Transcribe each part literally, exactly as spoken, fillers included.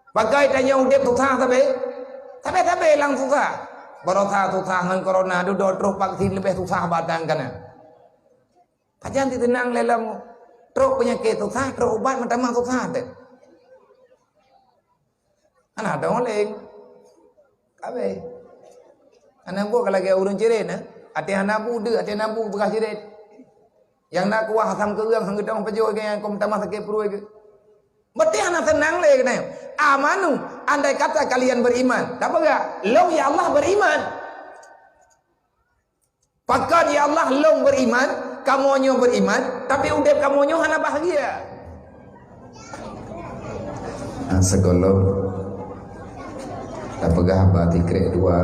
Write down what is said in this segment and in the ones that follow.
Pakon tanyoe udeb susah sabe? Sabe-sabe lam susah. Barosa susah ngon corona, dudoe trok vaksin leubeh susah bak tan kana. Pajan titeunang lé lam trok peunyakét susah, trok ubat meutamah susah teuh. Hana dong leng. Kabeh. Hana buet ka lagèe ureueng cirét, eh. Até hana bu deuek, até hana bu beukah cirét. Nyang na kuah asam keureung, han geudong pajoh geuh nyang kôm tamah sakét pruet geuh. Berarti hana seunang lé keunoe. Amanu, andai kata kalian beriman. Tapeugah, lôn ya Allah beriman. Pakon ya Allah lôn beriman, kamoe nyoe beriman, tapi udeb kamoe nyoe hana bahagia. Nah, sigohlom tapeugah bak sikrek dua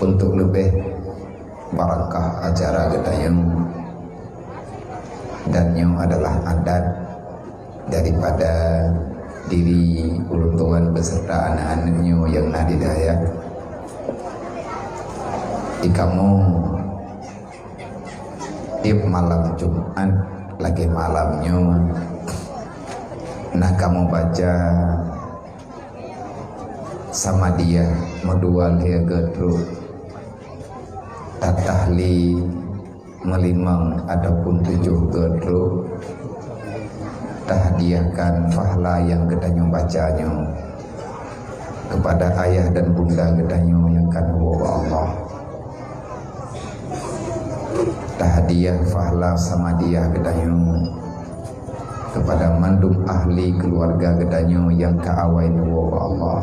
untuk leubeh barakah acara geutanyoe, dan nyoe adalah adat daripada diri ulôn tuan beserta aneuk-aneuk nyoe nyang na di dayah. Di kamoe tiep malam Jumat lagèe malam nyoe na kamoe baca Samadiyah meudua lhèe geutrok, tatahli meulimong ataupun tujoh geutrok, tahadiahkan pahala nyang geutanyoe baca nyoe kepada ayah dan bunda geutanyoe nyang ka neuwoe bak Allah. Tahadiah pahala Samadiyah geutanyoe kepada mandum ahli keuluwarga geutanyoe nyang ka awai neuwoe bak Allah,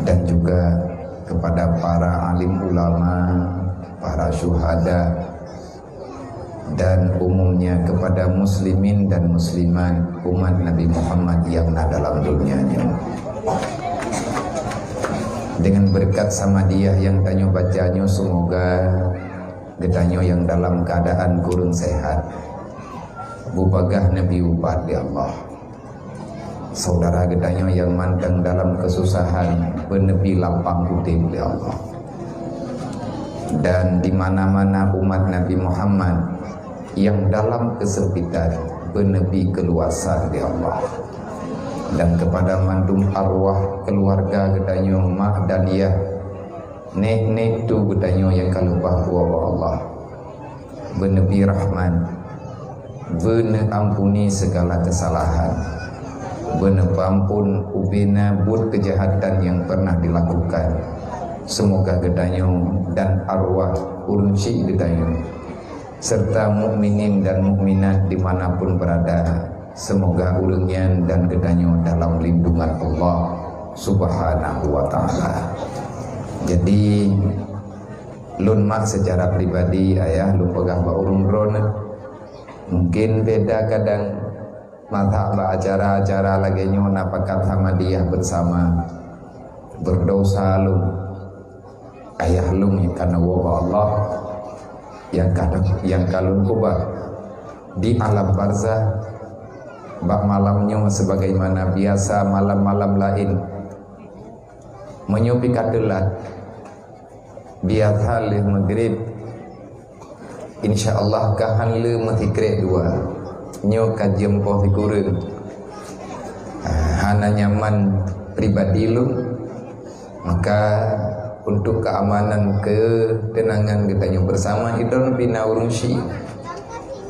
dan juga kepada para alim ulama, para syuhada, dan umumnya kepada muslimin dan muslimat umat Nabi Muhammad nyang na dalam dunia nyoe. Dengan berkat Samadiyah nyang tanyoe baca nyoe, semoga geutanyoe nyang dalam keuadaan kureueng sehat, bubagaih neubi ubat lé Allah. Saudara geutanyoe nyang mantong dalam keususahan beuneubi lapang udeb lé Allah. Dan di mana-mana umat Nabi Muhammad nyang dalam keusempitan beuneubi keuluwasan lé Allah. Dan kepada mandum arwah keuluwarga geutanyoe, mak dan yah, nek-nek tu geutanyoe nyang ka leupah kuwoe bak Allah, beuneubi rahmat, beuneuampuni segala kesalahan, beuneupampon ubena buet keujahatan nyang pernah dilakukan. Semoga geutanyoe dan arwah ureueng syik geutanyoe, serta mukminin dan mukminat di mana pun berada, semoga ureueng nyan dan geutanyoe dalam lindungan Allah Subhanahu wa Ta'ala. Jadi, lôn mak secara pribadi, ayah, lôn peugah bak ureueng droeneuh, mungkin beda kadang mazhab bak acara-acara lagèe nyoe, na pakat Samadiyah bersama. Berdosa lôn, ayah lôn nyang ka neuwoe bak Allah, nyang ka, nyang ka lôn ubah di alam barzakh bak malam nyoe sebagaimana biasa malam-malam laén. Meunyoe pih ka teulat, biasa lheueh Maghrib, insya Allah ka han le meusikrek dua. Nyoe ka jeuem poh sikureueng. Ah, hana nyaman pribadi lôn. Maka, untuk keamanan, ketenangan geutanyoe bersama, idon pih na ureueng syiek.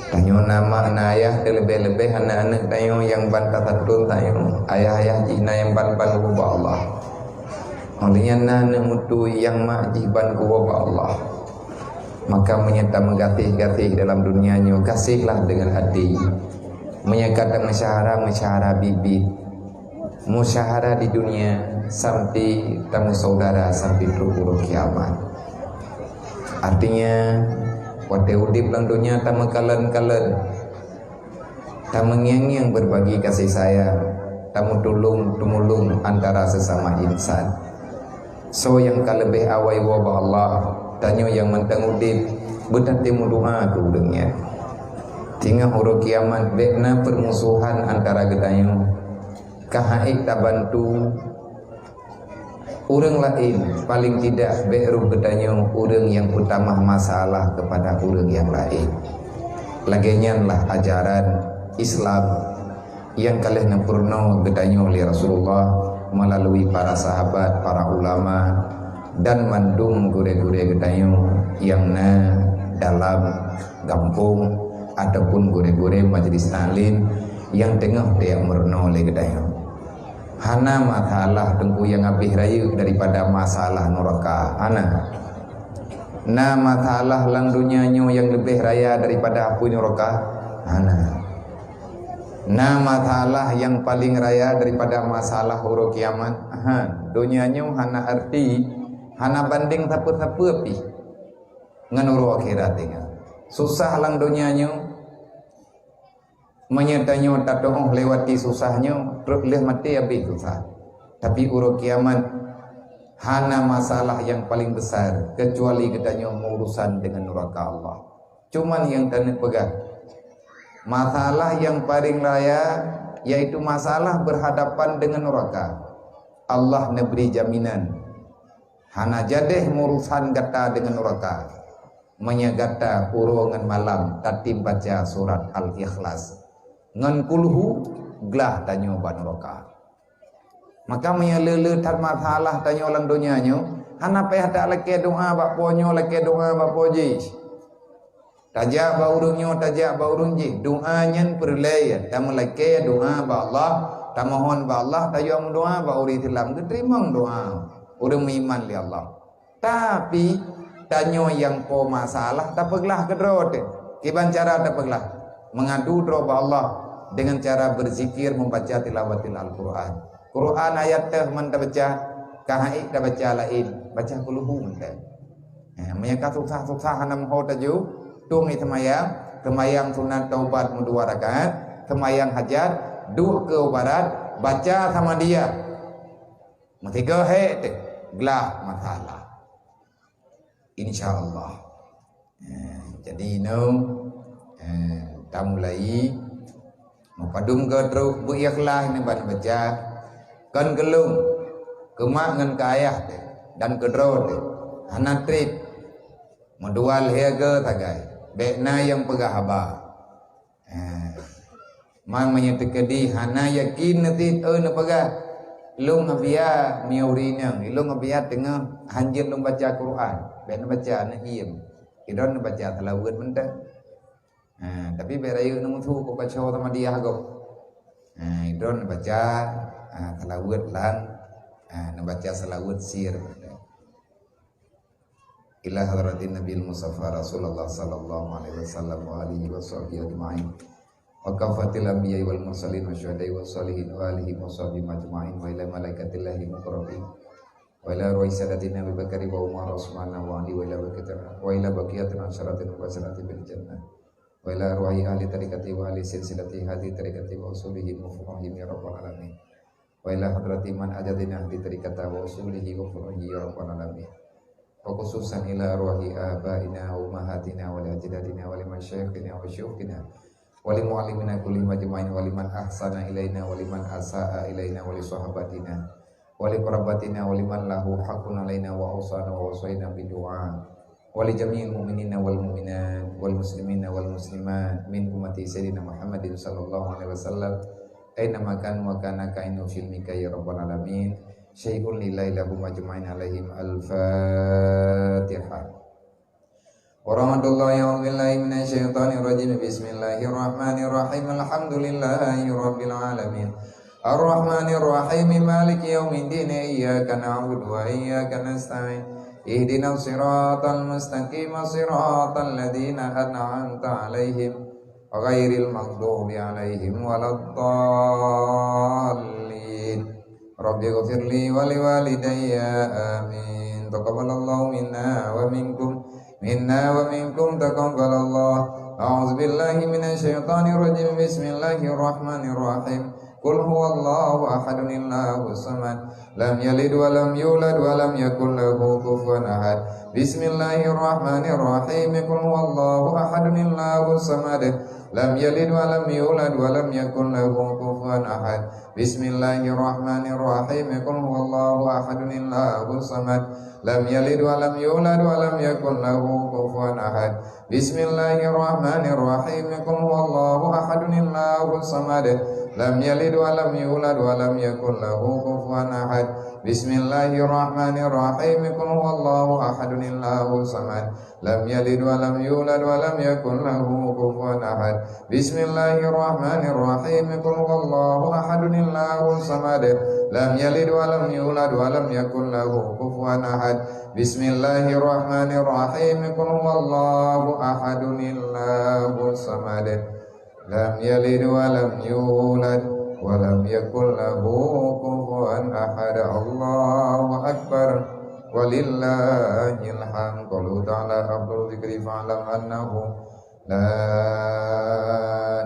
Tanyoe na mak na ayah, teuleubeh-leubeh aneuk-aneuk tanyoe nyang ban tasaton tanyoe. Ayah-ayah jih na nyang ban-ban ubak Allah. Óh lheueh nyan na aneuk mutu nyang mak jih ban kuwoe bak Allah. Maka meunyoe tameugaséh-gaséh dalam dunia nyoe, gaséhlah deungon até. Meunyoe ka tameusyahara, meusyahara biet-biet. Meusyahara di dunia sampai tameusaudara sampai trok uroe kiamat. Artinya, watée udeb lam dunia tameukalon-kalon. Tameungieng-ngieng beubagi kasih sayang, tameutulông-teumulông antara seusama insan. Soe nyang ka leubeh awai woe bak Allah, tanyoe nyang mantong udeb, beutatem meudoa keu ureuëng nyan. Singoh uroe kiamat bék na peurmusohan antara geutanyoe, ka han ék tabantu ureuëng laén, paleng tidak bék roh geutanyoe ureuëng nyang peutamah masalah keupada ureuëng nyang laén. Lagée nyan lah ajaran Islam nyang ka lheueh neupeurunoe geutanyoe lé Rasulullah meulalu para sahabat, para ulama, dan mandum gurée-gurée geutanyoe nyang na dalam gampông ataupun gurée-gurée majlis taklim nyang teungoh tajak meurunoe lé geutanyoe. Hana masalah teungku nyang habéh rayeuk daripada masalah nuraka. Hana. Na masalah lam donya nyoe nyang leubeh raya daripada apui nuraka? Hana. Na masalah nyang paleng raya daripada masalah uroe kiamat? Ha, donya nyoe hana arti, hana bandeng sapeue-sapeue pih ngon uroe akhirat nyoe. Susah lam donya nyoe, meunyoe tanyoe tatuoh lewati susah nyoe, trok lheueh maté habéh susah. Tapi uroe kiamat hana masalah nyang paleng besar, keucuali geutanyoe meurusan deungon nuraka Allah. Cuman nyang taneuk peugah, masalah nyang paleng raya, yaitu masalah berhadapan deungon nuraka. Allah neubri jaminan, hana jadeh meurusan gata deungon nuraka, meunyoe gata uroe ngon malam tatem baca surat Al-Ikhlas ngon Kulhu, glah tanyoe bak nuraka. Maka meunyoe le-le that masalah tanyoe lam donya nyoe, hana payah talakée doa bak po nyoe, lakée doa bak po jih. Tajak bak ureuëng nyoe, tajak bak ureuëng jih, doa nyan peureulée tameulakée doa bak Allah, tamohon bak Allah, tajak meudoa bak ureuëng Islam, geuteurimong doa ureuëng meuiman lé Allah. Tapi tanyoe nyang po masalah tapeuglah keudroe teuh. Kiban cara tapeuglah? Meungadu droe bak Allah deungon cara beuzikir, membaca tilawatil Al-Quran. Quran ayat teuh man tabaca, ka haiek tabaca laén, baca Kulhu mantong. Eh, meunyoe ka susah-susah hana meuho taju, tueng i seumayang, seumayang sunat taubat meudua rakaat, seumayang hajat, duek keu barat, baca sama dia. Meusigoe hék teuh, glah masalah. Insya Allah. Eh, jadi inoe, eh, tamulai meupadum keu trok beu ikhlas nibak baca. Kon keu lôn, keu mak ngon keu ayah teuh, dan keu droe teuh. Hana treb. Meudua lhée goe sagai. Bék na nyang peugah haba. Ha. Man meunyoe teukeudi hana yakin neutit, oh, neupeugah, "Lôn Abia miyueb ureuëng inong, lôn Abia teungoh hanjeuet lôn baca Quran." Bék neubaca, neuhiem. Idon neubaca seulaweuet mantong. Ha, tapi bék rayeuk neumusu kok baca sama dia gob. Ha, idon neubaca, ha, seulaweuet lam, ha, neubaca seulaweuet sir mantong. Ila hadratin Nabil Mustafa Rasulullah sallallahu alaihi wasallam wa alihi wa sahbihi ajma'in. Wa kafatil anbiya'i wal mursalin wa syuhada'i wa salihin wa alihi wa sahbihi ajma'in wa ila malaikatillahi muqarrabin. Wa ila ruhi sadatina Abi Bakari wa Umar wa Usmana wa Ali wa ila baqiyatina, wa ila baqiyatina asyaratin wa hasanati bil jannah. Wa ila ruhi ahli tariqati wa ahli silsilati hadhi tariqati wa usulihim wa furu'ihim ya rabbal alamin. Wa ila hadrati man ajadina di tarikata wa usulihi wa furu'ihi ya rabbal alamin. Wa khususan ila arwahi abaina wa ummahatina wa li ajdadina wa li masyayikhina wa syuyukhina wa li muallimina kullihim ajmain wa liman ahsana ilaina wa liman asa'a ilaina wa li sahabatina wa li qarabatina wa liman lahu haqqun alaina wa ausana wa wasaina bidu'a. Wa li jami'il mu'minina wal mu'minat wal muslimina wal muslimat min ummati Sayyidina Muhammadin sallallahu alaihi wasallam aina ma kanu wa kana kainu fi ilmika ya rabbal alamin. Syai'un lillahi lahum ajma'in alaihim. Al-Fatihah. Wa rahmatullahi, a'udzu billahi minasy syaithanir rajim. Bismillahirrahmanirrahim. Alhamdulillahi rabbil alamin. Ar-Rahmanir Rahim, Maliki Yaumiddin, Iyyaka na'budu wa iyyaka nasta'in. Ihdinas siratal mustaqim, siratal ladzina an'amta 'alaihim, ghairil maghdubi 'alaihim waladdallin. Rabbi ghfirli wa liwalidayya, amin. Taqabbalallahu minna wa minkum, minna wa minkum taqabbalallah. A'udzu billahi minasy syaithanir rajim. Bismillahirrahmanirrahim. Qul huwallahu ahadun, Allahus samad. Lam yalid wa lam yulad wa lam yakul lahu kufuwan ahad. Bismillahirrahmanirrahim. Qul huwallahu ahadun, Allahus samad. Lam yalid wa lam yulad wa lam yakun lahu kufuwan ahad. Bismillahirrahmanirrahim. Qul huwallahu ahadun Allahus samad. Lam yalid wa lam yulad wa lam yakun lahu kufuwan ahad. Bismillahirrahmanirrahim. Qul huwallahu ahadun Allahus samad. Lam yalid wa lam yulad wa lam yakun lahu kufuwan ahad. Bismillahirrahmanirrahim. Qul huwallahu ahadun Allahus samad. Lam yalid wa lam yulad wa lam yakun lahu kufuwan ahad. Bismillahirrahmanirrahim. Qul huwallahu ahadun Allahus samad. Lam yalid wa lam yulad wa lam yakun lahu kufuwan ahad. Bismillahirrahmanirrahim. Qul huwallahu ahadun Allahus samad. Lam yalid wa lam yulad wa lam yakun lahu kufuwan ahad. Allahu akbar. Walillahil hamd. Qalu ta'ala afdalu dzikri fa'lam annahu la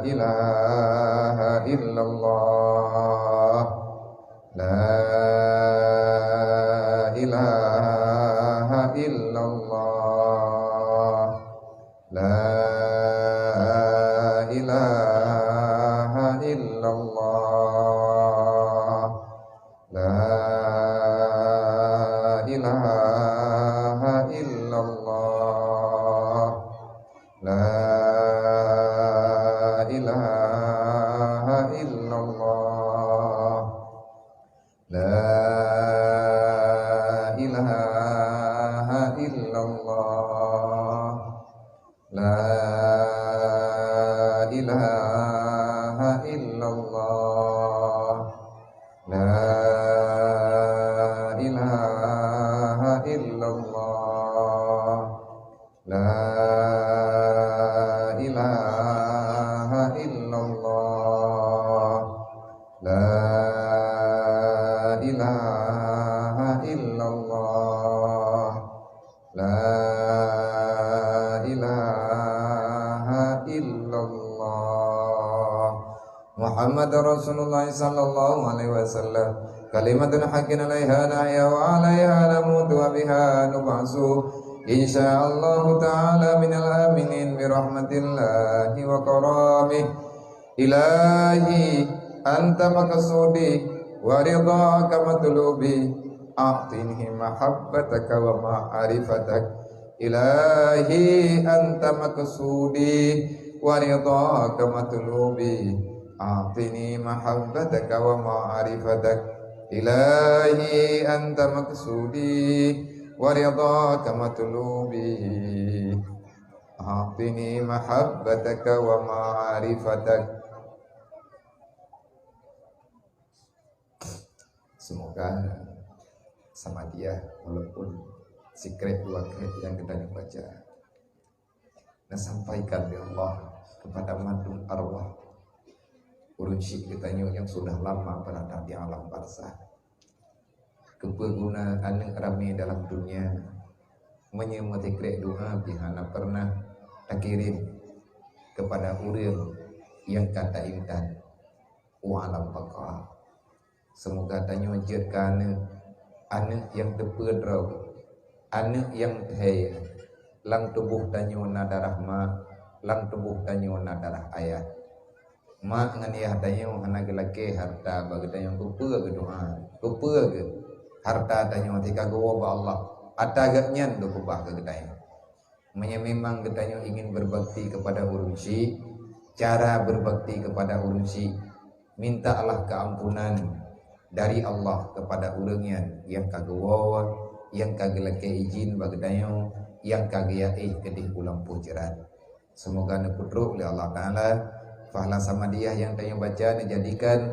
ilaha illallah. La ilaha illallah. La ilaha illallah. La ilaha illallah. La ilaha illallah. La ilaha illallah. La ilaha illallah. La ilaha illallah. La ilaha illallah. La ilaha illallah. La ilaha illallah. Muhammadur Rasulullah sallallahu alaihi wasallam. Kalimatun haqqin alaiha nahya wa alaiha namutu wa biha nub'atsu. Insyaallahu ta'ala minal aminin bi rahmatillahi wa karamih. Ilahi anta maqsudi wa ridhaka matlubi. A'tini mahabbataka wa ma'rifatak. Ilahi anta maqsudi wa ridhaka matlubi. A'tini mahabbataka wa ma'rifatak. Ilahi anta maqsudi wa ridhaka matlubi. A'tini mahabbataka wa ma'rifatak. Semoga Samadiyah, walaupun sikrek dua krek yang kita baca, na sampaikan lé Allah kepada mandum arwah ureuëng syik geutanyoe nyang sudah lama berada di alam barzah. Keupeue guna aneuëk ramé dalam dunia, meunyoe meusikrek doa pih hana pernah takirim kepada ureuëng nyang ka taintat u alam baka. Seumoga tanyoe jeuet keu aneuëk, aneuëk nyang teupeu droe, aneuëk nyang thèe. Lam tuboh tanyoe na darah ma, lam tuboh tanyoe na darah ayah. Ma ngon yah tanyoe hana geulakée hareuta bak geutanyoe keupeue geudoa, keupeue geu hareuta tanyoe tika geuwoe bak Allah, ata geuh nyan geukeubah keu geutanyoe. Meunyoe memang geutanyoe ingin berbakti kepada ureuëng syik, cara berbakti kepada ureuëng syik, mintalah keampunan dari Allah kepada ureuëng nyan nyang ka geuwoe, nyang ka geulakée izin bak geutanyoe, nyang ka geuyaéh keudeh u lampôh jeurat. Seumoga neupeutrok lé Allah Taala pahala samadiyah nyang tanyoe baca neujadikan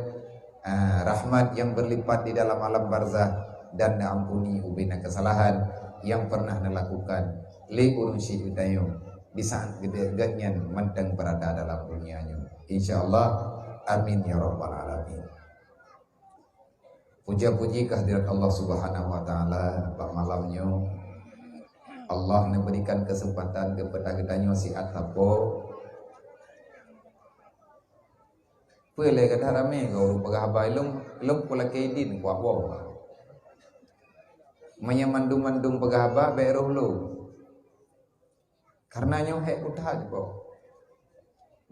ah, rahmat yang berlipat di dalam alam barzah dan neuampuni ubena kesalahan yang pernah nalakukan lé ureuëng syik geutanyoe di saat geutanyoe mantong berada dalam dunia nyoe. Insya Allah, amin ya rabbal alamin. Puja-puji kehadirat Allah Subhanahu wa Taala bak malam nyoe. Allah neuberikan kesempatan kepada geutanyoe siat sapo. Peue lé gata ramé keu ureuëng peugah haba ilong, ilong pulakée idin kuak boh. Meunyoe mandum-mandum peugah haba bék roh lom. Karena nyoe hék kutat boh.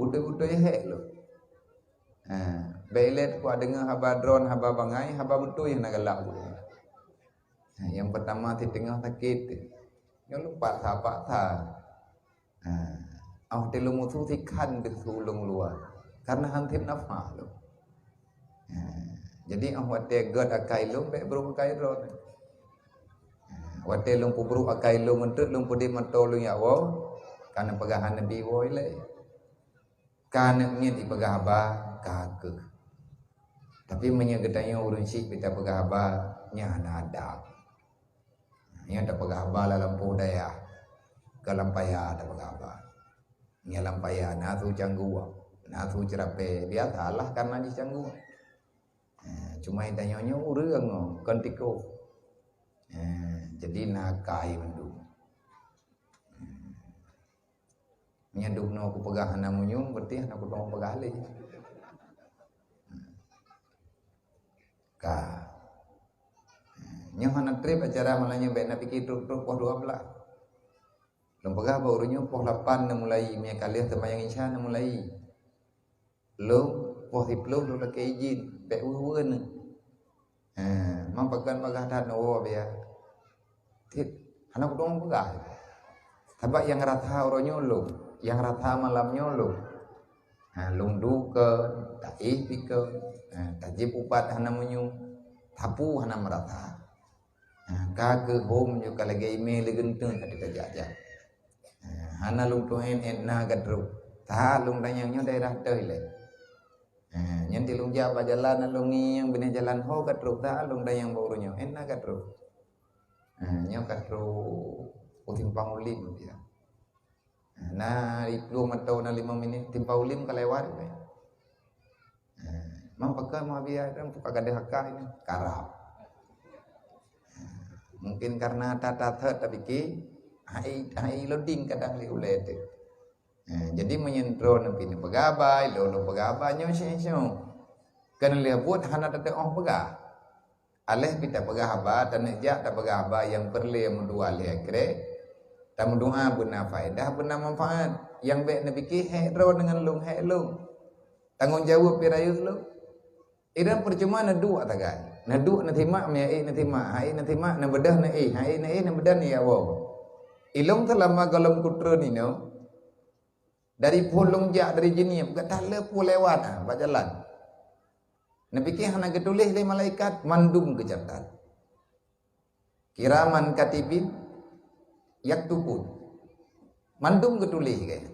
Beutôi-beutôi hék lom. Ha, bèk ilèe kudeungö haba droen, haba bangai, haba beutôi hana galak ulôn. Ha, nyang peurtama siteungoh sakét. Nyoe lôn paksa-paksa. Ha, óh watèe lôn musu sikhan deuh su lôn luwa. Karena han sép nafah lôn. Ha, jadi óh watèe gèt akai lôn, bèk brôk akai droen. Ha, watèe lôn peubrôk akai lôn, ngon treuk lôn peudeh mantong lôn jak woe, ka neupeugah hana neubi woe ilèe. Ka aneuk miet jipeugah haba, ka keuh. Tapi meunyoe geutanyoe ureueng syiek pih tapeugah haba, nyan hana adab. Nyan tapeugah haba lam lampôh dayah, ka lam paya tapeugah haba. Nyan lam paya na su canggueng, na su ceurapèe, biasalah karena jih canggueng. Eh, cuma tanyoe nyoe ureueng nyoe, kon tikôh. Eh, jadi na akai mandum. Meunyoe dum noe kupeugah hana meunyoe, berarti hana kuteuma peugah lé. Ka. Nyoe hana trép acara malam nyoe, bèk na pike trok-trok poh dua belas. Lôn peugah bak ureueng nyoe poh lapan neumulai, meunyoe ka lheueh seumayang Isya neumulai. Lôn poh siplôh lôn lakèe izin, bèk weueh-weueh neuh. Ha, mang pakon bagah that neuwoe biya. Cit, hana kuteuma peugah. Sabab nyang rasa uroe nyoe lôn, nyang rasa malam nyoe lôn. Ha, lôn dukon, taéh pikon, ha, tajieb ubat hana meunyoe, tapu hana meurasa. Ha, ka keuh hom nyoe ka lagèe imè lé geunteng ka tajak-jak. Ha, hana lôn tu'en-en na ka trok. That lôn tanyong nyoe daerah toh ilèe. Ha, nyan ti lôn jak bak jalan lôn ngieng binéh jalan ho ka trok, that lôn tanyong bak ureueng nyoe, en na ka trok. Ha, nyoe ka trok u Simpang Ulim ya. Ha, na iplueng atau na limong minit Simpang Ulim ka lewat. Ha, mang pakon meubiya dan buka gadoh akai ni karap. Ha, mungkin karena tata thot tabiki hai hai loading kadang lé ulèe tu. Eh, jadi meunyoe droeneuh pih neupeugah haba, lôn lôn peugah haba nyoe syeh-syeh. Keuneulheueh buet hana tateuoh peugah. Aléh pih tapeugah haba, taneuk jak tapeugah haba nyang peureulèe meudoa lhèe krek. Tameudoa beuna faedah, beuna manfaat. Nyang bèk neupike hék droeneuh ngon lôn, hék lôn. Tanggong jaweueb pih rayeuk lôn. Iran percuma neuduek sagai. Neuduek neusimak, meuék neusimak, hai neusimak, neubeudoh neuéh, hai neuéh neubeudoh neuyawoe. Ilôn seulama gohlom kutreun inoe, dari phon lôn jak dari Jeunieb, gata le peue lewat ah, bak jalan. Neupike hana geutuléh lé malaikat, mandum geucatat. Kiraman katibin yaktubun. Mandum geutuléh gaya.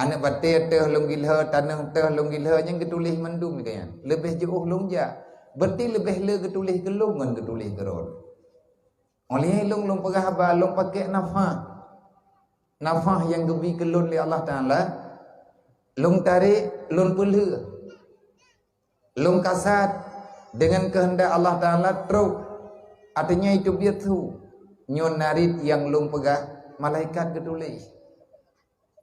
Aneuk batèe teuh lôn gilhô, tanoh teuh lôn gilhô, nyang geutuléh mandum gaya. Leubeh jiôh lôn jak. Berarti leubeh le geutuléh keu lôn ngon geutuléh keu droen. Óh lheueh lôn, lôn peugah haba, lôn pakèk nafah. Nafah nyang geubri keu lôn lé Allah Taala, lôn tarek, lôn peulheueh. Lôn kasat deungon keuheundak Allah Taala trok, ateueh nyan iteubiet su. Nyoe narit nyang lôn peugah, malaikat geutuléh.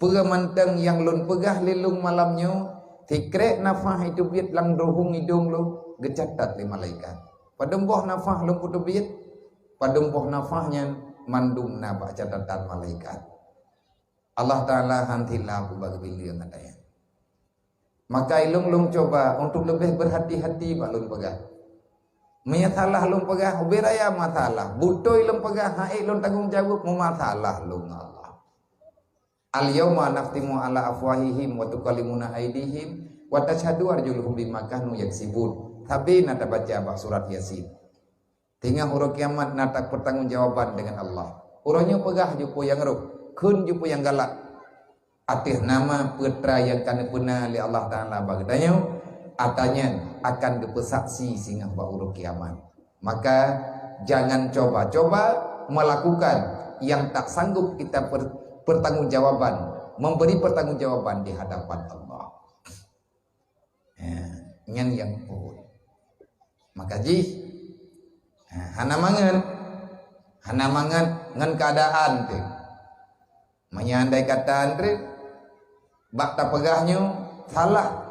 Peue mantong nyang lôn peugah lé lôn malam nyoe, sikrek nafah iteubiet lam ruhueng idông lôn, geucatat lé malaikat. Padum boh nafah lôn peuteubiet, padum boh nafah nyan mandum na bak catatan malaikat. Allah Taala han silap ubak geubileue ngon ayat. Maka ilông lôn cuba untuk leubeh berhati-hati bak lôn peugah. Meunyoe salah lôn peugah, ubé raya masalah. Beutôi lôn peugah, hana ék lôn tanggong jaweueb, meumasalah lôn ngon Allah. Al-yauma nakhtimu ala afwahihim wa tukallimuna aidihim wa tasyhadu arjuluhum bima kanu yaksibun. Sabe na tabaca bak surat Yasin. Teungoh uroe kiamat na tapeurtanggongjawaban deungon Allah. Uroe nyoe peugah ju peue nyang rhot, kheun ju peue nyang galak. Ateueh nama peutra nyang ka neupeuna lé Allah Taala bak geutanyoe, ata nyan akan geupeusaksi singoh bak uroe kiamat. Maka, jangan coba-coba melakukan yang tak sanggup kita per-, pertanggungjawaban, memberi pertanggungjawaban di hadapan Allah. Ha, nyan nyang phôn. Maka jih, ha, hana mangat. Hana mangat ngon keuadaan teuh. Meunyoe andai kata Andre, bak tapeugah nyoe salah.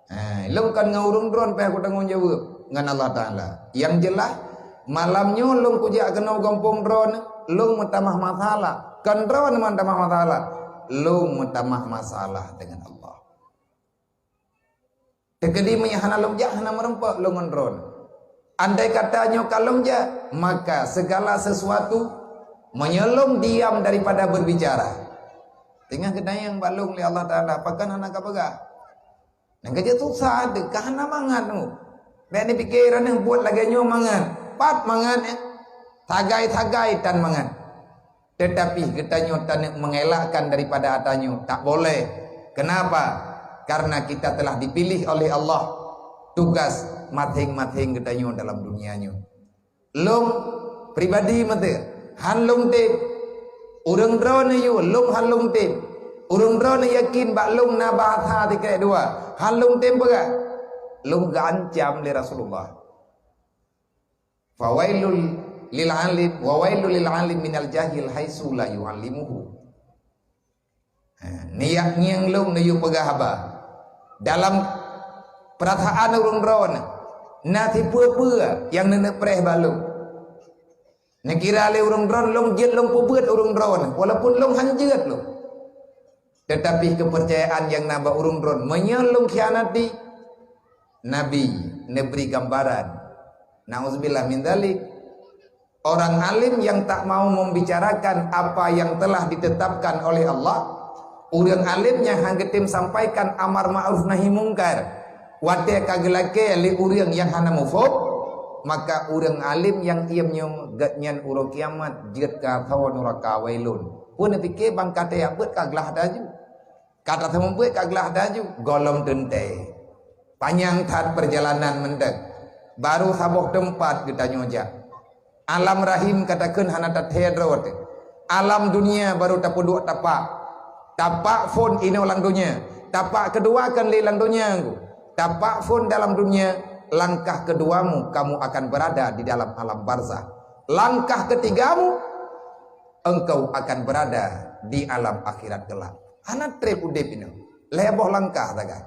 Ha, lôn kon ngon ureuëng droen payah kutanggong jaweueb ngon Allah Taala. Nyang jeulaih, malam nyoe lôn kujak keunoe gampông droen, lôn meutamah masalah. Kon droen meutamah masalah. lôn meutamah masalah deungon Allah. Teukeudi meunyoe hana lôn jak, hana meurumpok lôn ngon droeneuh. Andai kata nyoe ka lôn jak, maka segala sesuatu meunyoe lôn diam daripada berbicara. Teungoh geutanyong bak lôn lé Allah Taala, pakon hana kapeugah? Nyang ka jeuet susah deuh, ka hana mangat nyoe. Bèk neupike droeneuh buet lagèe nyoe mangat. Pat mangat, eh? Sagai-sagai tan mangat. Tetapi geutanyoe taneuk mengelakkan daripada ata nyoe, tak boleh. Kenapa? Karena kita telah dipilih oleh Allah tugas masing-masing geutanyoe dalam dunia nyoe. Lôn pribadi meuteuk, han lôn tem. Ureueng droeneuh yue, lôn han lôn tem. Ureueng droeneuh yakin bak lôn na bahasa sikrek dua, han lôn tem peugah. Lôn geuancam lé Rasulullah. Fawailul lil alim, wa wailul lil alim minal jahil haitsu la yu'allimuhu. Ha, neujak ngieng lôn neuyue peugah haba. Dalam peurasaan ureueng droeneuh, na sipeue-peue nyang neuneuk preh bak lôn. Neukira lé ureueng droeneuh lôn jeuet lôn peubeuet ureueng droeneuh, walaupun lôn han jeuet lôn. Teutapi keupeurcayaan nyang na bak ureueng droeneuh, meunyoe lôn khianati, Nabi neubri gambaran. Nauzubillah min dzalik. Orang alim yang tak mau membicarakan apa yang telah ditetapkan oleh Allah, ureueng alim nyang han geutem sampaikan amar ma'ruf nahi mungkar, watèe ka geulakèe lé ureueng nyang hana muphom, maka ureueng alim nyang iem nyoe geuhnyan uroe kiamat jeuet keu asoe nuraka wailun. Peue neupike bang ka teuyak beuet ka glah laju. Ka taseumeubeuet ka glah laju, gohlom teuntèe. Panyang that peurjalanan mantong. Barô saboh teumpat geutanyoe jak. Alam rahim ka takheun hana tathèe droe teuh. Alam dunia barô tapeuduek tapak. Tapak phôn inoe lam dunia. Tapak keudua kan lé lam dunia ngku. Tapak phôn dalam dunia, langkah keuduamu kamu akan berada di dalam alam barzakh. Langkah keutigamu, engkau akan berada di alam akhirat kelak. Hana trép udép inoe. Lhèe boh langkah sagai.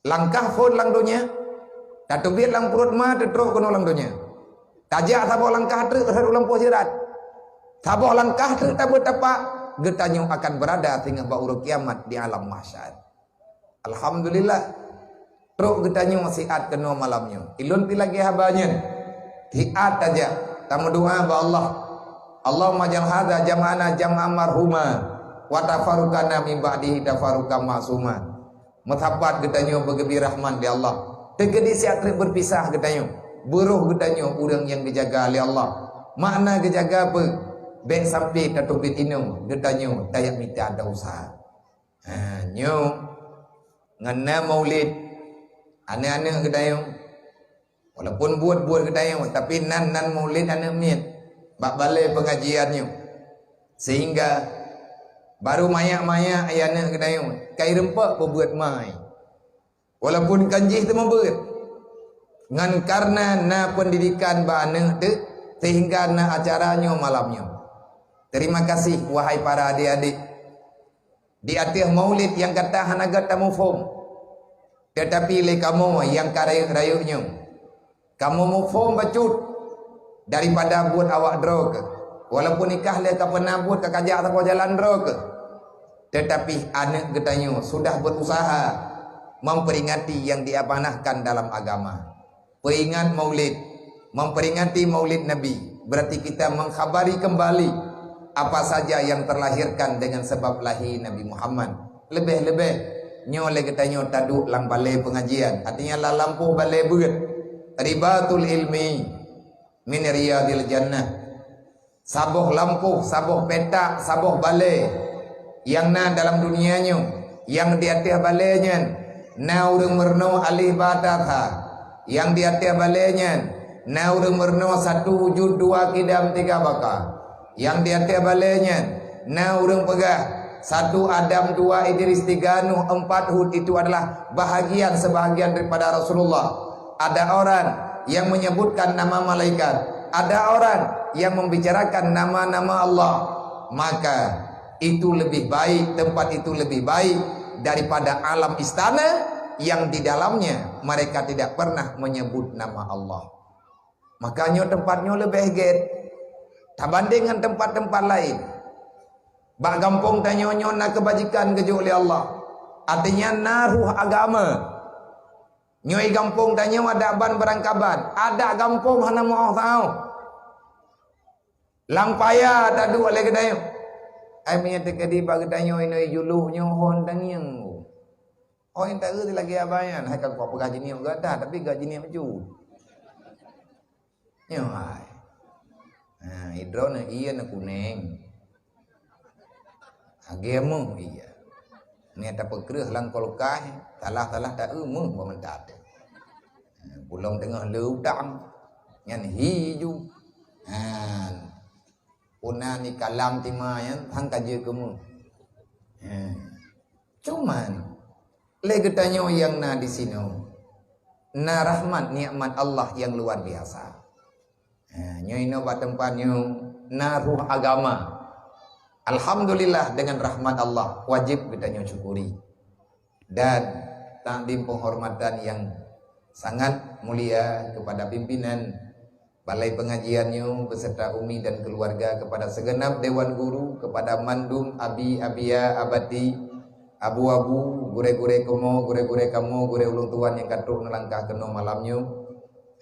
Langkah phôn lam donya, tateubiet lam pruet ma teutrok keunoe lam donya. Tajak saboh langkah treuk rhot u lampôh sirat. Saboh langkah treuk tabeuet tapak, geutanyoe akan berada singoh bak uroe kiamat di alam mahsyar. Alhamdulillah. Trok geutanyoe siat keunoe malam nyoe. Ilôn pi lagèe haba nyan. Siat tajak. Tameudoa bak Allah. Allahumma jal hadza jam'ana jam'an marhuma wa tafarruqana min ba'dihi tafarruqan ma'suma. Meusapat geutanyoe beugeubri rahmat lé Allah. Teukeudi siat treuk beupisah geutanyoe. Beuroh geutanyoe ureueng nyang geujaga lé Allah. Makna geujaga peue? Bèk sampai tateubiet inoe geutanyoe tajak mita desya. Ha, nyoe ngon na maulid aneuk-aneuk geutanyoe. Walaupun buet-buet geutanyoe, tapi nan, nan maulid aneuk miet bak balè pengajian nyoe. Sehingga barô manyak-manyak aneuk geutanyoe kai rumpok peubeuet mai. Walaupun kan jih teuma beuet. Ngon karena na pendidikan bak aneuk teuh, sehingga na acara nyoe malam nyoe. Terima kasih, wahai para adik-adik. Di ateueh maulid nyang gata hana gata muphom, teutapi lé kamoe nyang ka rayeuk-rayeuk nyoe, kamoe muphom bacut daripada buet awak droe keuh. Walaupun ikah lé ka peuna buet ka kajak saboh jalan droe keuh, teutapi aneuk geutanyoe sudah berusaha memperingati yang diamanahkan dalam agama. Peuingat Maulid, memperingati Maulid Nabi, berarti kita mengkhabari kembali apa saja yang terlahirkan dengan sebab lahir Nabi Muhammad. Leubeh-leubeh nyoe lé geutanyoe taduek lam balè pengajian, artinya lam lampôh balè beuet. Ribatul ilmi min riyadil jannah. Saboh lampôh, saboh petak, saboh balè nyang na dalam dunia nyoe, nyang di ateueh balè nyan na ureueng meurunoe alif ba ta tha, nyang di ateueh balè nyan na ureueng meurunoe satu wujud dua kidam tiga baka, nyang di ateueh balè nyan na ureueng peugah satu Adam, dua Idris, tiga Nuh, empat Hud, itu adalah bahagian sebahagian daripada Rasulullah. Ada orang yang menyebutkan nama malaikat, ada orang yang membicarakan nama-nama Allah, maka itu lebih baik, tempat itu lebih baik daripada alam istana yang di dalamnya mereka tidak pernah menyebut nama Allah. Maka nyoe tempat nyoe leubeh gét tabanding ngon tempat-tempat laén. Bak gampông tanyoe nyoe na keubajikan geujok lé Allah. Artinya na ruh agama. Nyoe gampông tanyoe adak ban beurangkaban, adak gampông hana meu'oh-meu'oh. Lam paya taduek lé geutanyoe. Ai meunyoe teukeudi bak geutanyoe inoe juluh nyoe hon tangieng. Hon taeu lagèe abang nyan, hai ka kupeugah jiniek gata, tapi gak jiniek meucut. Nyoe hai. Ha, idroe na ié na kuneng. Lagèe meuh ié. Nyan tapeukreueh lam kulkas, salah-salah taeu meuh bak meuntah teuh. Ha, pulông teungoh le utang. Nyan hi ju. Ha. Puna ni kalam tima nyan, han ka jeuet keu meuh. Ha. Cuman, lé geutanyoe nyang na di sinoe, na rahmat nikmat Allah nyang luar biasa. Ha, nyoe inoe bak teumpat nyoe na ruh agama. Alhamdulillah, dengan rahmat Allah, wajib geutanyoe syukuri. Dan takdim penghormatan yang sangat mulia kepada pimpinan balai pengajian nyoe beserta umi dan keluarga, kepada segenap dewan guru, kepada mandum abi-abia, abati, abu-abu, gurée-gurée kamoe, gurée-gurée kamoe, gurée ulôn tuan nyang ka trok neulangkah keunoe malam nyoe.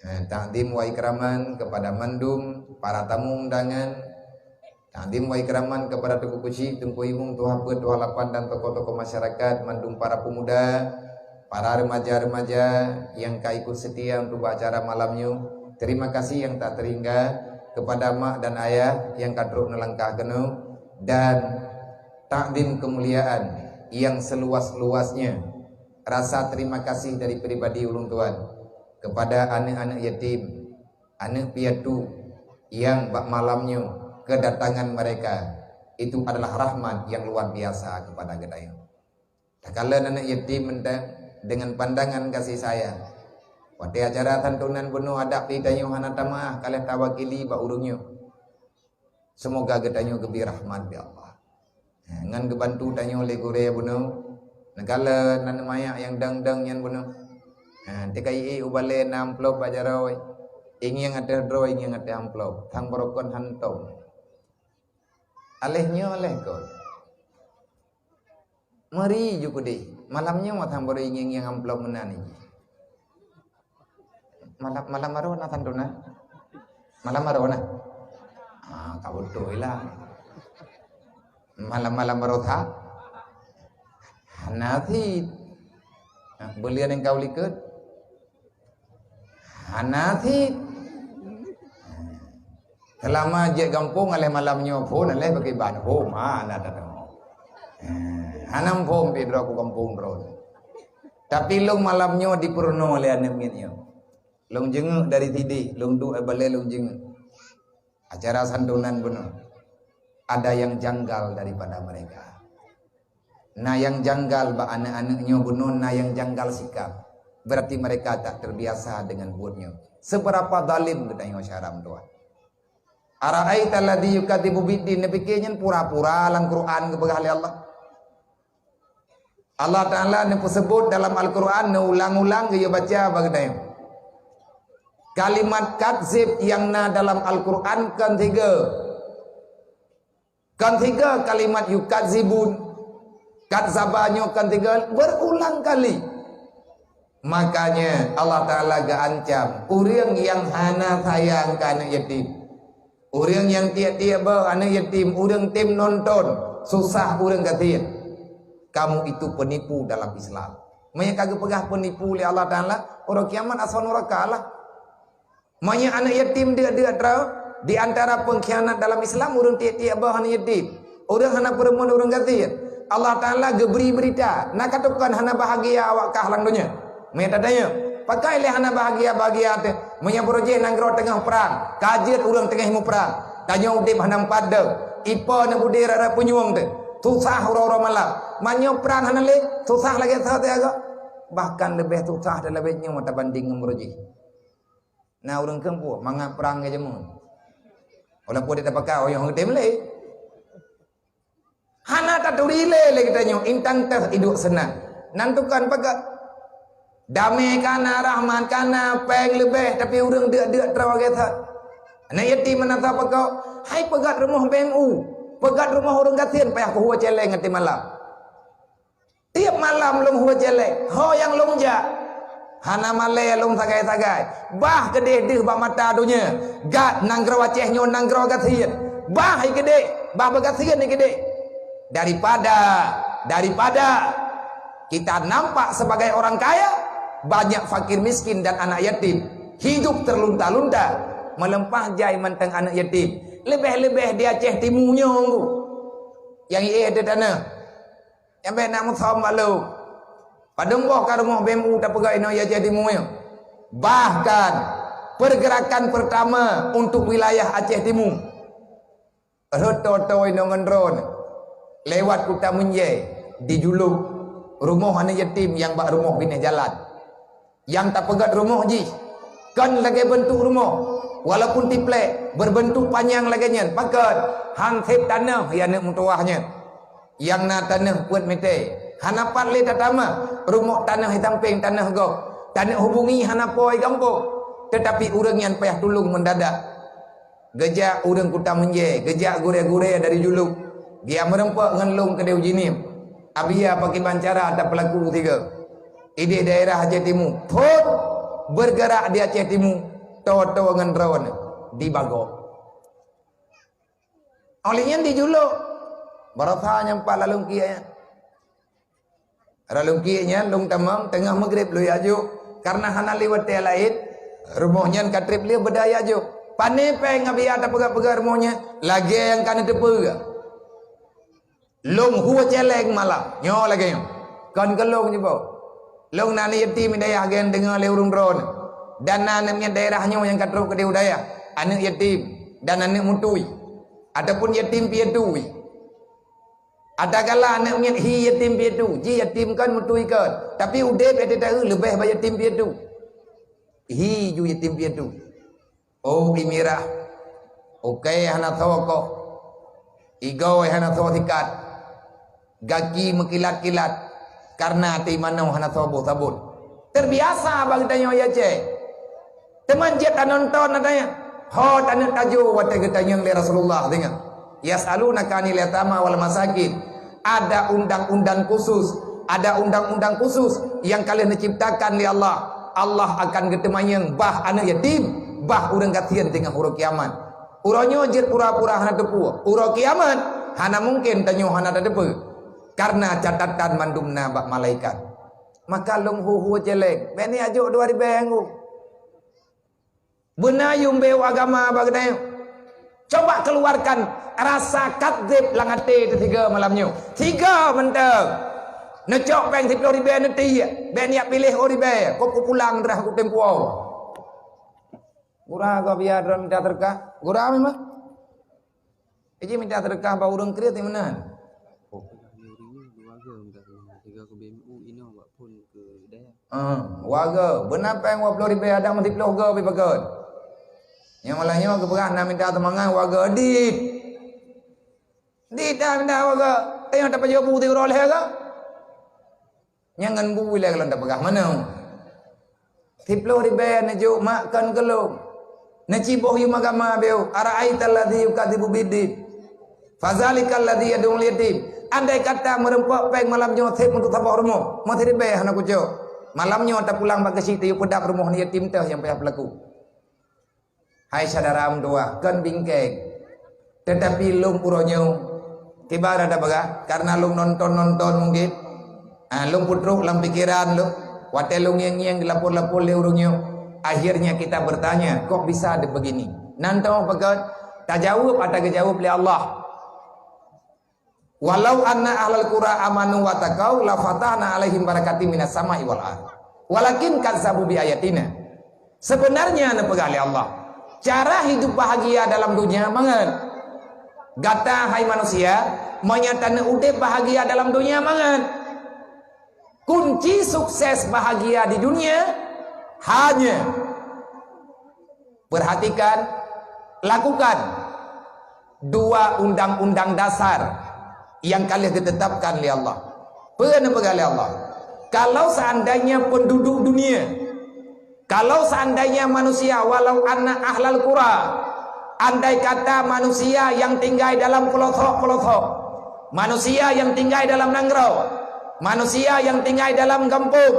Eh, takdim wa ikraman kepada mandum para tamu undangan. Takdim wa ikraman kepada Teungku Keuchik, Teungku Imum, Tuha Peuet, Tuha Lapan dan tokoh-tokoh masyarakat, mandum para pemuda, para remaja-remaja yang ka ikut setia untuk acara malam nyoe. Terima kasih yang tak terhingga kepada mak dan ayah yang ka trok neulangkah keunoe, dan takdim kemuliaan yang seluas-luasnya. Rasa terima kasih dari pribadi ulôn tuan kepada aneuk-aneuk yatim, aneuk piatu nyang bak malam nyoe kedatangan mereka itu adalah rahmat yang luar biasa kepada geutanyoe. Takalon aneuk yatim mantong dengan pandangan kasih sayang. Watée acara santunan bunoe adak pi tanyoe hana tameu'ah ka lheueh tawakili bak ureuëng nyoe. Seumoga geutanyoe geubri rahmat lé Allah. Ha, ngon geubantu tanyoe lé gurée bunoe, neukalon aneuk manyak nyang dang-dang nyan bunoe. Ha, teuka ié u balée na amplop bak jaroe. Ingieng ateueh droe, ingieng ateueh amplop. Sang barokon hantom. Aléh nyoe, aléh kon. Meuri ju keudeh. Malam nyoe sang barô ingieng-ingieng amplop meunan jih. Malam, malam barô na santunan? Malam barô na? Ah, ka beutôi lah. Malam-malam barô that? Hana cit. Nah, beulian nyang ka u likot. Hana cit. Seulama jeuet gampông, aléh malam nyoe phon, aléh pakriban phon, ha, na tadeungoe. Eh, hana phon pih droe ku gampông droe. Tapi lôn malam nyoe dipeurunoe lé aneuk miet nyoe. Lôn jeungeuk dari sideh, lôn duek balée lôn jeungeuk. Acara santunan bunoe. Ada yang janggal daripada mereka. Na nyang janggal bak aneuk-aneuk nyoe bunoe, na nyang janggal sikap. Berarti mereka tak terbiasa dengan buet nyoe. Seberapa zalim geutanyoe syedara meutuah. Ara'aita alladzi yukadzibu biddin, neupike nyan pura-pura lam Quran geupeugah lé Allah. Allah Taala neupeuseubut dalam Al-Quran, neuulang-ulang geuyue baca bak geutanyoe. Kalimat kadzib nyang na dalam Al-Quran kon tiga. Kon tiga kalimat yukadzibun. Kadzaba nyoe kon tiga, berulang kali. Makanya Allah Taala geuancam ureuëng nyang hana sayang keu aneuk yatim. Ureuëng nyang tiek-tiek boh aneuk yatim, ureuëng tem nonton, susah ureuëng gasien. Kamu itu penipu dalam Islam. Meunyoe ka geupeugah penipu lé Allah Taala, uroe kiamat asoe nuraka lah. Meunyoe aneuk yatim deuk-deuk droe, di antara pengkhianat dalam Islam ureuëng tiek-tiek boh aneuk yatim. Ureuëng hana peureumeun ureuëng gasien. Allah Taala geubri beurita, na ka tukon hana bahagia awak kah lam donya. Meunyoe tatanyong, pakon lé hana bahagia-bahagia teuh? Meunyoe beurujeh nanggroe teungoh prang, ka jeuet ureuëng teungoh muprang. Tanyoe udeb hana meupat deuh, ipo neubudé rara punyueng teuh. Susah uroe-uroe malam. Meunyoe prang hana lé, susah lagée soe teuh agam. Bahkan leubeh susah dan leubeh nyoe tabanding ngon beurujeh. Na ureuëng kheun peue, mangat prang ka jameun. Walaupun dia tapaka, oh, nyang tem lé. Hana taturi lé lé geutanyoe, intan teuh iduek seunang. Nan tukang pakat. Damé kana, rahmat kana, péng leubeh, tapi ureuëng deuk-deuk droe lagée that. Aneuk yatim meunan tapeuko, hai peugöt rumoh B M U. Peugöt rumoh ureuëng gasien payah kuhue céléng ngon malam. Tieb malam lôn hue céléng, ho nyang lôn jak. Hana malée lôn sagai-sagai. Bah keudeh deuh bak mata donya. Gat nanggroe Aceh nyoe nanggroe gasien. Bah i keudeh, bah beugasien i keudeh. Daripada, daripada kita nampak sebagai orang kaya, banyak fakir miskin dan anak yatim hidup terlunta-lunta, meuleumpah jai mantong aneuk yatim. Leubeh-leubeh di Aceh Timu nyoe, nyang ié teuh tanoh. Nyang bék na musöm bak lôn. Padum boh ka rumoh B M U tapeugah inoe Aceh Timu nyoe. Bahkan, pergerakan pertama untuk wilayah Aceh Timu. Rhot toe-toe inoe ngon droeneuh. Lewat Kuta Meunjée, dijulok rumoh aneuk yatim nyang bak rumoh binéh jalan. Nyang tapeugöt rumoh jih, kon lagée beuntuk rumoh, walaupun tiplek, berbentuk panyang lagée nyan, pakon, han sép tanoh, ya aneuk meutuwah nyan. Nyang na tanoh peuet meter, hana pat lé tatamah, rumoh tanoh di sampéng tanoh gob, taneuk hubungi hana po i gampông, teutapi ureuëng nyan payah tulông meundadak. Geujak ureuëng Kuta Meunjée, geujak gurée-gurée dari julok, geujak meureumpok ngon lôn keudeh u Jeunieb. Abia pakriban cara tapeulaku sigoe. Ideh daerah Aceh Timu, phon bergerak di Aceh Timu, toe-toe ngon droeneuh dibagoe. Óh lheueh nyan dijulok, baroesa nyang pat lalong kiek nyan. Lalong kiek nyan lôn tamong teungoh meugreb lôn jak jok, kareuna hana lé watée laén, rumoh nyan ka treb lheueh beuda jak jok. Pané péng abia tapeugah-peugah rumoh nyan, lagée nyang ka neuteupeue. Lôn hue céléng malam nyoe lagée nyoe. Kon keu lôn nyoe boh. Lôn na aneuk yatim di dayah, geudeungoe lé ureuëng droeneuh. Dan na aneuk miet daerah nyoe nyang ka trok keudeh u dayah, aneuk yatim dan aneuk mutui, ataupun yatim piatu. Adakala aneuk miet hi yatim piatu, jih yatim kon, mutui kon, tapi udeb ate taeu leubeh bak yatim piatu. Hi ju yatim piatu. Oh, imirah, ukée hana soe koh, igoe hana soe sikat, gaki meukilat-kilat, kareuna ati manoe hana soe boh sabon. Terbiasa bak geutanyoe ya cé. Teuma jeuet tanonton ata nyan. Ho taneuk tajô watée geutanyong lé Rasulullah deungon, "Yas'alunaka 'anil yatama wal masakin." Ada undang-undang khusus, ada undang-undang khusus nyang ka lheueh neuciptakan lé Allah. Allah akan geuteumanyong bah aneuk yatim, bah ureuëng gasien teungoh uroe kiamat. Uroe nyoe jeuet pura-pura hana teupeue. Uroe kiamat hana mungken tanyoe hana tateupeue. Kareuna catatan mandum na bak malaikat. Maka lôn hu-hu céléng, bék ni ajok dua ribée anggô. Beuna yum beu agama bak geutanyoe. Coba keluarkan rasa kadzib lam até teuh sigoe malam nyoe. Sigoe mantong. Neucok péng siplôh ribée neutiek, bék niyak piléh o ribée, kok kupulang drah kutempo. Gura gob ya droe minta teureukah. Gura memang. Iji minta teureukah bak ureuëng kriet meunan. Teuka nuri nyoe dua go minta teuka, teuka keu B M U inoe bak phon keu dayah. Ah, wago, beuna péng dua ploh ribée, ada meusiplôh go pi pakon. Nyang malah nyoe geupeugah na minta teumangang wago dit. Dit dah minta wago. Tanyong tapajoh bu ti uroe lhée go. Nyang ngon bu ilée lôn tapeugah manoe. Siplôh ribée neujok mak kon keu lôn. Neuciboh yum agama beu, "Ara'aital ladzi yukadzibu biddin, fadzalikal ladzi yad'ul yatim." Andai kata meureumpok péng malam nyoe sép untuk saboh rumoh, meusireubée hana kucok. Malam nyoe tapulang bak geuchik tayue peudab rumoh aneuk yatim teuh nyang payah peulaku. Hai syedara meutuwah, kon bingkeng. Teutapi lôn uroe nyoe, kiban rada bagah, kareuna lôn nonton-nonton mungken. Ah, lôn peutrok lam pikeran lôn, watée lôn ngieng-ngieng dilapor-lapor lé ureuëng nyoe. Akhirnya kita bertanya, kok bisa dibegini? Nan toh peugah, tajaweueb ata geujaweueb lé Allah. "Walau anna ahlal qura amanu wattaqau, lafatahna 'alaihim barakatim minas sama'i wal ardh. Walakin kazzabu bi ayatina." Sebenarnya, neupeugah lé Allah, cara hidup bahagia dalam dunia mangat. Gata, hai manusia, meunyo taneuk udeb bahagia dalam dunia mangat. Kunci sukses bahagia di dunia hanya Perhatikan, lakukan dua undang-undang dasar nyang ka lheueh geutetapkan lé Allah. Peue neupeugah lé Allah? Kalau seandainya penduduk dunia, kalau seandainya manusia, walau anna ahlal qura, Andai kata manusia yang tinggai dalam pelosok-pelosok, manusia yang tinggai dalam nanggroe, manusia yang tinggai dalam gampông,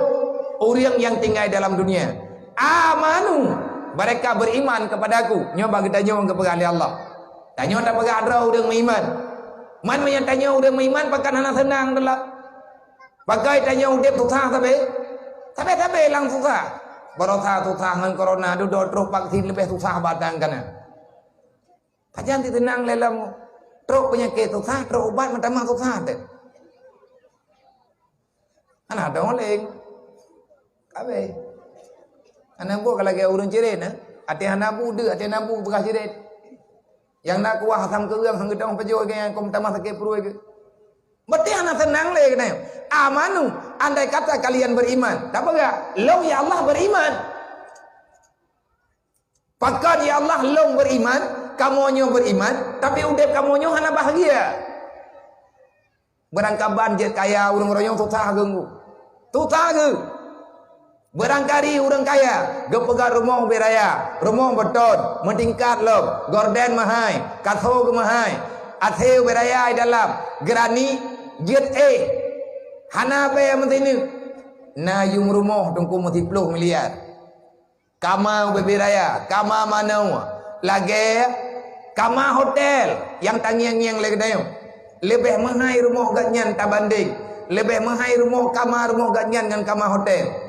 ureuëng yang tinggai dalam dunia, amanu, mereka beriman kepada-Ku. Nyoe bak geutanyoe geupeugah lé Allah. Tanyoe tapeugah droe ureuëng meuiman. Man meunyoe tanyoe ureuëng meuiman, pakon hana seunang teulak. Pakon tanyoe udeb susah sabe? Sabe-sabe lam susah. Barosa susah ngon corona, dudoe trok vaksin leubeh susah bak tan kana. Pajan teuteunang lé lam trok peunyakét susah, trok ubat meutamah susah teuh. Hana dong leng. Kabeh. Hana buet ka lagée ureuëng cirét, eh? Até hana bu deuek, até hana bu beukah cirét. Nyang na kuah asam keureung, han geudong pajoh geuh nyang keu meutamah sakét pruet geuh. Berarti hana seunang lé keunoe. Amanu, andai kata kalian beriman. Tapeugah, lôn ya Allah beriman. Pakon ya Allah lôn beriman, kamoe nyoe beriman, tapi udeb kamoe nyoe hana bahagia. Beurangkaban jeuet kaya ureuëng royong susah geunggu. Susah geuh. Beurangkari ureuëng kaya, geupeugah rumoh ubé raya, rumoh beutôn, meutingkat lom, gorden meuhai, kaso geumeuhai, até ubé raya i dalam, geurani jeuet éh, hana bée meusineuk. Na yuem rumoh teungku meusiploh miliar. Kama ubé-bé raya, kama manoe, lagée kama hotel nyang tangieng-ngieng lé geutanyoe. Leubeh meuhai rumoh gobnyan tabandeng, leubeh meuhai rumoh kama rumoh gobnyan ngon kama hotel.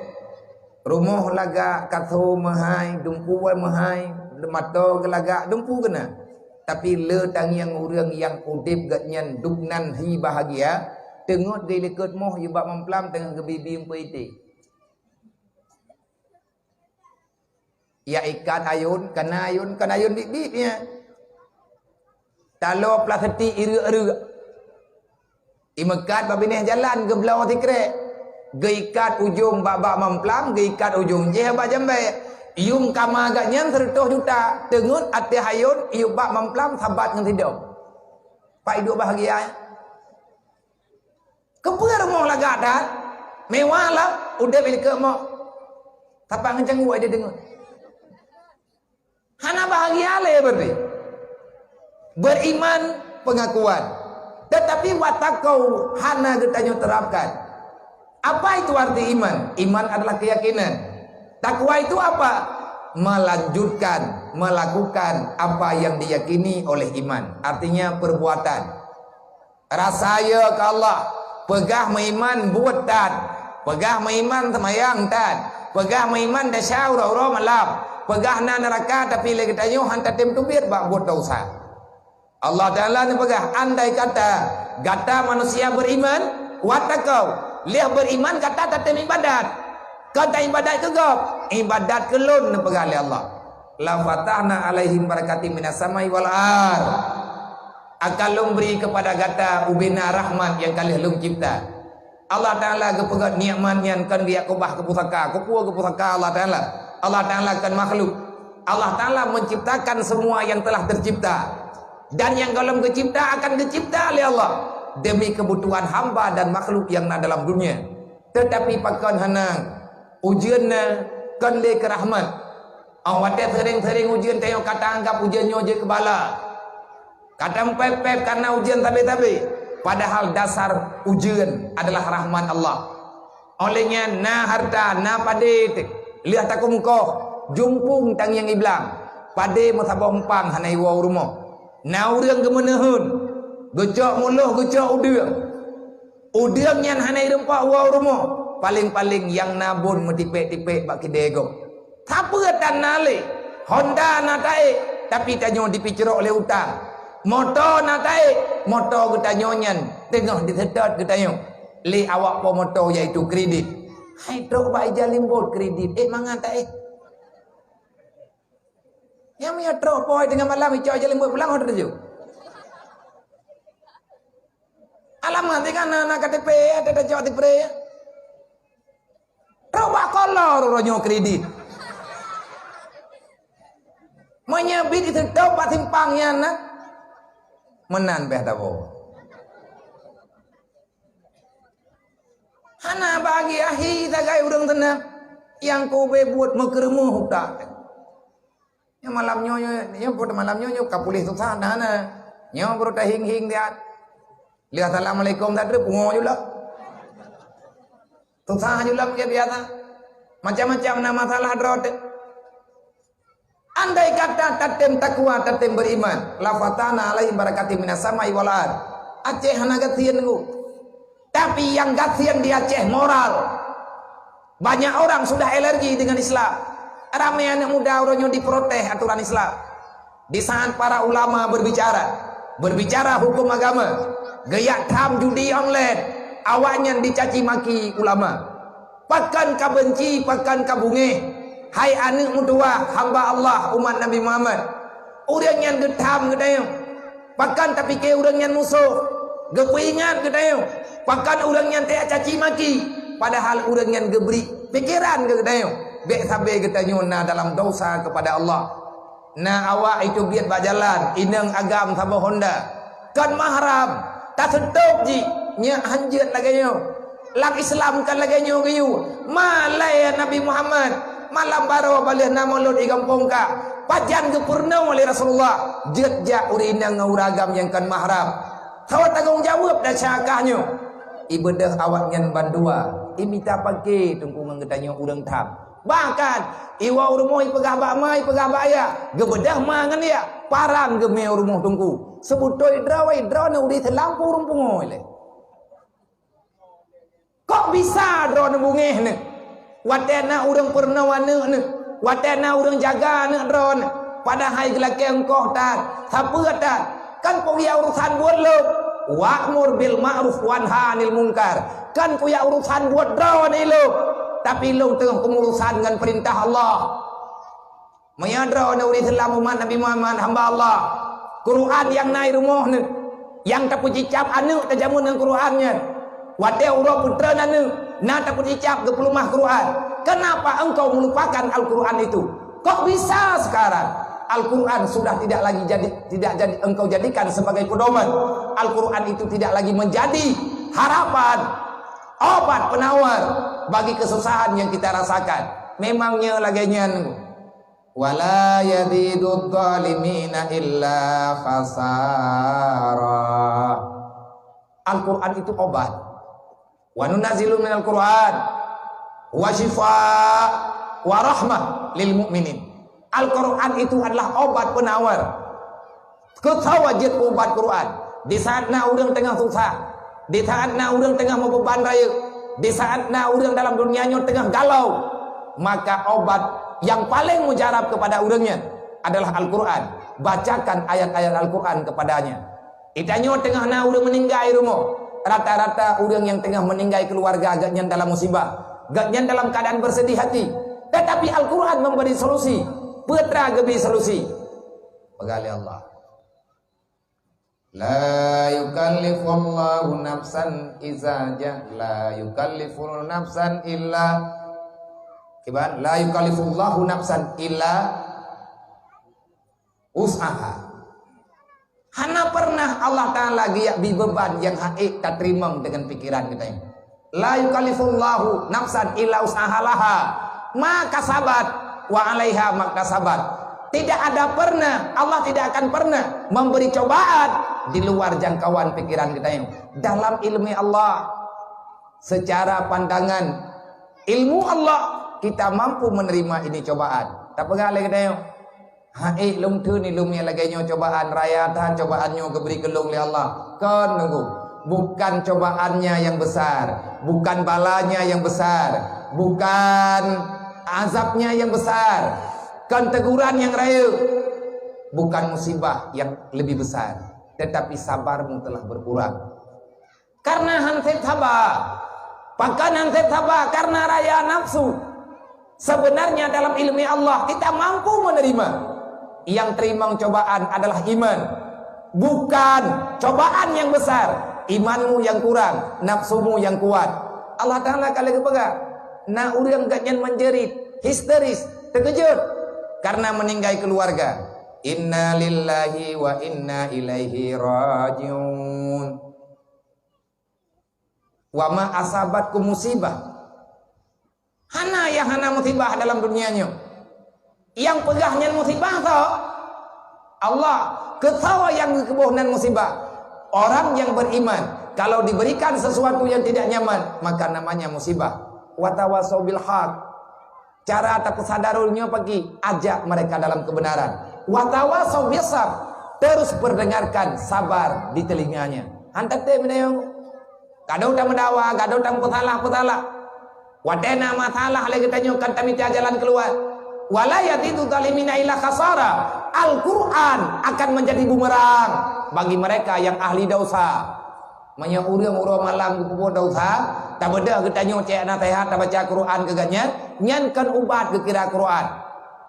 Rumoh lagak, kaso meuhai, dumpu meuhai, mato geulagak, dumpu geuna. Tapi le tangieng ureuëng nyang udeb gobnyan dubnan hi bahagia, teungeut geulikot moh yue bak mamplam teungoh geubibi umpeu ité. Ya ikat ayôn, kana ayôn, kana ayôn biet-biet nyan. Taloe plastik ireuek-reuek. Imeukat bak binéh jalan geubloe sikrek. Geuikat ujong bak-bak mamplam, geuikat ujong jih bak jambée. Yuem kama gobnyan seureutôh juta, teungeut até ayôn, iyueb bak mamplam sabat ngon sidom. Pak iduek bahagia, ya? Keupeue rumoh lagak that, mewah lom, udeb ilikeue moh. Tapak ngon cangguek dia deungon. Hana bahagia lé berarti. Beriman pengakuan, tetapi watakau hana geutanyoe terapkan. Apa itu arti iman? Iman adalah keyakinan. Takwa itu apa? Melanjutkan, melakukan apa yang diyakini oleh iman. Artinya perbuatan. Rasa ya keu Allah, peugah meuiman buet that, peugah meuiman seumayang that, peugah meuiman desya uroe-uroe malam, peugah na neuraka tapi lé geutanyoe han tatem teubiet bak buet desya. Allah Taala neupeugah, andai kata gata manusia beriman, watakau, lheueh beriman gata tatem ibadat, kon taibadat keu gob, ibadat keu Lôn neupeugah lé Allah. La fatahna alaihim barakatim minas samai wal ard. Akan Lôn bri keupada gata ubena rahmat nyang ka lheueh Lôn cipta. Allah Taala geupeugét nikmat nyan kon geujak keubah keu pusaka. Keupeue keu pusaka Allah Taala? Allah Taala kon makhluk. Allah Taala menciptakan semua yang telah tercipta. Dan nyang gohlom geucipta akan geucipta lé Allah demi kebutuhan hamba dan makhluk nyang na dalam dunia. Teutapi pakon hana ujeuen na kon lé keu rahmat. Óh watée seuring-seuring ujeuen tanyoe ka taanggab ujeuen nyoe jeuet keu bala. Ka tampép-pép kareuna ujeuen sabe-sabe, padahal dasar ujeuen adalah rahmat Allah. Óh lheueh nyan na hareuta, na padé, lheueh takeumeukoh, jumpung tangieng iblang, padé meusaboh empang hana iwoe u rumoh. Na ureuëng geumeuneuheun, geucok muloh, geucok udeueng. Udeueng nyan hana ireumpok woe u rumoh, paleng-paleng nyang na bon meutipék-tipék bak kidée gob. Sapeue tan na lé? Honda na taék, tapi tanyoe dipicrok lé utang. Moto na taék, moto geutanyoe nyan teungoh diseutôt geutanyoe lé awak po moto, yaitu kredit. Hai trok bak ija limbot kredit, ék mangat taék. Nyang meunyoe trok po teungoh malam icok ija limbot pulang, ho teuju. Alamat tinggai na, na K T P, ada tacok tipre. Trok bak kolor uroe nyoe kredit. Meunyoe bit diseutôt bak simpang nyan na, meunan beh tabo. Hana bahagia hi sagai ureuëng seunang nyang kube buet meukeureumoh utak. Nyoe malam nyoe, nyoe, nyoe buet malam nyoe, nyoe ka puléh susah na na. Nyoe baru tahieng-hieng siat. Lheueh assalamualaikum that pungo ju lom. Susah ju lom ke biasa. Macam-macam na masalah droe teuh. Andai kata tatem takwa, tatem beriman, la fatahna alaihim barakatim minas sama'i wal ard. Aceh hana gasien nunggu. Tapi yang gasien di Aceh moral. Banyak orang sudah alergi dengan Islam. Ramai anak muda orang yang diprotes aturan Islam. Di saat para ulama berbicara, berbicara hukum agama, geujak tham judi online, awaknyan dicaci maki ulama. Pakon ka benci, pakon ka bungéh, hai aneuk meutuwah hamba Allah umat Nabi Muhammad. Ureuëng nyan geutham geutanyoe, pakon tapike ureuëng nyan musoh, geupeuingat geutanyoe, pakon ureuëng nyan teucaci maki, padahal ureuëng nyan geubri pikeran geutanyoe. Bék sabe geutanyoe na dalam dosa kepada Allah. Na awak iteubiet bak jalan, inong agam saboh honda. Kon mahram, taseutôb jih, nyak hanjeuet lagée nyoe. Lam Islam kon lagée nyoe geuyue. Malée Nabi Muhammad, malam baroe baleueh na mulod di gampông ka. Pajan geupurunoe lé Rasulullah, jeuet jak ureuëng inong ngon ureuëng agam nyang kon mahram. Sawa tanggong jaweueb dan syakah nyoe. Ibeudôh awaknyan bandua, imita pake teungku ngon geutanyoe ureuëng tham. Bahkan, iwoe u rumoh ipeugah bak ma, ipeugah bak ayah, geubeudôh ma ngon yah, parang geumé u rumoh teungku. Seubutôi droe, droeneuh udeb teulampu ureuëng pungo ilée. Kok bisa droeneuh bungéh neuh? Watée na ureuëng peurunoe aneuk neuh, watée na ureuëng jaga aneuk droeneuh, padahai geulakée eungkoh that, sapeue that, kan peue urusan buet lôn. Wa'mur bil ma'ruf wanha 'anil munkar. Kan kuyak urusan buet droeneuh ilôn, tapi ilôn teungoh keumu urusan ngon peurintah Allah. Meunyoe droeneuh ureuëng Islam umat Nabi Muhammad hamba Allah, Quran nyang na i rumoh neuh, nyang tapeucicab aneuk tajameun ngon Quran nyan. Watée uroe peutreun aneuk, na tapeucicab geupeuleumah Quran. Kenapa engkau melupakan Al-Quran itu? Kok bisa sekarang Al-Quran sudah tidak lagi jadi, tidak jadi engkau jadikan sebagai pedoman? Al-Quran itu tidak lagi menjadi harapan, obat penawar bagi kesusahan yang kita rasakan. Memangnya lagée nyan. Wala yazidudz zalimina illa khasara. Al-Quran itu obat. Wa nunazzilu minal Quran wa syifa wa rahmah lil mu'minin. Al-Quran itu adalah obat penawar. Keu soe jeuet ubat Quran? Di saat na ureuëng teungoh susah, di saat na ureuëng teungoh meubeuban rayeuk, di saat na ureuëng dalam dunia nyoe teungoh galau, maka obat yang paling mujarab kepada ureuëng nyan adalah Al-Quran. Bacakan ayat-ayat Al-Quran kepadanya. Di tanyoe teungoh na ureuëng meuninggai rumoh, rata-rata ureuëng nyang teungoh meuninggai keuluwarga geuhnyan dalam musibah, geuhnyan dalam keadaan bersedih hati. Tetapi Al-Quran memberi solusi. Peue teuma geubri solusi? Peugah lé Allah. La yukallifullahu nafsan iza ja-, la yukallifu nafsan illa, kiban, la yukallifullahu nafsan illa wus'aha. Hana pernah Allah Taala geujak bi beuban nyang hana ék tateurimong deungon pikeran geutanyoe. La yukallifullahu nafsan illa wus'aha laha ma kasabat wa 'alaiha maktasabat. Tidak ada pernah, Allah tidak akan pernah memberi cobaan di luar jangkauan pikiran geutanyoe. Dalam ilmu Allah, secara pandangan ilmu Allah, kita mampu menerima ini cobaan. Tapeugah lé geutanyoe, "Hai, lôn teun ilôn nyang lagée nyoe cobaan, raya that cobaan nyoe geubri keu lôn lé Allah." Kon, Teungku. Bukan cobaannya yang besar, bukan balanya yang besar, bukan azabnya yang besar, kon teguran nyang rayeuk, bukan musibah yang lebih besar, tetapi sabarmu telah berkurang. Karena han sép saba. Pakon han sép saba? Karena raya nafsu. Sebenarnya dalam ilmu Allah kita mampu menerima. Yang terimong cobaan adalah iman. Bukan cobaan yang besar, imanmu yang kurang, nafsumu yang kuat. Allah Taala ka lheueh geupeugah, na ureuëng geuhnyan menjerit, histeris, terkejut karena meninggai keluarga. Inna lillahi wa inna ilaihi raji'un. Wa ma asabatkum musibah. Hana nyang hana musibah dalam dunia nyoe. Nyang peugah nyan musibah tho Allah. Keu soe nyang geukeuboh nan musibah? Orang yang beriman. Kalau diberikan sesuatu yang tidak nyaman, maka namanya musibah. Watawasau bil haq. Cara tapeusadar ureuëng nyoe pagi, ajak mereka dalam kebenaran. Watawasau bis sabr, terus perdengarkan, sabar di telinganya. Han tatem meunyoe. Gadôh tameudawa, gadôh tameusalah-peusalah. Watée na masalah lé geutanyoe kan tamita jalan keuluwa. Wala yazidu zalimina illa khasara. Al-Quran akan menjadi bumerang bagi mereka yang ahli dosa. Meunyoe ureuëng uroe malam geupeubuet dosa, tabeudôh geutanyoe cek naseuhat tabaca Quran keu gobnyan, nyan kon ubat geukira Quran.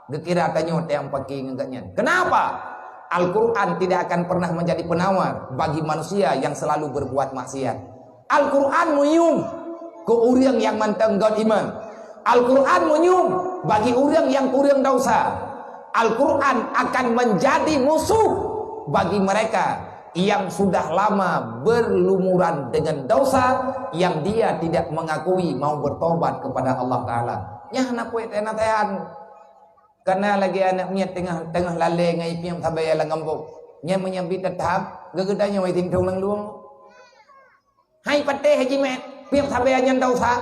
Geukira tanyoe teuh nyang paki ngon gobnyan. Kenapa? Al-Quran tidak akan pernah menjadi penawar bagi manusia yang selalu berbuat maksiat. Al-Quran meunyoe keu ureuëng nyang mantong göt iman. Al-Quran meunyoe bagi ureuëng nyang kureueng dosa. Al-Quran akan menjadi musuh bagi mereka yang sudah lama berlumuran dengan dosa yang dia tidak mengakui mau bertobat kepada Allah Taala. Nyan hana puet teunatehan. Kana lagée aneuëk miet teungoh, teungoh lalée ngon ipieng sabe lam gampông. Nyan meunyoe bi teutab, geugeutanyong i sintong lam luwang. Hai patéh jimeuet, pieng sabe nyan dosa.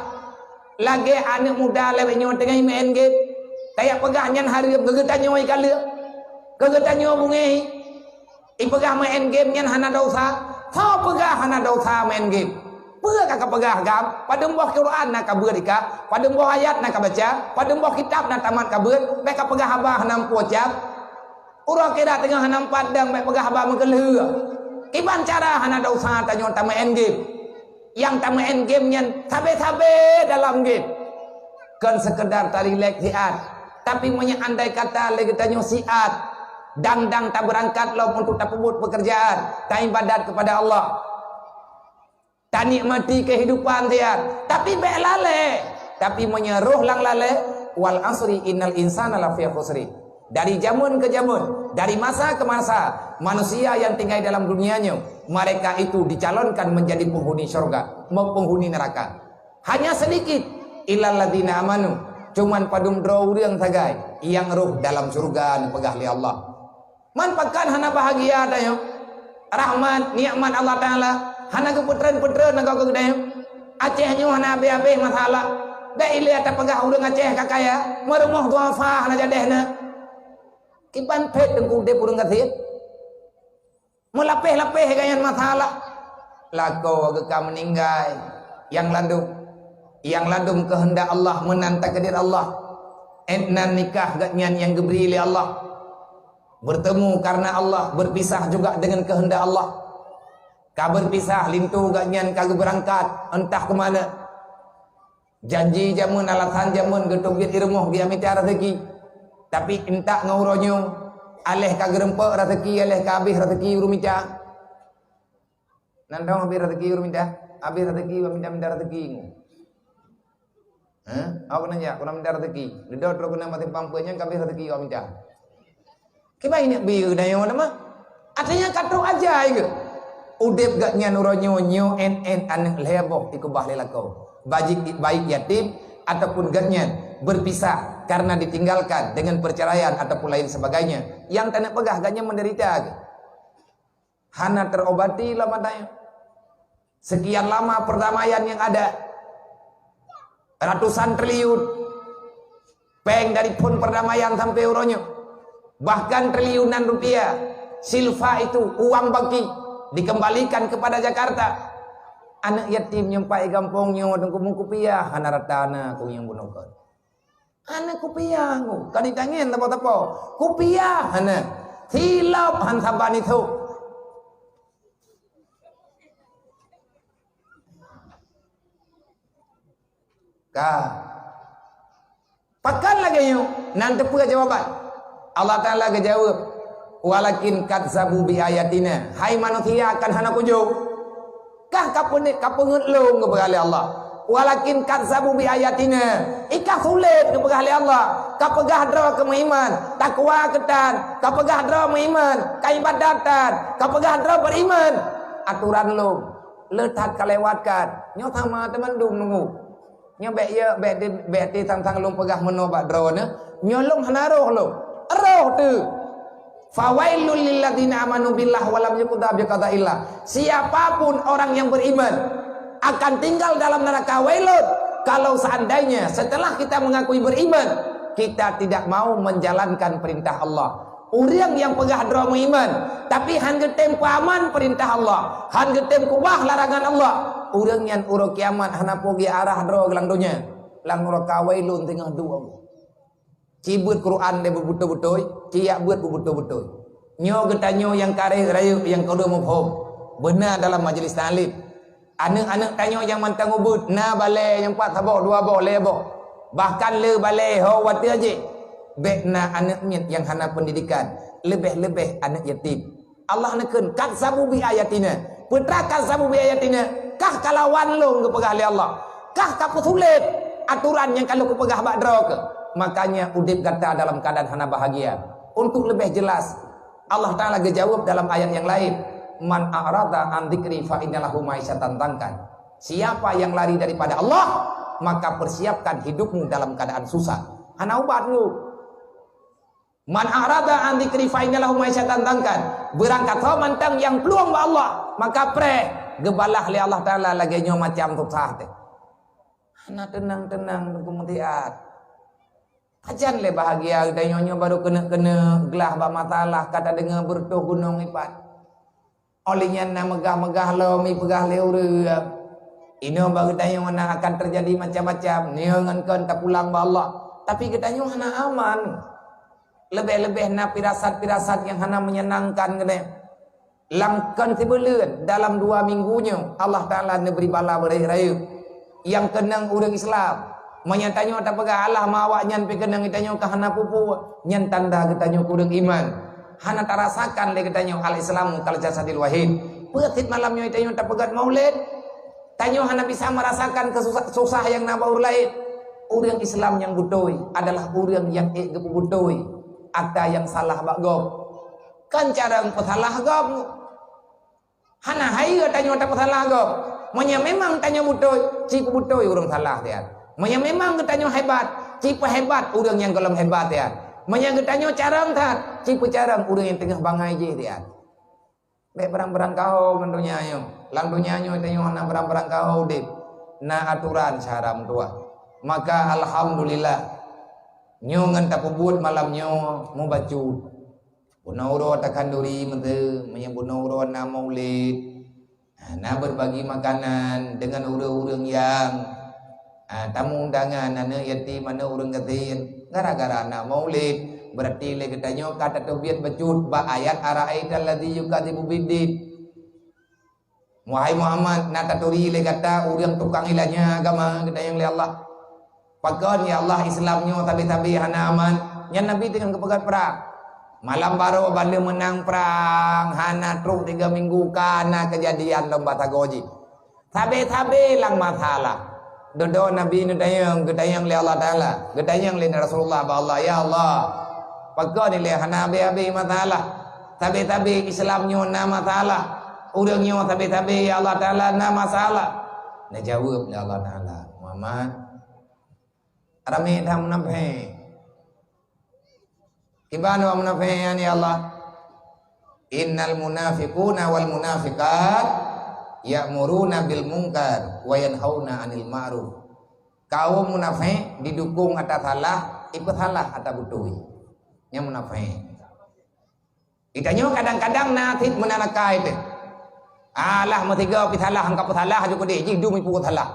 Lagée aneuëk muda lawét nyoe teungoh imeu'en gét. Tajak peugah nyan hareuem, geugeutanyong i kaleuek. Geugeutanyong bungéh. Ipeugah meu'en game nyan hana dosa. Soe peugah hana dosa meu'en game? Peue ka kapeugah gam? Padum boh Quran na kabeuet ika? Padum boh ayat na kabaca? Padum boh kitab na tamat kabeuet? Bék kapeugah haba hana meupucam. Uroe akhirat teungoh hana meupadang bék peugah haba meukeulheueh. Kiban cara hana dosa tanyoe tameu'en game? Nyang tameu'en game nyan sabe-sabe dalam game. Kon sekedar tarilek siat, tapi meunyoe andai kata lé geutanyoe siat, dang-dang tabeurangkat lom untuk tapeubuet peukeurjaan, taibadat keupada Allah, tanikmati keuhidupan siat, tapi bék lalée. Tapi meunyoe roh lam lalée, wal asri innal insana lafi khusri. Dari jameun ke jameun, dari masa ke masa, manusia yang tinggal dalam dunia nyoe, mereka itu dicalonkan menjadi penghuni syurga, penghuni neraka. Hanya sedikit, illalladzina amanu, cuman padum droe ureuëng sagai nyang roh dalam syurga neupeugah lé Allah. Man pakon hana bahagia tanyoe? Rahmat, nikmat Allah Taala hana geupeutreun-peutreun nanggroe geutanyoe. Aceh nyoe hana habéh-habéh masalah. Bék ilée tapeugah ureuëng Aceh ka kaya, meurumoh duafa hana jadeh na. Kiban phét teungku udeb ureuëng gasien. Meulapéh-lapéh gobnyan masalah. Lakoe geuh ka meuninggai, nyang ladum. Nyang ladum keuheundak Allah, meunan takdir Allah. Ét nan nikah gobnyan nyang geubri lé Allah. Bertemu karena Allah, berpisah juga dengan kehendak Allah. Ka berpisah, linto gobnyan ka geubeurangkat, entah keu mana. Janji jameun, alasan jameun, geuteubiet i rumoh geujak mita raseuki. Tapi intat ngon uroe nyoe, aléh ka geureumpok raseuki, aléh ka habéh raseuki ureuëng mita. Nan dong habéh raseuki ureuëng mita, habéh raseuki ureuëng mita, mita raseuki. Hah? Awak keuneuk jak, keuneuk mita raseuki. Dudoe trok keuneuk meusimpang peue nyang ka habéh raseuki awak mita. Kiban neuk bi geutanyoe teuma. Artinya ka trok aja geuh. Udeb gobnyan uroe nyoe, nyoe ét-ét aneuëk lhée boh dikeubah lé lakoe. Baik, baik yatim ataupun gobnyan berpisah karena ditinggalkan dengan perceraian ataupun lain sebagainya. Nyang taneuk peugah gobnyan menderita geuh. Hana terobati lom ata nyan. Sekian lama perdamaian yang ada, ratusan triliun, péng dari phon perdamaian sampai uroe nyoe, bahkan triliunan rupiah, silfa itu, uang baki, dikembalikan kepada Jakarta. Aneuëk yatim nyang pat i gampông nyoe teungku meukupiah hana rata na keu nyang bunoe kon. Hana kupiah ku, ka ditangen teupeu-teupeu. Kupiah hana. Silop han saban isok. Ka. Pakon lagée nyoe, nan teupeue jawaban. Allah Taala geujaweueb, "Walakin kadzabu bi ayatina." Hai manusia, kan hana kujok. Kah kapeunit, kapeungeut lôn geupeugah lé Allah. Walakin kadzabu bi ayatina. Ikah sulet geupeugah lé Allah. Kapeugah droe keu meuiman, takwa keu tan, kapeugah droe meuiman, ka ibadat tan, kapeugah droe beriman. Aturan lôn, le that kalewatkan. Nyoe sama teumandum nunggu. Nyoe bék ya, bék di, bék di tang-tang lôn peugah meunoe bak droeneuh. Nyoe lôn hana roh lôn. Roh teuh. "Fawailul lilladzina amanu billah wa lam yuqda biqadaillah." Siapapun orang yang beriman akan tinggal dalam neraka wailun kalau seandainya setelah kita mengakui beriman, kita tidak mau menjalankan perintah Allah. Ureuëng nyang peugah droe meuiman, tapi han geutem peuaman peurintah Allah, han geutem keubah larangan Allah, ureuëng nyan uroe kiamat hana peue geuarah droe lam donya, lam neraka wailun teungoh duek. Ci beuet Quran lé beubeutôi-beutôi, ci yak beuet beubeutôi-beutôi. Nyoe geutanyoe nyang kareh rayeuk nyang keudua muphom. Beuna dalam majlis taklim. Aneuëk-aneuëk tanyoe nyang mantong ubit, na balée nyang pat saboh, dua boh, lhée boh. Bahkan le balée ho watée jih. Bék na aneuëk miet nyang hana peundidikan, leubeh-leubeh aneuëk yatim. Allah neukheun, "Kadzabu bi ayatina." Peue teuma kadzabu bi ayatina? Kah kalawan lôn geupeugah lé Allah. Kah kapeusulet aturan nyang ka lôn kupeugah bak droe keuh. Makanya udeb gata dalam keadaan hana bahagia. Untuk leubeh jelas, Allah Ta'ala geujaweueb dalam ayat nyang laén, "Man a'rada an dzikri fa inna lahu ma'isyatan dhankan." Siapa yang lari daripada Allah, maka persiapkan hidupmu dalam keadaan susah. Hana ubat ngu. "Man a'rada an dzikri fa inna lahu ma'isyatan dhankan." Beurangkasoe mantong nyang plueng bak Allah, maka preh geubalah lé Allah Ta'ala lagée nyoe macam susah teuh. Hana teunang-teunang teungku meutiat. Pajan lé bahagia geutanyoe nyoe barô keuneuk-keuneuk glah bak masalah ka tadeungoe beureutoh gunong ipat. Óh lheueh nyan na meugah-meugah lom ipeugah lé ureuëng, inoe bak geutanyoe na akan teujadi macam-macam, nyoe ngon kon tapulang bak Allah. Tapi geutanyoe hana aman. Leubeh-leubeh na pirasat-pirasat nyang hana meunyenangkan geutanyoe. Lam kon sibuleuen, dalam dua minggu nyoe, Allah Ta'ala neubri bala beurayek-rayek. Nyang keunong ureuëng Islam. Meunyoe tanyoe tapeugah, "Alah, ma awaknyan pih keunong, geutanyoe ka hana peue-peue," nyan tanda geutanyoe kureueng iman. Hana tarasakan lé geutanyoe al-Islamu kal jasadil wahid. Peue cit malam nyoe tanyoe tapeugét maulid? Tanyoe hana bisa merasakan keususah, susah nyang na bak ureuëng laén. Ureuëng Islam nyang beutôi adalah ureuëng nyang ék geupeubeutôi ata nyang salah bak gob. Kon carông peusalah gob. Hana hai tanyoe tapeusalah gob. Meunyoe memang tanyoe beutôi, ci peubeutôi ureuëng salah siat. Meunyoe memang geutanyoe hebat, ci peuhebat ureuëng nyang gohlom hebat siat. Meunyoe geutanyoe carông that, ci peucarông ureuëng nyang teungoh bangai jih siat. Bék barang-barang kaho ngon donya nyoe. Lam donya nyoe tanyoe hana barang-barang kaho udeb. Na atoran syara meutuah. Maka alhamdulillah. Nyoe ngon tapeubuet malam nyoe mubacut. Bunoe uroe takhanduri meuteue, meunyoe bunoe uroe na maulid, ha, na berbagi makanan deungon ureuëng-ureuëng nyang, ha, tamu undangan, aneuëk yatim, aneuëk ureuëng gasien, gara-gara na maulid, beurati lé geutanyoe ka tateubiet bacut bak ayat ara'aital ladzi yukadzibu biddin. Wahai Muhammad, na taturi lé gata ureuëng tukang ilanya agama geutanyong lé Allah. Pakon, ya Allah, Islam nyoe sabe-sabe hana aman? Nyan Nabi teungoh geupeugah prang. Malam baroe ban lheueh meunang prang, hana trok tiga minggu ka na keujadian lom bak sagoe jih. Sabe-sabe lam masalah. Dudoe Nabi neutanyong, geutanyong lé Allah Taala, geutanyong lé Rasulullah bak Allah, "Ya Allah, pakon ilée hana abée-abée masalah? Sabe-sabe Islam nyoe na masalah, ureuëng nyoe sabe-sabe, ya Allah Taala, na masalah." Neujaweueb lé Allah Taala, "Muhammad, ramé that munafék." Kiban awak munafék nyan, ya Allah? "Innal munafiquna wal munafiqat ya'muruna bil munkar wa yanhauna 'anil ma'ruf." Kaum munafék didukong ata salah, ipeusalah ata beutôi. Nyan munafék. Geutanyoe kadang-kadang na cit meunan akai teuh. Alah, meusigoe pih salah, han ka peusalah ju keudeh, jih dum ipeusalah.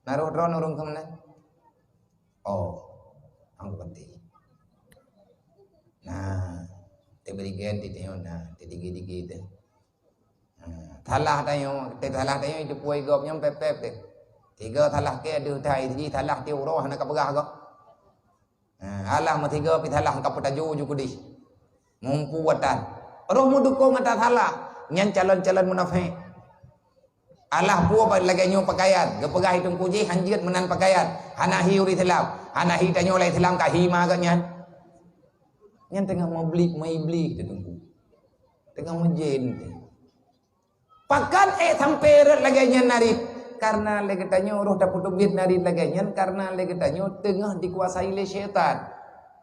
Na roh droeneuh ureuëng keu meunan? Oh, hana penting. Nah, teubri gen di tanyoe na, teudigi-digi teuh. Nah, salah tanyoe, teusalah tanyoe, jipui gob nyoe pép-pép teuh. Tiga salah keu deuh tai, siji salah tiep uroe hana ka peugah gob. Nah, alah meusigoe pih salah han ka peutaju ju keudeh. Mumpu atan. Roh meudukong ata salah, nyan calon-calon munafék. Alah peue lagée nyoe pakaian, geupeugah i teungku jih han jeuet meunan pakaian, hana hi ureuëng Islam, hana hi tanyoe lam Islam ka hi ma geuh nyan. Nyan teungoh meubli, meuiblih teuh teungku. Teungoh meujén teuh. Pakon ék sampoe rot lagée nyan narit? Karena lé geutanyoe roh tapeuteubiet narit lagée nyan, karena lé geutanyoe teungoh dikuasai lé syaitan.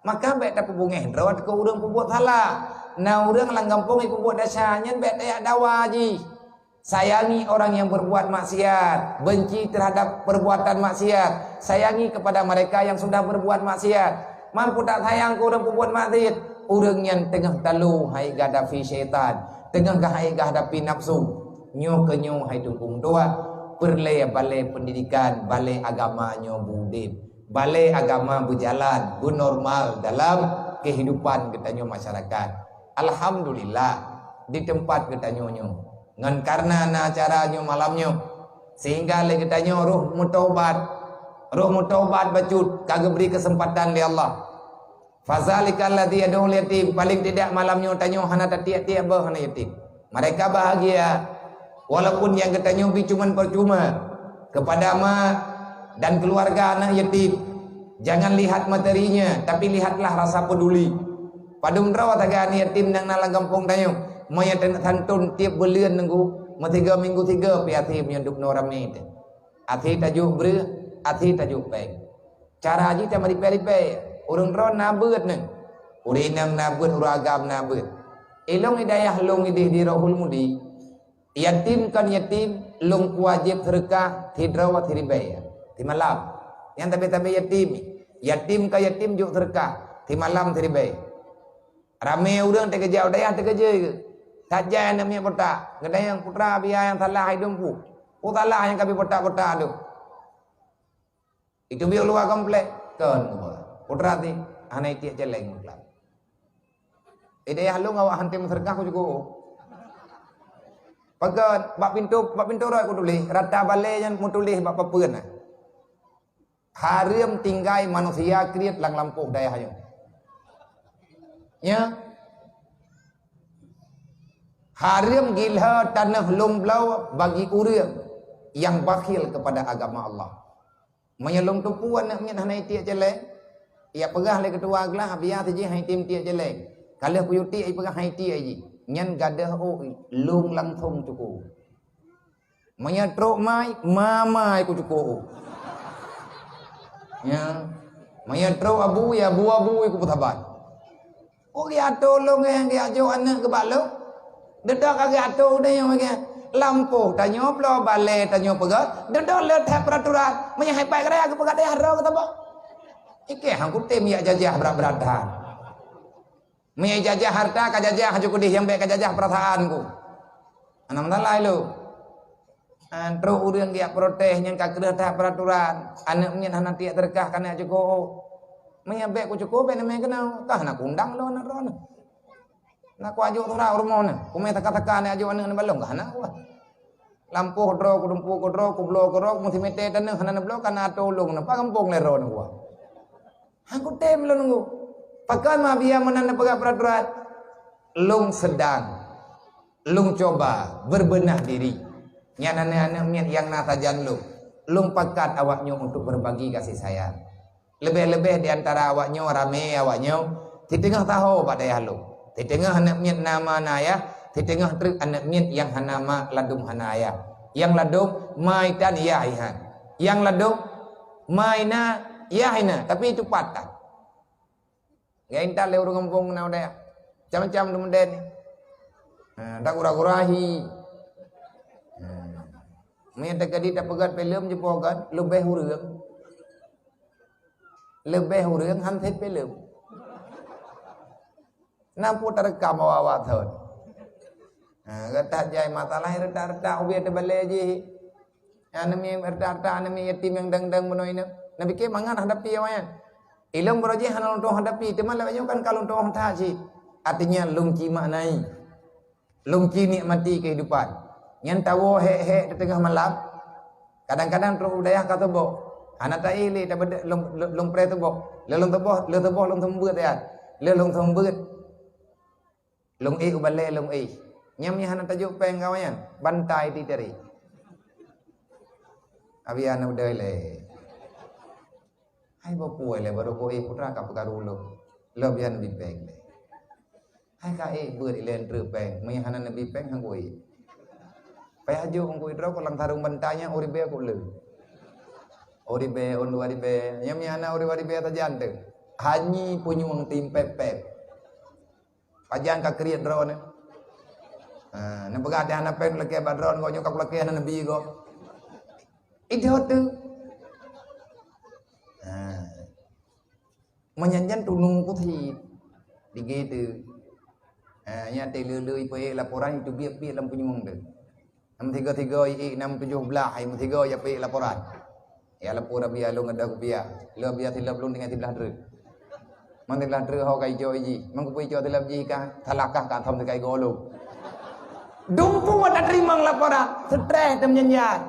Maka bék tapeubungéh droe keu ureuëng peubuet salah. Na ureuëng lam gampông jipeubuet desya, nyan bék tajak dawa jih. Sayangi orang yang berbuat maksiat, benci terhadap perbuatan maksiat, sayangi kepada mereka yang sudah berbuat maksiat. Man peue tasayang keu ureuëng peubuet maksiat? Ureuëng nyan teungoh talo hai geuhadapi syaitan, teungoh geuhai geuhadapi nafsu. Nyoe keu nyoe hai teungku meutuah, peureulée balée pendidikan, balée agama nyoe beudeb, balée agama beujalan, beunormal dalam kehidupan geutanyoe masyarakat. Alhamdulillah, di teumpat geutanyoe nyoe. Ngon karena na acara nyoe malam nyoe, sehingga lé geutanyoe roh meutobat, roh meutobat bacut ka geubri keuseumpatan lé Allah. Fazalika alladzi yad'ul yatim, paling tidak malam nyoe tanyoe hana tatiek-tiek boh aneuk yatim. Mereka bahagia, walaupun nyang geutanyoe bi cuman percuma kepada mak dan keluarga anak yatim. Jangan lihat materinya, tapi lihatlah rasa peduli. Padum droe sagai aneuk yatim nyang na lam gampông tanyoe, meunyoe taneuk santôn tieb buleuen nunggu, meusigoe minggu sigoe pih até meunyoe dub noe ramé teuh. Até tajok breueh, até tajok péng. Cara jih tameuripée-ripée. Ureuëng droe na beuet nyoe. Ureuëng inong na beuet, ureuëng agam na beuet. Ilong i dayah lôn idéh di Rohul Mudi, yatim kon yatim, lôn kuwajéb seureukah sidroe siribée simalam. Nyang sabe-sabe yatim, yatim kon yatim jok seureukah simalam siribée. Ramé ureuëng teukeujak u dayah teukeujai geuh. That jai aneuk miet botak, geudayang putra biaya nyang salah hai dum pu. Pu salah nyang ka bi botak-botak tu. Itu biôk luwa komplek kon. Putra ti hana itiek celeng meuklab. Idéh lôn awak hanté meuseureukah ku cuko. Pakon bak pintoe, bak pintoe rot ku tuléh, rata balée nyan meutuléh bak papeuen na. Hareuem tinggai manusia kriet lam lampôh dayah nyoe. Nya. Hareuem gila tanoh lôn bloe bagi ureuëng nyang bakhil kepada agama Allah. Meunyoe lôn teupeu aneuk miet hana itiek celeng, ya peugah lé keutua glah biasa jih hai tim tiek celeng. Ka lheueh kuyue tiek, ipeugah hai tiek jih. Nyan gadôh ôk lôn langsong cuko. Meunyoe trok mai, ma-ma ku cuko. Ya. Meunyoe trok abu, ya abu-abu ku peusaban. Oh, geujak atô lôn, eh, geujak jok aneuk keu bak lôn. Dudoe ka geujak atô deh nyoe, eh. Lampôh tanyoe bloe, balée tanyoe peugah, dudoe le that peraturan. Meunyoe hai pat raya geupeugah dayah droe geutabah. Ikeh han kutem jak jajah brat-brat that. Meunyoe jajah hareuta ka jajah ju keudeh, nyang bék ka jajah peurasaan ku. Hana masalah ilôn. Trok ureuëng geujak protes nyang ka kreueh that peuraturan. Aneuk miet hana tiek seureukah ka neujak cuko. Meunyoe bék kucuko bék neumé keunoe. Ka hana kuundang lôn aneuk droeneuh. Na kuajok surah u rumoh neuh. Kumé saka-saka neujak aneuk neubalong ka hana kuah. Lampôh droe, kudumpu keu droe, kubloe keu droe, meusimité tanoh hana neubloe ka na atô lôn neuh. Pageumphong lé droeneuh kuah. Han kutem lôn nunggu. Pakon ma biya meunan neupeugah peuraturan? Lôn seudang, lôn cuba beureubeunaih diri. Nyan aneuk-aneuk miet nyang na sajan lôn. Lôn pakat awak nyoe untuk berbagi kasih sayang. Leubeh-leubeh di antara awak nyoe ramé awak nyoe, siteungoh taho bak dayah lôn. Siteungoh aneuk miet na ma na ayah, siteungoh treuk aneuk miet nyang hana ma ladum hana ayah. Nyang ladum ma itan yah ihan. Nyang ladum ma ina yah ina, tapi itu patah. Geuintat lé ureuëng gampông na u dayah. Macam-macam teumeunden. Ha, dak gura-gura hi. Ha. Meunyoe teukeudi tapeugöt filem jipoh göt, leubeh ureuëng. Leubeh ureuëng han sép filem. Na peue tareukam awak-awak thon. Ha, gata jai masalah retak-retak ubé teubalée jih. Aneuk miet retak-retak, aneuk miet yatim nyang dang-dang bunoe inong. Nabi ke mangat hadapi awaknyan. Ilong baroe jih hana lôn tueng hadapi, teuma lawét nyoe kan ka lôn tueng that cit. Artinya lôn ci maknai. Lôn ci nikmati kehidupan. Nyan tawoe hék-hék di teungoh malam. Kadang-kadang trok u dayah ka suboh. Hana taéh lé, tabeudôh lôn, lôn, lôn preh suboh. Lé lôn suboh, lé suboh lôn seumeubeuet ya. Lé lôn seumeubeuet. Lôn éh u balée lôn éh. Nyang meuhana tajok péng kawan nyan, bantai titeri. Abi aneuk doi lé. Hai bapuai lé baru ku éh putra ka peukaru lôn. Lôn bian bi péng lé. Hai ka éh beuet ilée treuk péng, meuhana neubi péng hang ku éh. Payah jok Teungku Idro kok lam sarong bantai nyan, uribèe kok le. Uribèe, ôn dua ribèe. Nyang meuhana uribèe-ribèe sajan teuh. Hanyi punyueng tim pep-pep. Pajan ka kriet droeneuh. Ha, neupeugah teuh hana pèng lakèe bak droeneuh, gobnyan ka kulakèe hana neubi gob. Idroe teuh. Ha. Meunyan-nyan tunu keusiet. Dige teuh. Ha, nyan teuh le-le ipeuék laporan, iteubiet-biet lam punyueng teuh. Nam tiga-tiga iék nam tujoh blah, ai meusigoe ya peuék laporan. Ya lapor Rabia lôn ada kupiah. Lôn Rabia silop lôn tinggai siblah treuk. Man siblah treuk ho ka icok iji. Man kupeue icok silop jih ka, salah kah ka thom sikai goe lôn. Dumpu watèe teurimong laporan, stres teuh meunyan-nyan.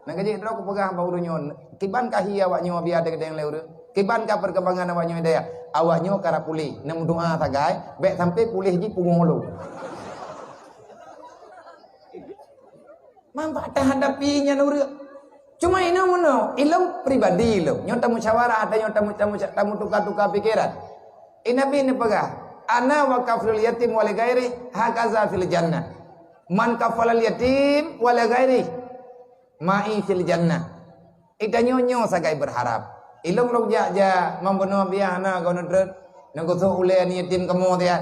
Nyan ka jeuet droe kupeugah bak ureueng nyoe, kiban ka hi awak nyoe Rabia teukeudeng lé ureueng. Kiban ka peurkembangan awak nyoe daya. Awak nyoe karap puléh, neumeudoa sagai, bèk sampai puléh jih pungo lôn. Manfaat terhadap pi nyan ureueng. Cuma inoe meunoe, ilôn pribadi ilôn. Nyoe tamusyawarah atau nyoe tamu, tamu, tamutuka-tuka pikeran. I Nabi neupeugah, "Ana wa kaflul yatim wa li ghairi, hakaza fil jannah. Man kafalal yatim wa li ghairi, ma'i fil jannah." Ita nyoe nyoe sagai beurharap. Ilôn lôn jak-jak, man bunoe biah hana goe neutreun. Neugusok ulèe aneuk yatim kamoe tiat.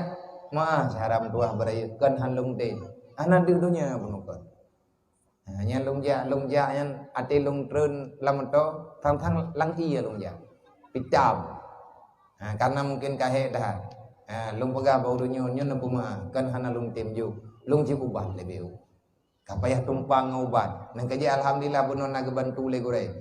Ma, cara meutuah beurayeuk, kon han lôn tem. Hana deuh donya bunoe kon. Ha, nyan lôn jak, lôn jak nyan até lôn treun lam moto, thang-thang lam ié lôn jak. Pitam. Ha, karena mungkin ka hék that. Ha, lôn peugah bak ureueng nyoe, nyoe neupeumeu'ah, kan hana lôn tem jok. Lôn cit ubat leubeh u. Ka payah tumpang ngon ubat. Nyan ka jeuet alhamdulillah bunoe na geubantu lé gurèe.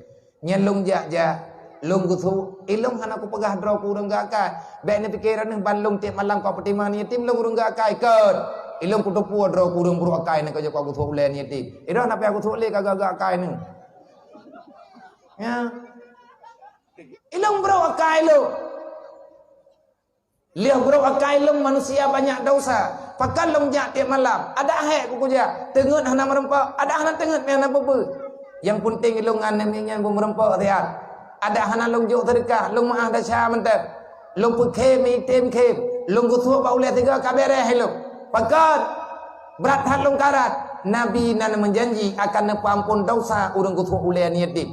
Nyan lôn jak-jak, lôn gusok, ilôn hana kupeugah droe keu ureueng geuakai. Bèk neupike droeneuh ban lôn tiep malam ka peutimang aneuk yatim lôn ureueng geuakai, kon. Ilôn kuteupue droe keu ureueng brôk akai nyan ka jeuet ka gusok ulèe aneuk yatim. Idroe hana payah gusok lé ka geuakai nyan. Ya. Ilôn brôk akai lôn. Lheueh brôk akai lôn manusia banyak dosa. Pakon lôn jak tiep malam. Adak hék ku kujak. Teungeut hana meureumpok. Adak hana teungeut meuhana peue-peue. Nyang peunteng ilôn ngon aneuk nyan beumeureumpok siat. Adak hana lôn jok seudeukah. Lôn meu'ah desya mantong. Lôn peukhém item khém. Lôn gusok bak ulèe sigoe ka bèrèh ilôn. Pakon? Brat that lôn karat. Nabi na meujanji akan neupeuampon dosa ureueng gusok ulèe aneuk yatim.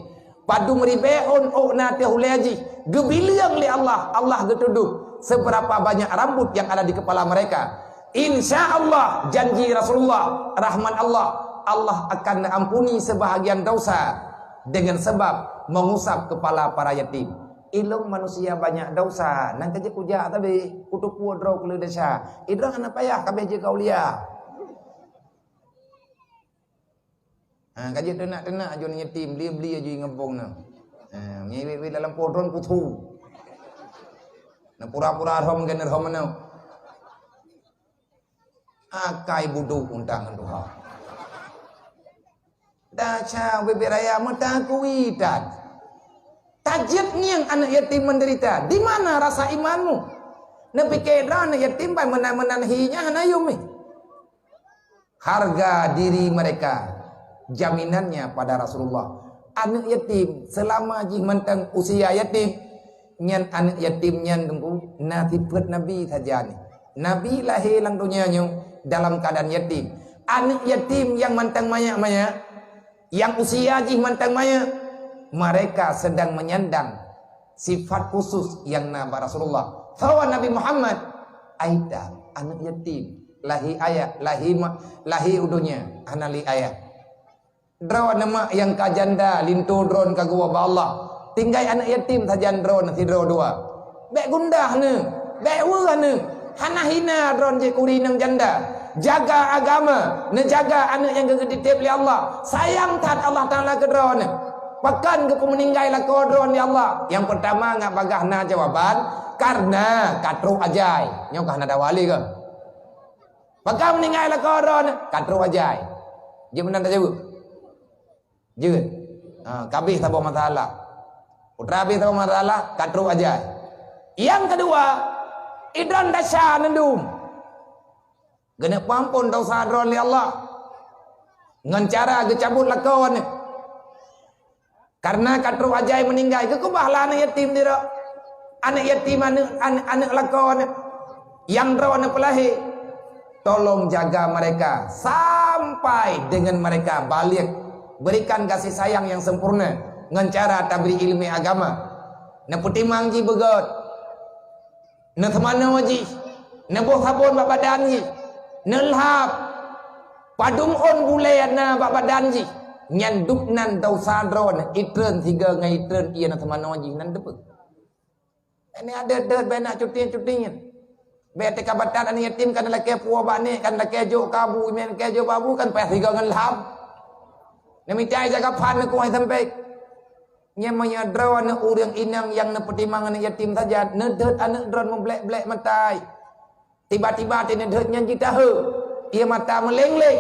Padum ribèe ôn ôk na teuh ulèe jih, geubileung lé Allah, Allah geutudoh seberapa banyak rambut yang ada di kepala mereka. Insya Allah, janji Rasulullah, rahmat Allah, Allah akan ampuni sebahagian dosa dengan sebab mengusap kepala para yatim. Ilôn manusia banyak dosa, nyan ka jeuet kujak sabe, kuteupue droe keu lôn desya. Idroe hana payah, ka abéh jeuet keu aulia. Ha, ka jeuet teunak-teunak aju aneuk yatim, beli-beli aju ngon bong na. Ha, meuwét-wét lam poh droen puthu. Na pura-pura rhom keuneuk rhom aneuk. Akai budok untang ngon tuha. Dasar bibit raya meutakui that. Tajeuet ngieng aneuk yatim menderita. Di mana rasa imanmu? Neupike droe aneuk yatim ban meunan-meunan hi nyan hana yum ih. Harga diri mereka jaminannya pada Rasulullah. Aneuk yatim selama jih mantong usia yatim, nyan aneuk yatim nyan teungku na sifeuet Nabi saja ni. Nabi lahé lam donya nyoe dalam keadaan yatim. Aneuk yatim nyang mantong manyak-manyak, nyang usia jih mantong manyak, mereka sedang menyandang sifat khusus nyang na bak Rasulullah. Sawa Nabi Muhammad, aida, aneuk yatim, lahé ayah, lahé ma-, lahé u donya, hana lé ayah. Droeneuh mak nyang ka janda, linto droeneuh ka geuwoe bak Allah. Tinggai aneuk yatim sajan droeneuh sidroe dua. Bèk gundah neuh, bèk weueh neuh. Hana hina droeneuh jikuri inong janda. Jaga agama, neujaga aneuk nyang geutitép lé Allah. Sayang that Allah Taala keu droeneuh. Pakon geupeumeuninggai lakoe droeneuh lé Allah? Nyang peurtama ngat bagaih na jawaban, karena ka trok ajai. Nyoe ka hana dawa lé keuh. Pakon meuninggai lakoe droeneuh? Ka trok ajai. Jeuet meunan tajaweueb. Jeuet. Ha, ka abéh saboh masalah. Putra abéh saboh masalah, ka trok ajai. Nyang keudua, idroeneuh desya neudum. Geuneuk peuampon desya droeneuh lé Allah. Ngon cara geucabot lakoe neuh. Karena ka trok ajai meuninggai, geukeubah lah aneuk yatim sidroe. Aneuk yatim aneuk, aneuk, aneuk lakoe neuh. Nyang droeneuh peulahé. Tolong jaga mereka sampai dengan mereka baligh. Berikan kasih sayang yang sempurna ngon cara tabri ilmu agama. Neupeutimang jih beugöt. Neuseumanoe jih. Neuboh sabon bak badan jih. Neulhab. Padum ôn bulée na bak badan jih. Nyan dub nan desya droeneuh, itreun sigoe ngon itreun ié neuseumanoe jih nan teupeue. Ini ada deuet bak na cuti-cuti nyan. Bèk teuka batat aneuk yatim kan lakée puwoe bak nek, kan lakée jok keu abu, imen lakée jok bak abu kan payah sigoe ngon lham. Neumita jaga phan neukueh sampai. Nyan meunyoe droeneuh ureuëng inong nyang neupeutimang aneuk yatim saja, neudeuet aneuk droeneuh meublek-blek matai. Tiba-tiba até neudeuet nyan jitahe, ié mata meuleng-leng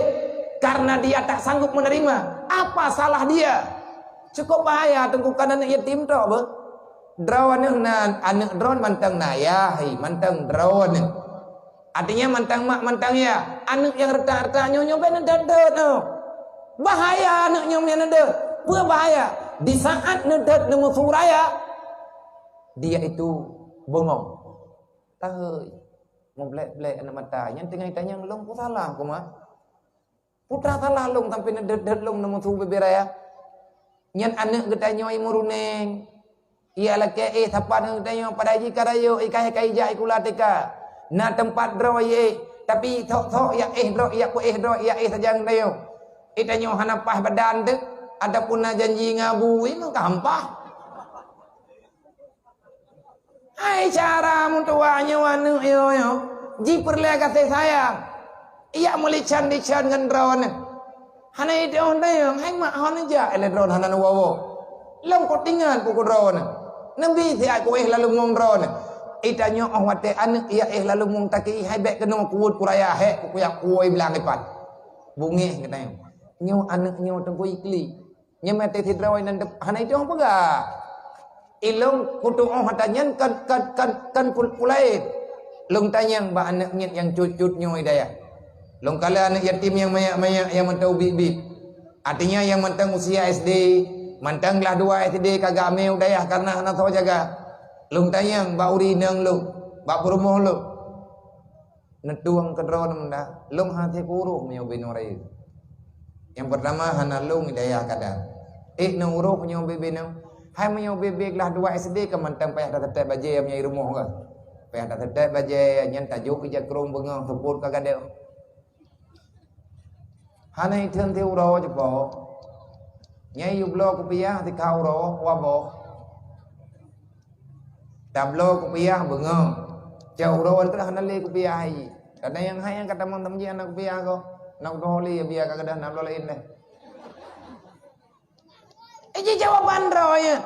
karena dia tak sanggup menerima. Apa salah dia? Cukup bahaya teungku kan aneuk yatim tok beuh. Droeneuh nan aneuk droeneuh mantong na ayah, hi, mantong droeneuh. Artinya mantong mak, mantong yah. Aneuk nyang retak-retak nyoe, nyoe bèk neudeuet-deuet nyoe. Bahaya aneuk nyoe nyang neudeuet. Peue bahaya? Di saat neudeuet neumeusu raya, dia itu bengong. Tahei, meublek-blek aneuk mata. Nyan teungoh itanyong lôn peue salah ku mak. Peue salah lôn sampai neudeuet-deuet lôn neumeusu bebe raya. Nyan aneuk geutanyoe meuruneng. Ia lakée éh sapat ngon geutanyoe padahai jih ka rayeuk, ikai-kai jak ikula teka. Na teumpat droe ié, tapi sok-sok yak éh droe, yak peuéh droe, yak éh sajan geutanyoe. Itanyoe hana paih badan teuh ataupun na janji ngon abu, imeung ka hampah. Hai cara meutuwah nyoe aneuk nyoe, nyoe jipeureulée gaséh sayang. Yak meulichan-lichan ngon droeneuh. Hana idong dayong, hai mak hon jak lé droeneuh hana neuwoe-woe. Lom ku tingan puku droeneuh. Neubi siat ku éh lalumong droeneuh. Itanyoe óh watée aneuk yak éh lalumong taki hai bèk keunoe kuweuet kuraya hék kukuyak kuwoe blang ipat. Bungéh geutanyoe. Nyoe aneuk nyoe teungku ikli. Nyang maté sidroe nan dep-, hana itong peugah. Ilong kutuoh hata nyan kan, kan, kan, kan pul-, pulaén. Long tanyong bak aneuk miet nyang cut-cut nyoe hidayah. Long kala aneuk yatim nyang manyak-manyak nyang mantong ubit-ubit. Artinya nyang mantong usia S D, mantong glah dua S D ka gamé u dayah karena hana soe jaga. Long tanyong bak ureueng inong long, bak peurumoh long. Neutueng keudroe neumeundah, lôn hase kuroh meunyoe ubé nyoe rayeuk. Nyang peurtama hana lôn hidayah kada. Ék neuroh meunyoe ubé-bé nyoe. Hai meunyoe ubé-bé glah dua S D ka mantong payah taseutét bajée meunyoe i rumoh ka. Payah taseutét bajée nyan tajok ija krong beungoh seupôt ka gadôh. Hana itheun ti uroe jipo. Nyang yue bloe kupiah tikha uroe waboh. Tabloe kupiah beungoh. Cok uroe treuk hana lé kupiah hai. Kadang nyang hai nyang ka tamong teumeuji aneuk kupiah ko. Nak udoh lé biar ka gadôh na bloe laén deh. Iji jawaban droe nyan.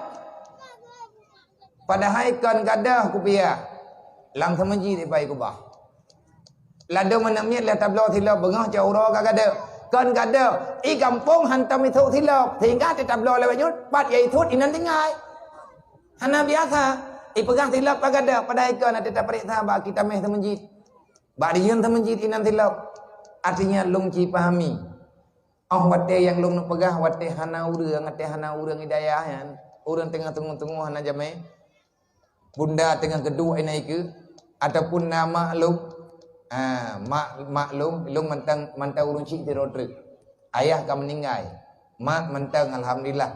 Padahai kon gadôh kupiah. Lam teumeuji dipai kubah. Ladôm aneuk miet lheueh tabloe silop beungoh cok uroe ka gadôh. Kon gadôh, i gampông hantom isôk silop, sehingga teutabloe lewat nyoe, pat ya isut inan tinggai. Hana biasa, ipeugah silop ka gadôh, padahai kon até tapareksa bak aki tameh teumeujit. Bak rijeueng teumeujit inan silop. Artinya lôn ci pahami. Óh watée nyang lôn neupeugah watée hana ureuëng, watée hana ureuëng hidayah nyan, ureuëng teungoh teungoh-teungoh hana jamé. Bunda teungoh geuduek inan ikeue, ataupun na mak lôn, ha, mak, mak lôn, lôn mantong, mantong ureuëng chik sidroe treuk. Ayah ka meuninggai. Mak mantong, alhamdulillah.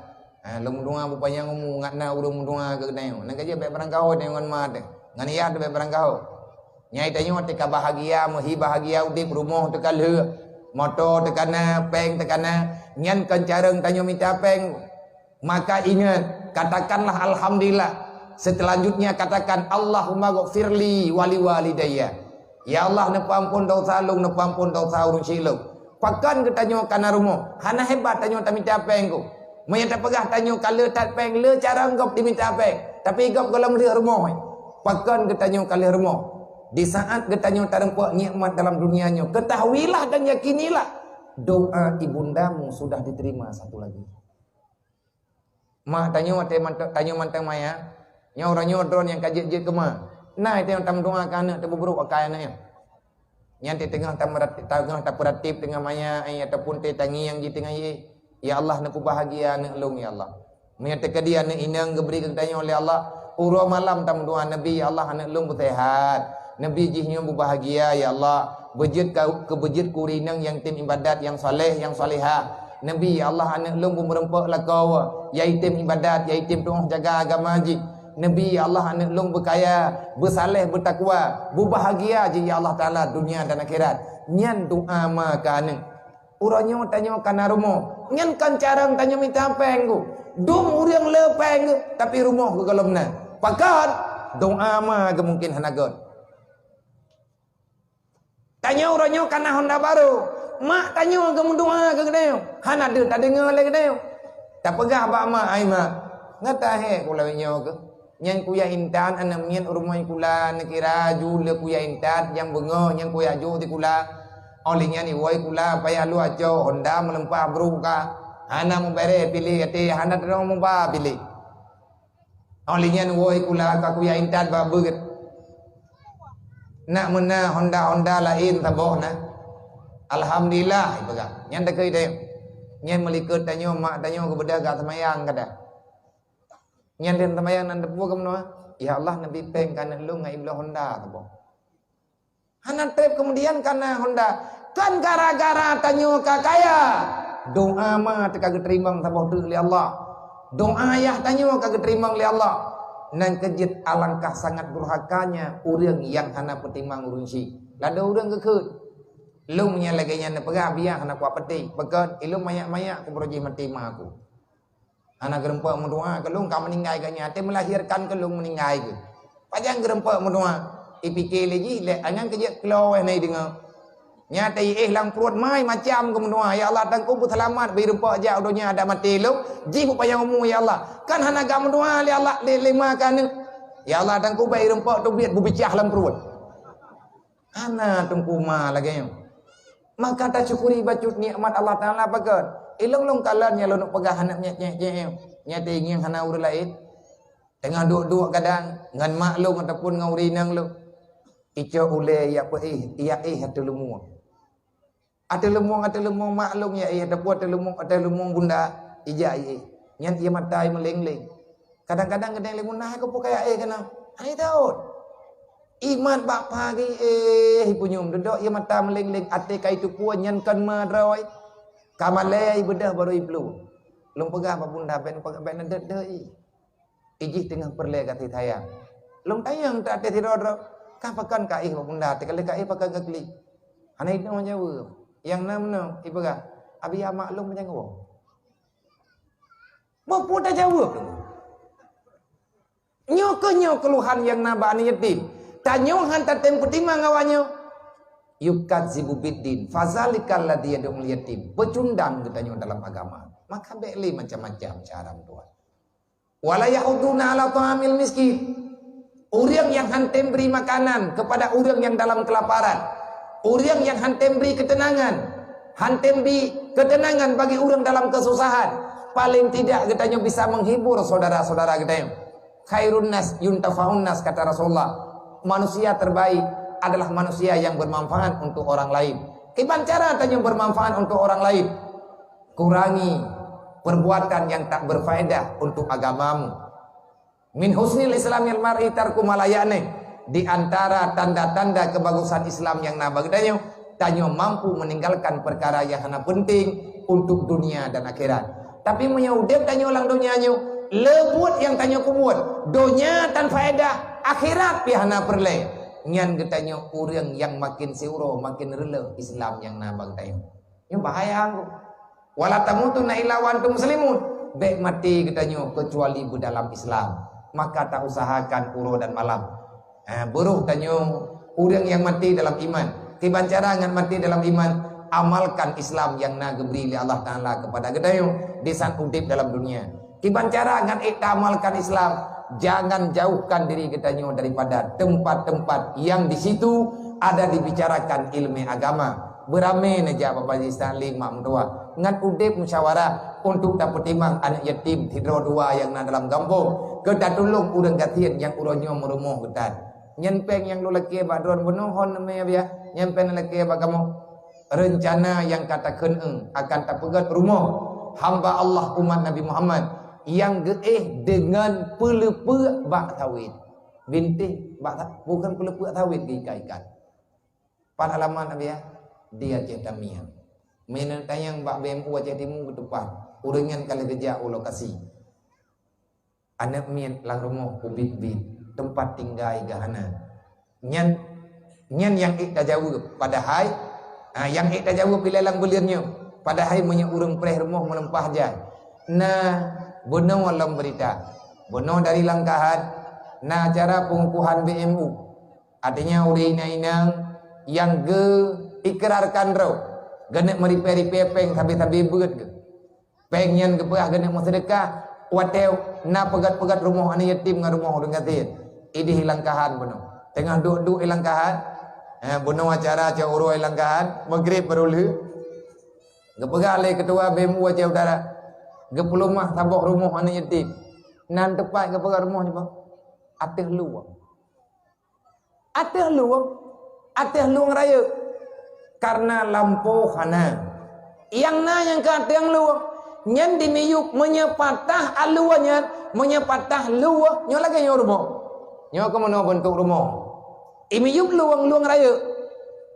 Ha, lôn meudoa beupanyang umu, ngat na ureuëng meudoa keu geutanyoe. Nyan ka jeuet bék barangkaho tanyoe ngon ma teuh. Ngon ayah teuh bék barangkaho. Nyai tanyoe teuka bahagia, meuhi bahagia udeb, rumoh teuka lheueh, moto teuka na, péng teuka na. Nyan kon carông tanyoe mita péng. Maka ingat, katakanlah alhamdulillah. Selanjutnya katakan, "Allahumma ghfirli wa liwalidayya." Ya Allah, neupeuampon dosa lôn, neupeuampon dosa ureuëng chik lôn. Pakon geutanyoe kana rumoh, hana hebat tanyoe tamita péng ko. Meunyoe tapeugah tanyoe ka le that péng, le cara gob dimita péng, tapi gob gohlom lheueh rumoh. Pakon geutanyoe ka lheueh rumoh? Di saat geutanyoe tareumpok nikmat dalam dunia nyoe, ketahuilah dan yakinilah, doa ibundamu sudah diterima satu lagi. Mak tanyoe watée mantong, tanyoe mantong maya, nyoe uroe nyoe droe nyang ka jeuet-jeuet keu ma. Na watée nyang tameudoa keu aneuk teubeubrok akai aneuk nyan. Nyan teuh teungoh tameurati-, teungoh tapeuratéb teungoh maya, eh, ataupun teuh tangieng jih teungoh yeh. Ya Allah, neupeubahagia aneuk lôn, ya Allah. Meunyoe teukeudi aneuk inong geubri keu geutanyoe lé Allah, uroe malam tameudoa, Nabi, ya Allah, aneuk lôn beuseuhat. Nabi, jih nyoe beubahgia, ya Allah. Beujeuet ka, keu beujeuet keu ureueng inong nyang tem ibadat, nyang saleh, nyang salehah. Neubi, "Ya Allah, aneuk lôn beumeureumpok lakoe, ya item ibadat, ya item tuoh jaga agama jih." Neubi, "Ya Allah, aneuk lôn beukaya, beusaleh, beutakwa, beubahgia jih, ya Allah Taala, dunia dan akhirat." Nyan doa ma keu aneuk. Uroe nyoe tanyoe ka na rumoh, nyan kon carông tanyoe mita péng geuh. Dum ureueng le péng geuh, tapi rumoh geuh gohlom na. Pakon? Doa ma geuh mungken hana göt. Tanyoe uroe nyoe ka na honda barô. Mak tanyoe geumeudoa keu geutanyoe. Hana deuh tadeungoe lé geutanyoe. Tapeugah bak mak, "Ai mak, gata hék ulôn nyoe keuh. Nyan kuya intat aneuk miet u rumoh kula, neukira ju lé kuya intat nyang beungoh nyan kuya jok sikula. Óh lheueh nyan iwoe kula payah lôn acoe honda meuleumpah brôk ka. Hana meubaré piléh até, hana teurimong muba piléh." Óh lheueh nyan woe kula ka kuya intat bak beuet. Nak meuna honda-honda laén saboh na. Alhamdulillah, ipeugah. Nyan takheun tanyoe. Nyan meulikot tanyoe, mak tanyoe geubeudôh gak seumayang kada. Nyan lheueh seumayang nan teupeu keumeunoe, "Ya Allah, neubi péng keu aneuk lôn ngon ibloe honda saboh." Hana treb keumudian ka na honda. Kan gara-gara tanyoe ka kaya, doa ma teuka geuteurimong saboh teuk lé Allah. Doa ayah tanyoe ka geuteurimong lé Allah. Nan keuh jeuet alangkah sangat durhakanya ureueng nyang hana peutimang ureueng syik. Ladôm ureueng geukheun, "Lôn nyang lagée nyan neupeugah biah hana kuat peuté. Pakon, ilôn manyak-manyak kubroe jih maté ma aku." Hana geureumpok meudoa keu lôn ka meuninggai geuh nyan, até meulahirkan keu lôn meuninggai geuh. Pajan geureumpok meudoa? Ipike lé jih lé anyan keujeuet klo wéh na ideungoe. Nyan até iéh lam pruet mai macam geumeudoa, "Ya Allah, Teungku beuseulamat, beu irumpok jak u donya adak maté lôn, jih beu panyang umu ya Allah." Kan hana gak meudoa lé Allah lé, lé ma keu aneuk. "Ya Allah, Teungku beu irumpok teubiet beubicah lam pruet." Hana teungku ma lagée nyoe. Maka tasyukuri bacut nikmat Allah Taala pakon. Ilong-long kalon nyang lôn peugah hana nyek-nyek-nyek nyoe. Nyan teuingieng hana ureueng laén. Teungoh duek-duek kadang ngon mak lôn ataupun ngon ureueng inong lôn. Icok ulée yak peuéh, yak éh ateueh leumueng. Ateueh leumueng, ateueh leumueng mak lôn yak éh, ataupun ateueh leumueng, ateueh leumueng bunda ijak yak éh. Nyan ie mata ie meuleng-leng. Kadang-kadang geutanyoe lé munah keu peukaya éh keunoe. Hana taôt. Imat bak pagi éh ipunyum dudok ie mata meuleng-leng até kai tupeue nyan kon ma droe. Ka malée ibeudôh barô iplueng. Lôn peugah bak bunda ben peugah ben neudeuk-deuk i. Ijih teungoh peureulée gaséh sayang. Lôn tanyong teuh até sidroe-droe. Ka pakon ka éh bak bunda teuka lé ka éh pakon ka klik. Hana inoe jaweueb. Nyang na meunoe ipeugah, "Abi amak lôn meunyoe." Beupeue tajaweueb teungku? Nyoe keuh nyoe keuluhan nyang na bak aneuk yatim. Tanyoe han tatem peutimang awaknyoe. Yukadzibu biddin, fazalikal ladzi yad'ul yatim. Peucundang geutanyoe dalam agama. Maka bék lé macam-macam cara meutuah. Wala yahuduna ala ta'amil miskin. Ureueng nyang han tem bri makanan kepada ureueng nyang dalam kelaparan, ureueng nyang han tem bri keuteunangan, han tem bri keuteunangan bagi ureueng dalam keususahan, paleng tidak geutanyoe bisa menghibur saudara-saudara geutanyoe. "Khairun nas yuntafa'un nas," kata Rasulullah. Manusia terbaik adalah manusia yang bermanfaat untuk orang lain. Kiban cara tanyoe bermanfaat untuk orang lain? Kurangi perbuatan yang tak berfaedah untuk agamamu. "Min husnil islamil mar'i tarku ma la ya'ni." Di antara tanda-tanda kebagusan Islam nyang na bak geutanyoe, tanyoe mampu meninggalkan perkara yang hana penting untuk dunia dan akhirat. Tapi meunyoe udeb tanyoe lam donya nyoe, le buet nyang tanyoe peubuet, donya tan faedah, akhirat pih hana peureulée, nyan geutanyoe ureueng nyang makin siuroe, makin reuleuh Islam nyang na bak geutanyoe. Nyoe bahaya ngku. "Wala tamutunna illa wa antum muslimun." Bék maté geutanyoe keucuali beudalam Islam. Maka tausahakan uroe dan malam. Eh, beurôh tanyoe ureueng nyang maté dalam iman. Kiban cara ngon maté dalam iman, amalkan Islam nyang na geubri lé Allah Taala keupada geutanyoe di saat udeb dalam dunia. Kiban cara ngon ék taamalkan Islam, jangan jauhkan diri geutanyoe daripada tempat-tempat yang di situ ada dibicarakan ilmu agama. Beuramé neujak bak majelis taklim mak meutuah ngon udeb musyawarah untuk tapeutimang aneuk yatim sidroe dua nyang na dalam gampông, keu tatulông ureueng gasien nyang uroe nyoe meurumoh geutan. Nyan péng nyang lôn lakée bak droen bunoe hon neumé biah, nyan péng neulakée bak kamoe. Reuncana nyang ka takheun akan tapeugét rumoh hamba Allah umat Nabi Muhammad nyang geuéh deungon peuleupeuk bak sawét. Bintéh bak sa-, bukan peuleupeuk sawét geuikat-ikat. Pat alamat Nabi ya? Di Aceh Tamiang. Meunyoe tanyong bak B M U Aceh Timu geutupat. Ureuëng nyan ka lheueh geujak u lokasi. Aneuk miet lam rumoh ubit-bit, teumpat tinggai geuhana. Nyan, nyan nyang ék tajaweueb, padahai, ha, nyang ék tajaweueb ilée lam buleuen nyoe. Padahai meunyoe ureuëng preh rumoh meuleumpah jai, na bunoe lom beurita, bunoe dari Langkahan, na acara peungukuhan B M U. Artinya ureuëng inong-inong nyang geu-ikrarkan droe, geuneuk meuripée-ripée péng sabe-sabe beuet geuh. Péng nyan geupeugah geuneuk meuseudeukah, watée na peugét-peugét rumoh aneuk yatim ngon rumoh ureuëng gasien. Idéh i Langkahan bunoe. Teungoh duek-duek i Langkahan, eh, bunoe acara cok uroe i Langkahan, Maghrib baru lheueh. Geupeugah lé keutua B M U Aceh Utara, geupeulumah saboh rumoh aneuk yatim. Nan teupat geupeugah rumoh nyoe, ateueh luwang. Ateueh luwang, ateueh luwang rayeuk. Kareuna lampôh hana. Nyang na nyang ka ateueh luwang, nyan dimiyueb meunyoe patah alue nyan, meunyoe patah luwang, nyoe lagée nyoe rumoh. Nyoe keuh meunoe beuntuk rumoh. Imiyueb luwang-luwang rayeuk.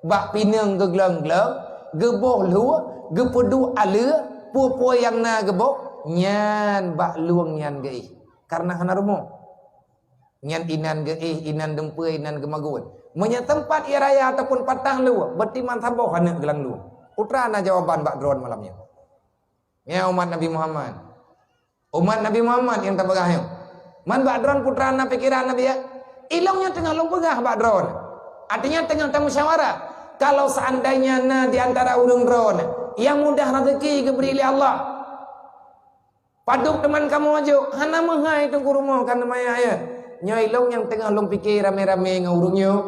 Bak pineung geuglong-glong, geuboh luwang, geupeuduek alue, peue-peue nyang na geuboh, nyan bak luwang nyan geuéh. Kareuna hana rumoh. Nyan inan geuéh, inan dumpeue, inan geumagun. Meunyoe teumpat ie raya ataupun patah luwang, beutiman saboh aneuk geulang luwang. Putra na jawaban bak droen malam nyoe. Nyan umat Nabi Muhammad. Umat Nabi Muhammad nyang tapeugah nyoe. Man bak droen putra na pikeran Nabi ya. Ilong nyoe teungoh lôn peugah bak droen. Artinya teungoh tamusyawarah. Kalau seandainya na di antara ureuëng droen nyang mudah rezeki geubri lé Allah, padub teuma kamoe jok, hana meuhai teungku rumoh ka neumaya ya. Nyoe ilong nyang teungoh lôn pike ramé-ramé ngon ureuëng nyoe.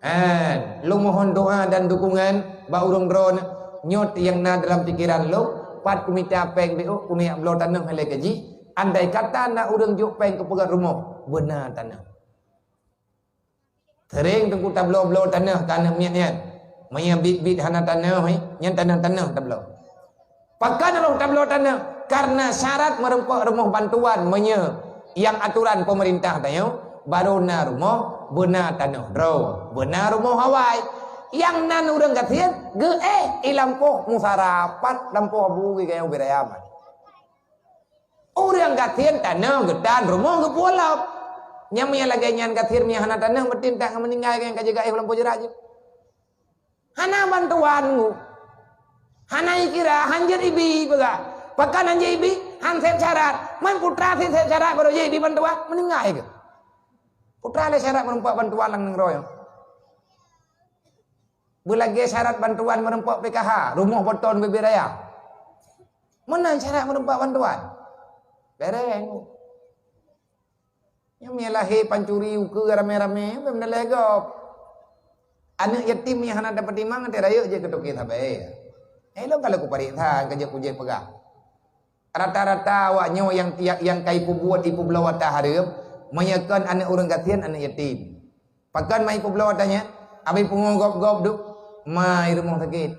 Han, lôn mohon doa dan dukungan bak ureuëng droen. Nyoe nyang na dalam pikeran lôn, pat kumita péng B O, kuneuk bloe tanoh lé keu jih. Andai kata na ureuëng jok péng keu peugét rumoh, beuna tanoh. Sering teungku tabloe-bloe tanoh keu aneuk miet nyan. Meunyoe biet-biet hana tanoh, eh, nyan tanoh-tanoh tabloe. Pakon lôn tabloe tanoh? Kareuna syarat meureumpok rumoh bantuan meunyoe nyang atoran peumeurintah tanyoe, barô na rumoh, beuna tanoh droe, beuna rumoh awai. Nyang nan ureuëng gasien geuéh i lampôh musarapat, lampôh abu geugayo biraya mat. Ureuëng gasien tanoh geutan rumoh geupuwoe lom. Nyang meunyoe lagée nyan gasien meunyoe hana tanoh meutintak ngon meuninggai nyang ka jigaéh lam pujeurat jih. Hana bantuan ngu. Hana ikira, han jeuet ibi peugah. Pakon han jeuet ibi, han sép syarat. Man putra sép syarat baru jeuet ibi bantuan, meuninggai keuh. Putra lé syarat meureumpok bantuan lam nanggroe nyoe. Beulagée syarat bantuan meureumpok P K H, rumoh boton bibiraya. Meunan syarat meureumpok bantuan. Bereng. Nyang mie lahé pancuri ukeue ramé-ramé, beumeudaleh gob. Aneuk yatim nyang hana tapeutimang, até rayeuk jeuet keu toke sabe. Eh, lôn ka lheueh kupareksa, ka jeuet kujeuet peugah. Rata-rata awak nyoe nyang tiak, nyang ka ipeubuet, ipeubloe ata hareuem, meunyoe kon aneuk ureuëng gasien, aneuk yatim. Pakon ma ipeubloe ata nyan? Abéh pungo gob-gob duek, ma i rumoh sakét.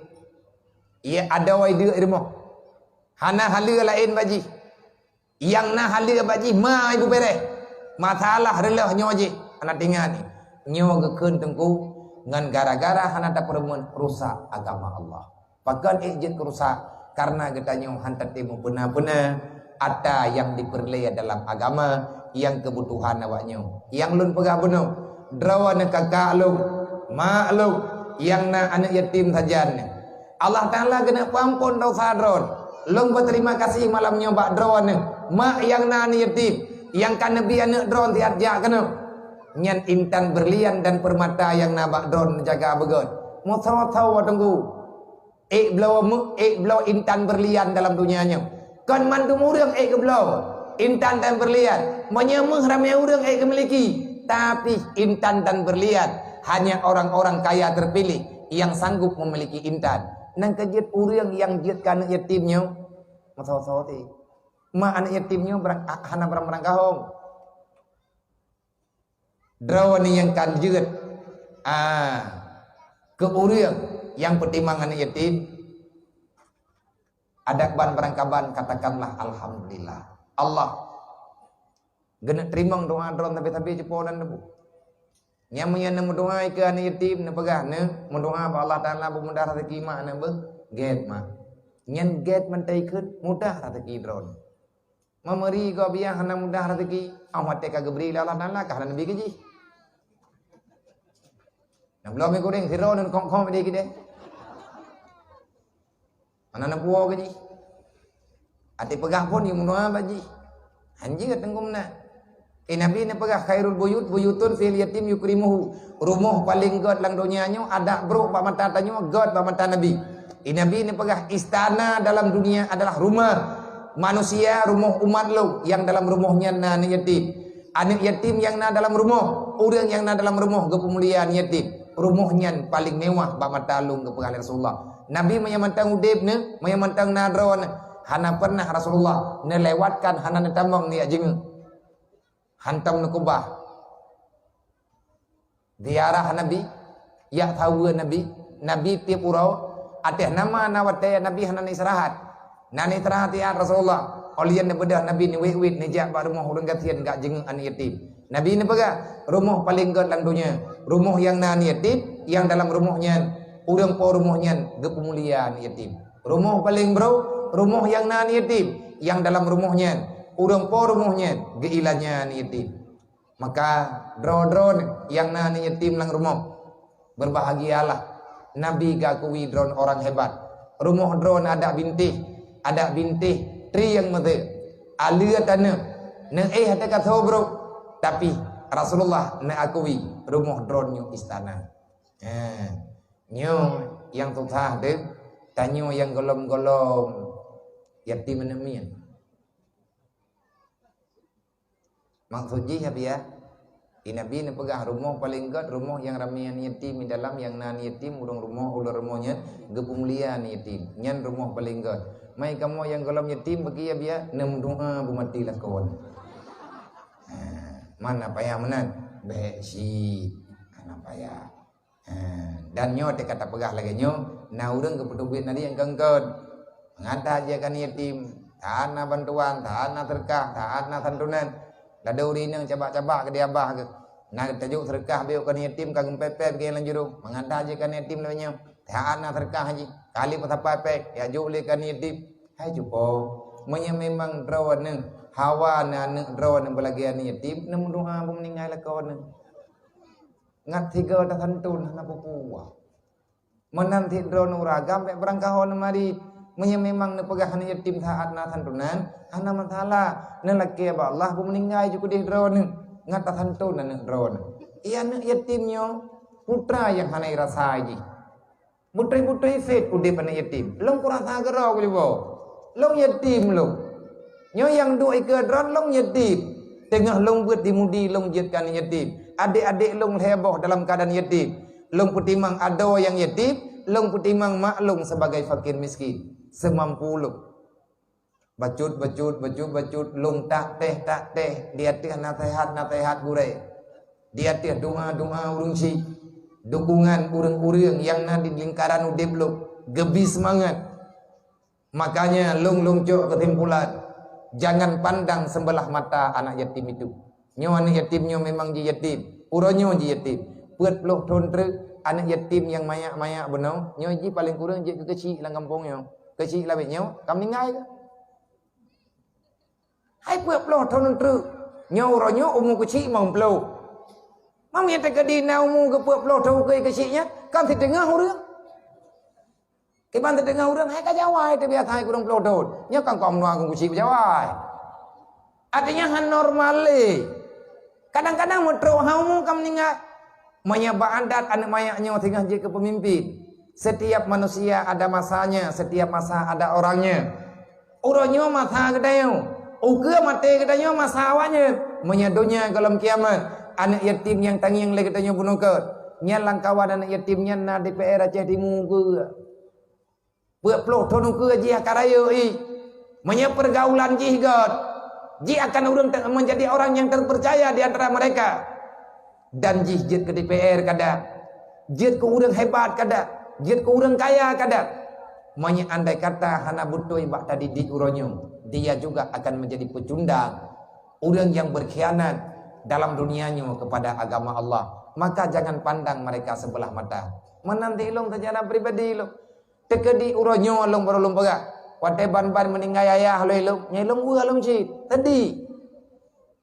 Iya adoe i deuk i rumoh. Hana haleue laén bak jih. Nyang na haleue bak jih ma ibeubéréh. Masalah reuloh nyoe jih hana tinggai. Nyoe geukheun teungku ngon gara-gara hana tapeureumeun rusak agama Allah. Pakon ék jeuet keu rusak? Kareuna geutanyoe han tatem meupeuna-peuna ata nyang dipeureulee dalam agama nyang keubutuhan awak nyoe. Nyang lôn peugah bunoe, droeneuh kakak lôn, mak lôn, nyang na aneuk yatim sajan nyoe. Allah Taala keuneuk peuamphon desya droen. Lôn beuterima kasih malam nyoe bak droeneuh, mak nyang na aneuk yatim, nyang ka neubi aneuk droen siat jak keunoe. Nyan intan beurlian dan peurmata nyang na bak droen neujaga beugét. Meusawa-sawa teungku. Ék bloe meu-, ék bloe intan beurlian dalam donya nyoe. Kon mandum ureuëng ék geubloe intan dan beurlian. Meunyoe meuh ramé ureuëng ék geumiliki, tapi intan dan beurlian hanya orang-orang kaya terpilih yang sanggup memiliki intan. Nang keujeuet ureuëng nyang jeuet keu aneuk yatim nyoe, meusawa-sawa ti. Ma aneuk yatim nyoe barang, hana barang-barang gahong. Droeneuh nyang ka jeuet, ah, keu ureuëng nyang peutimang aneuk yatim, adak ban barangkaban katakanlah alhamdulillah. Allah geuneuk teurimong doa droen sabe-sabe jipo lam leubeh. Nyang meunyoe neumeudoa keu aneuk yatim, neupeugah, "Neuk, meudoa bak Allah Taala beumudah raseuki mak neuk beuh." Gét mak. Nyan gét mantong ikheun mudah raseuki droeneuh. Meumeri gob biah hana mudah raseuki, 'oh watèe ka geubri lé Allah Taala, ka hana neubi keu jih. Nah, bloe mi kuréng, sidroe neuk khong-khong deh kideh. Hana neupuwoe keu jih. Até peugah phon, yue meudoa bak jih. Hanjeuet teungku meunan. Eh, Nabi neupeugah, "Khairul buyut, buyutun fil yatim yukrimuhu." Rumoh paleng gét lam donya nyoe, adak brok bak mata tanyoe, gét bak mata Nabi. Eh, Nabi neupeugah, "Istana dalam dunia adalah rumah manusia, rumoh umat lôn, nyang dalam rumoh nyan na aneuk yatim. Aneuk yatim nyang na dalam rumoh, ureueng nyang na dalam rumoh geupeumulia aneuk yatim. Rumoh nyan paleng mewah bak mata lôn," geupeugah lé Rasulullah. Nabi meunyoe mantong udeb neuh, meunyoe mantong na droeneuh, hana pernah Rasulullah neulewatkan, hana neutamong neujak jeungeuk. Hantom neukeubah. Ziarah Nabi, jak saweue Nabi, Nabi tiep uroe, ateueh nama na watèe Nabi hana neuistirahat. Na neuistirahat, ya Rasulullah, 'oh lheueh neubeudôh Nabi neuwét-wét neujak bak rumoh ureueng gasien jak jeungeuk aneuk yatim. Nabi neupeugah, "Rumoh paleng gét lam donya, rumoh nyang na aneuk yatim, nyang dalam rumoh nyan, ureueng po rumoh nyan geupeumulia aneuk yatim. Rumoh paleng brok, rumoh nyang na aneuk yatim, nyang dalam rumoh nyan, ureueng po rumoh nyan geuilanya aneuk yatim." Maka droe-droeneuh nyang na aneuk yatim lam rumoh, beurbahagialah. Nabi geuakui droeneuh orang hebat. Rumoh droeneuh adak bintéh, adak bintéh trieng meuseu. Aleue taneuk, neuéh teuka soe brok, tapi Rasulullah neuakui rumoh droeneuh nyoe istana. Ha, nyoe nyang susah teuh, tanyoe nyang gohlom-gohlom yatim aneuk miet. Maksud jih, ya, biya? Di Nabi neupeugah rumoh paleng gét, rumoh nyang ramé aneuk yatim di dalam, nyang na aneuk yatim, ureueng rumoh, ulôn rumoh nyan geupeumulia aneuk yatim. Nyan rumoh paleng gét. Mai kamoe nyang gohlom yatim, bagi, ya, biya, neumeudoa beumati lakoe. Ha, mana payah meunan? Bék cit. Hana payah. Ha, dan nyoe teuka tapeugah lagèe nyoe, na ureueng geupeuduek nadi nyang kheun-kheun. Mangat that jeuet keu aneuk yatim, that na bantuan, that na seudeukah, that na santunan. Ladôm ureueng inong cabak-cabak keu di abah geuh. Na tajok seudeukah bèk keu aneuk yatim ka geumpép-pép geuh lam jurông. Mangat that jeuet keu aneuk yatim lagèe nyoe, that na seudeukah jih. Kali peusapat pék, ya jok lé keu aneuk yatim. Hai cupo, meunyoe memang droeneuh, hawa neuh aneuk droeneuh beulagèe aneuk yatim, neumeudoa beumeuninggai lakoe neuh. Ngat sigoe tasantun hana peue-peue. Meunan cit droeneuh ureueng agam bèk beurangkaho neumarit. Meunyoe memang neupeugah aneuk yatim saát na santunan, hana masalah. Neulakèe bak Allah beumeuninggai jikeudeh droeneuh. Ngat tasantun aneuk droeneuh. Iya aneuk yatim nyoe, putra nyang hana irasa jih. Beutôi-beutôi sét udeb aneuk yatim. Lôn kurasa keudroe kujuboe. Lôn yatim lôn. Nyoe nyang duek ikeue droe lôn yatim. Teungoh lôn beuet di Mudi lôn jeuet keu aneuk yatim. Adék-adék lôn lhèe boh dalam keuadaan yatim. Lôn peutimang adoe nyang yatim, lôn peutimang mak lôn sebagai fakir miskin. Seumampu lôn. Bacut, bacut, bacut, bacut, lôn tak teh, tak teh, di ateueh naseuhat, naseuhat gurèe. Di ateueh doa, doa ureueng chik. Dukungan ureueng-ureueng nyang na di lingkaran udeb lôn. Geubi seumangat. Makanya lôn, lôn cok keusimpulan, jangan pandang sebelah mata anak yatim itu. Nyoe aneuk yatim nyoe memang jiyatim. Uroe nyoe jiyatim. Peuet ploh thon treuk aneuk yatim nyang manyak-manyak bunoe, nyoe jih paleng kureueng jeuet keu keuchik lam gampông nyoe. Keuchik labeh nyoe ka meuninggai keuh. Hai peuet ploh thon treuk. Nyoe uroe nyoe umu keuchik limong ploh. Meunyoe teukeudi na umu geupeuet ploh thon keu keuchik nyan, kan siteungoh ureueng. Kiban teudeungoe ureueng, "Hai ka jawai teubiasa hai kureueng ploh thon. Nyoe kan kong meunua kong kucik beujawai." Artinya hana normal lé. Kadang-kadang meutrok ha umu ka meuninggai. Meunyoe bak adat aneuk manyak nyoe singoh jeuet keu peumimpin. Setiap manusia ada masanya, setiap masa ada orangnya. Uroe nyoe masa geutanyoe, ukeue maté geutanyoe masa awaknyan. Meunyoe donya gohlom kiamat, aneuk yatim nyang tangieng lé geutanyoe bunoe keue, nyan lam kawan aneuk yatim nyan na D P R Aceh Timu keue. Peuet ploh thon ukeue jih ka rayeuk ié. Meunyoe peurgaulan jih gét, jih akan ureueng te-, menjadi orang yang terpercaya di antara mereka. Dan jih jeuet keu D P R kada, jeuet keu ureueng hebat kada, jeuet keu ureueng kaya kada. Meunyoe andai kata hana beutôi bak tadidik uroe nyoe, dia juga akan menjadi pecundang, ureueng nyang berkhianat, dalam dunia nyoe kepada agama Allah, maka jangan pandang mereka sebelah mata. Meunan di lôn secara pribadi lôn. Teukeudi uroe nyoe lôn baru lôn peugah. Watée ban-ban meuninggai ayah lôn, nyan lôn weueh lôn cit. Teudiek.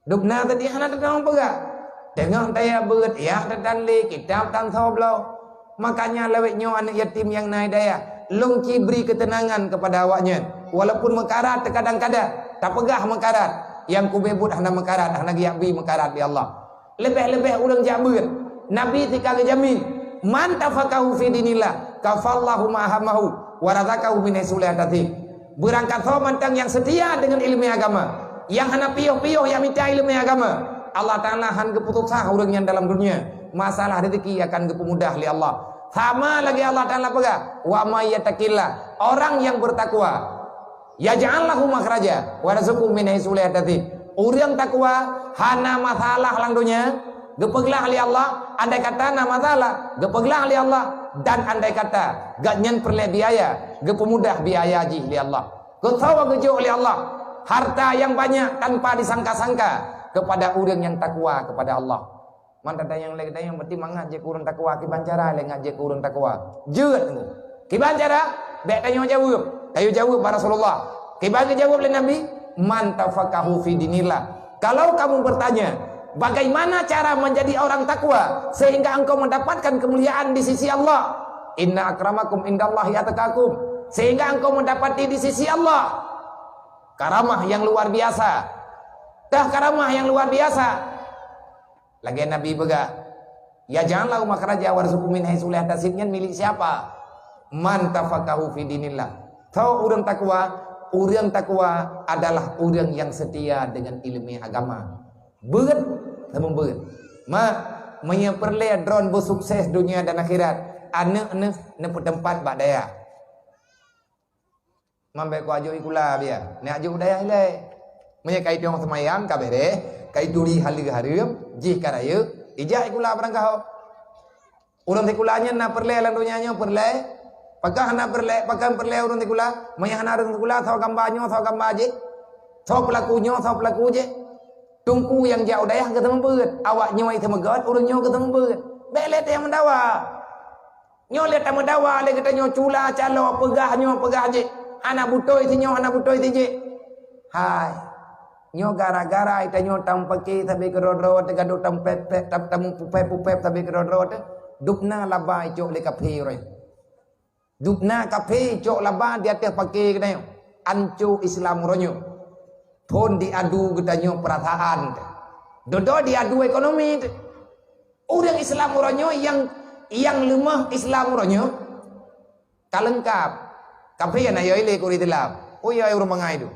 Dubna teudiek hana teutang peugah. Teungoh taya beuet, yah teutan lé, kitab tan soe bloe. Makanya lawét nyoe aneuk yatim nyang na hidayah, lôn ci bri keuteunangan kepada awaknyan. Walaupun meukarat teukadang-kadang, tapeugah meukarat. Nyang kubeuet hana meukarat, hana geujak bi meukarat di Allah. Leubeh-leubeh ureuëng jak beuet. Nabi sika geujamin, "Man tafaqahu fi dinillah, kafallahu ma hammahu, wa razaqahu min haitsu la yahtasib." Beurangkat soe mantong nyang seutia deungon iéleumé agama, nyang hana piôh-piôh nyang mita iéleumé agama, Allah Taala han geupeususah ureuëng nyan dalam dunia. Masalah rezeki akan geupeumudah lé Allah. Sama lagée Allah Taala peugah, "Wa may yattaqillah," orang yang bertakwa, "yaj'al lahu makhraja wa yarzuqhu min haitsu la yahtasib." Ureuëng takwa hana masalah lam donya, geupeuglah lé Allah, andai kata na masalah, geupeuglah lé Allah, dan andai kata gobnyan peureulée biaya, geupeumudah biaya jih lé Allah. Geusawa geujok lé Allah harta nyang banyak tanpa disangka-sangka kepada ureuëng nyang takwa kepada Allah. Man tatanyong lé geutanyoe, berarti mangat jeuet keu ureuëng takwa, kiban cara lé ngat jeuet keu ureuëng takwa? Jeuet teungku. Kiban cara? Bék tanyoe jaweueb. Tanyoe jaweueb bak Rasulullah. Kiban geujaweueb lé Nabi, "Man tafaqahu fi dinillah." Kalau kamu bertanya, "Bagaimana cara menjadi orang takwa sehingga engkau mendapatkan kemuliaan di sisi Allah?" "Inna akramakum indallahi atqakum." Sehingga engkau mendapati di sisi Allah karamah yang luar biasa. Tah karamah yang luar biasa. Lagée Nabi peugah, "Yaj'al lahu makhraja wa yarzuqhu min haitsu la yahtasib." Nyan milék siapa? "Man tafaqahu fi dinillah." Tho ureuëng takwa, ureuëng takwa adalah ureuëng nyang seutia deungon iéleumé agama. Beuet, teuma beuet. Ma, meunyoe peureulée droen beusukses dunia dan akhirat, aneuk neuh neupeuteumpat bak dayah. Mambek ku ajok ikula biya. Ni ajok dayah ilai. Meunyoe kai tiong seumayang ka bereh, kai turi haleue hareuem, jih ka rayeuk, ijak ikula barangkaho. Ureuëng sikula nyan na peureulée lam donya nyoe peureulée. Pakon hana peureulée, pakon peureulée ureuëng sikula? Meunyoe hana ureuëng sikula, soe gamba nyoe, soe gamba jih. Soe peulaku nyoe, soe peulaku jih. Teungku nyang jak u dayah geuteumeubeuet, awak nyoe teumeugot, ureuëng nyoe geuteumeubeuet. Bék lé teuh meudawa. Nyoe lé tameudawa lé geutanyoe cula calo peugah nyoe peugah jih. Hana butôi sinyoe hana butôi sijih. Hai. Nyoe gara-gara geutanyoe tampake sabe keudroe-droe teuh gadoh tampet-pet tam tamu pupet-pupet sabe keudroe-droe teuh. Dubna laba icok lé kaphé uroe. Dubna kaphé icok laba di ateueh pake geutanyoe. Anco Islam uroe nyoe. Phon diadu geutanyoe peurasaan teuh. Dodo diadu ekonomi teuh. Ureuëng Islam uroe nyoe nyang, nyang leumah Islam uroe nyoe ka leungkab. Kaphé na yo ilé keu ureuëng Islam. Oh ya ureuëng bangai tu.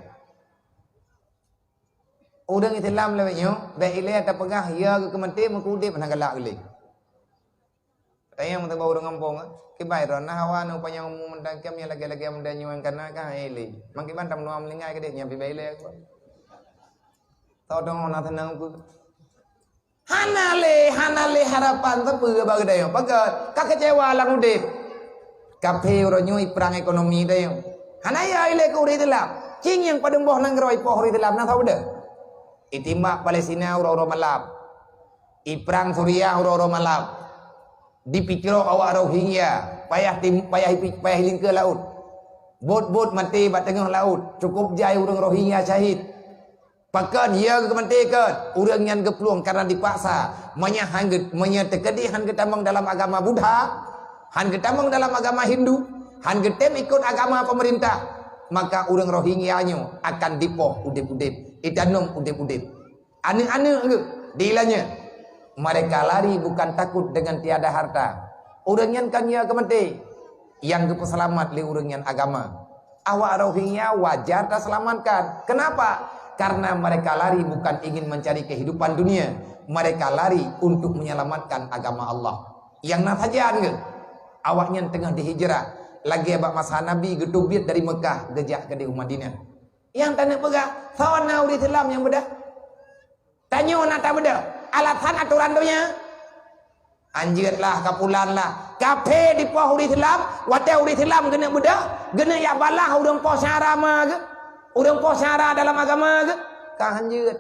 Ureuëng Islam lawét nyoe bék ilé tapeugah ya geukeumeuté meukudeb hana galak ilé. Tanyong teuba ureuëng gampông, kibai droe na hawa nu panyang umu mantong kem nyang lagée-lagée muda nyoe kana ka ilé. Mang kiban tam nuam lingai keudeh nyan pibai ilé aku. Tau dong na tenang aku. Hana lé, hana lé harapan sapeue bak geutanyoe. Pakat ka keucewa lam udeb. Kaphé uroe nyoe iprang ekonomi tanyoe. Hana ya ilée keu ureuëng Islam. Cing nyang padum boh nanggroe ipoh ureuëng Islam na saudeuh. Itimbak Palestina uroe-uroe malam. Iprang Suriah uroe-uroe malam. Dipicrok awak Rohingya, payah tim, payah ipi, payah ilingkeue laôt. Bot-bot maté bak teungoh laôt, cukup jai ureuëng Rohingya syahid. Pakon ya geukeumeuté kon ureuëng nyan geuplueng karena dipaksa. Meunyoe han geu-, meunyoe teukeudi han geutamong dalam agama Buddha, han geutamong dalam agama Hindu, han geutem ikot agama pemerintah, maka ureuëng Rohingya nyoe akan dipoh udeb-udeb, itanom udeb-udeb. Aneuk-aneuk geuh di ilanya. Mereka lari bukan takut dengan tiada harta. Ureuëng nyan kan ya geukeumeuté, nyang geupeuseulamat lé ureuëng nyan agama. Awak Rohingya wajar taseulamatkan. Kenapa? Karena mereka lari bukan ingin mencari kehidupan dunia. Mereka lari untuk menyelamatkan agama Allah. Nyang na sajan geuh, awak nyan teungoh dihijrah. Lagée bak masa Nabi geuteubiet dari Mekah geujak keudeh u Madinah. Nyang taneuk peugah, soe na ureuëng Islam nyang beudôh? Tanyoe na tabeudôh. Alasan atoran donya. Anjeut lah, kapulan lah. Kaphé dipoh ureuëng Islam, watée ureuëng Islam geuneuk beudôh, geuneuk jak balaih ureuëng poh syara ma geuh, ureuëng poh syara dalam agama geuh. Ka hanjeut.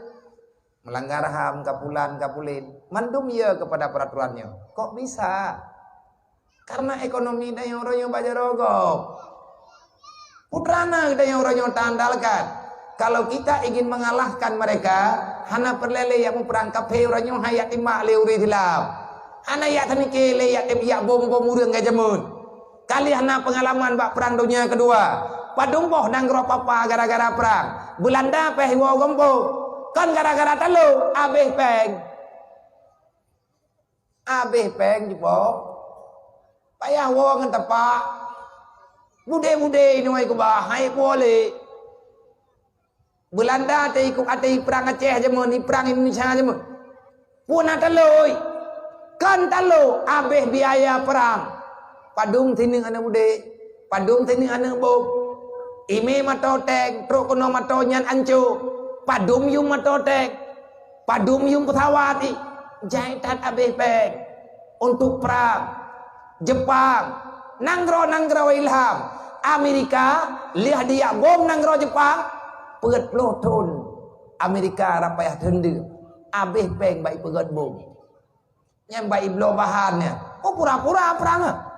Melanggar ham, ka pulan, ka pulen. Mandum ya kepada peraturan nyoe. Kok bisa? Karena ekonomi tanyoe uroe nyoe bak jaroe gob. Putra na geutanyoe uroe nyoe taandalkan. Kalau kita ingin mengalahkan mereka, hana peureulée lé jak muprang, kaphé uroe nyoe han jak timbak lé ureuëng Islam. Hana jak teumike lé jak tem-, jak bom-bom ureuëng ka jameun. Ka lheueh na peungalaman bak Perang Dunia Kedua. Padum boh nanggroe papa gara-gara prang. Beulanda péh iwoe gampông. Kon gara-gara talo, abéh péng. Abéh péng jipo. Payah woe ngon tapak. Budé-budé inoe keubah, hai puléh. Beulanda teuikot até iprang Aceh jameun, iprang Indonesia jameun. Peue na talo, oi? Kon talo, abéh biaya prang. Padum sineuk aneuk budé, padum sineuk aneuk bom. Imé meutoe tank, trok keunoe meutoe nyan anco. Padum yum meutoe tank, padum yum peusawat ih. Jai that abéh péng untuk prang. Jepang, nanggroe-nanggroe ilham. Amerika, lheueh dijak bom nanggroe Jepang, peuet ploh thon Amerika rab payah teundeuk, abéh péng bak ipeugét bom. Nyang bak ibloe bahan nyan, oh, pura-pura prang.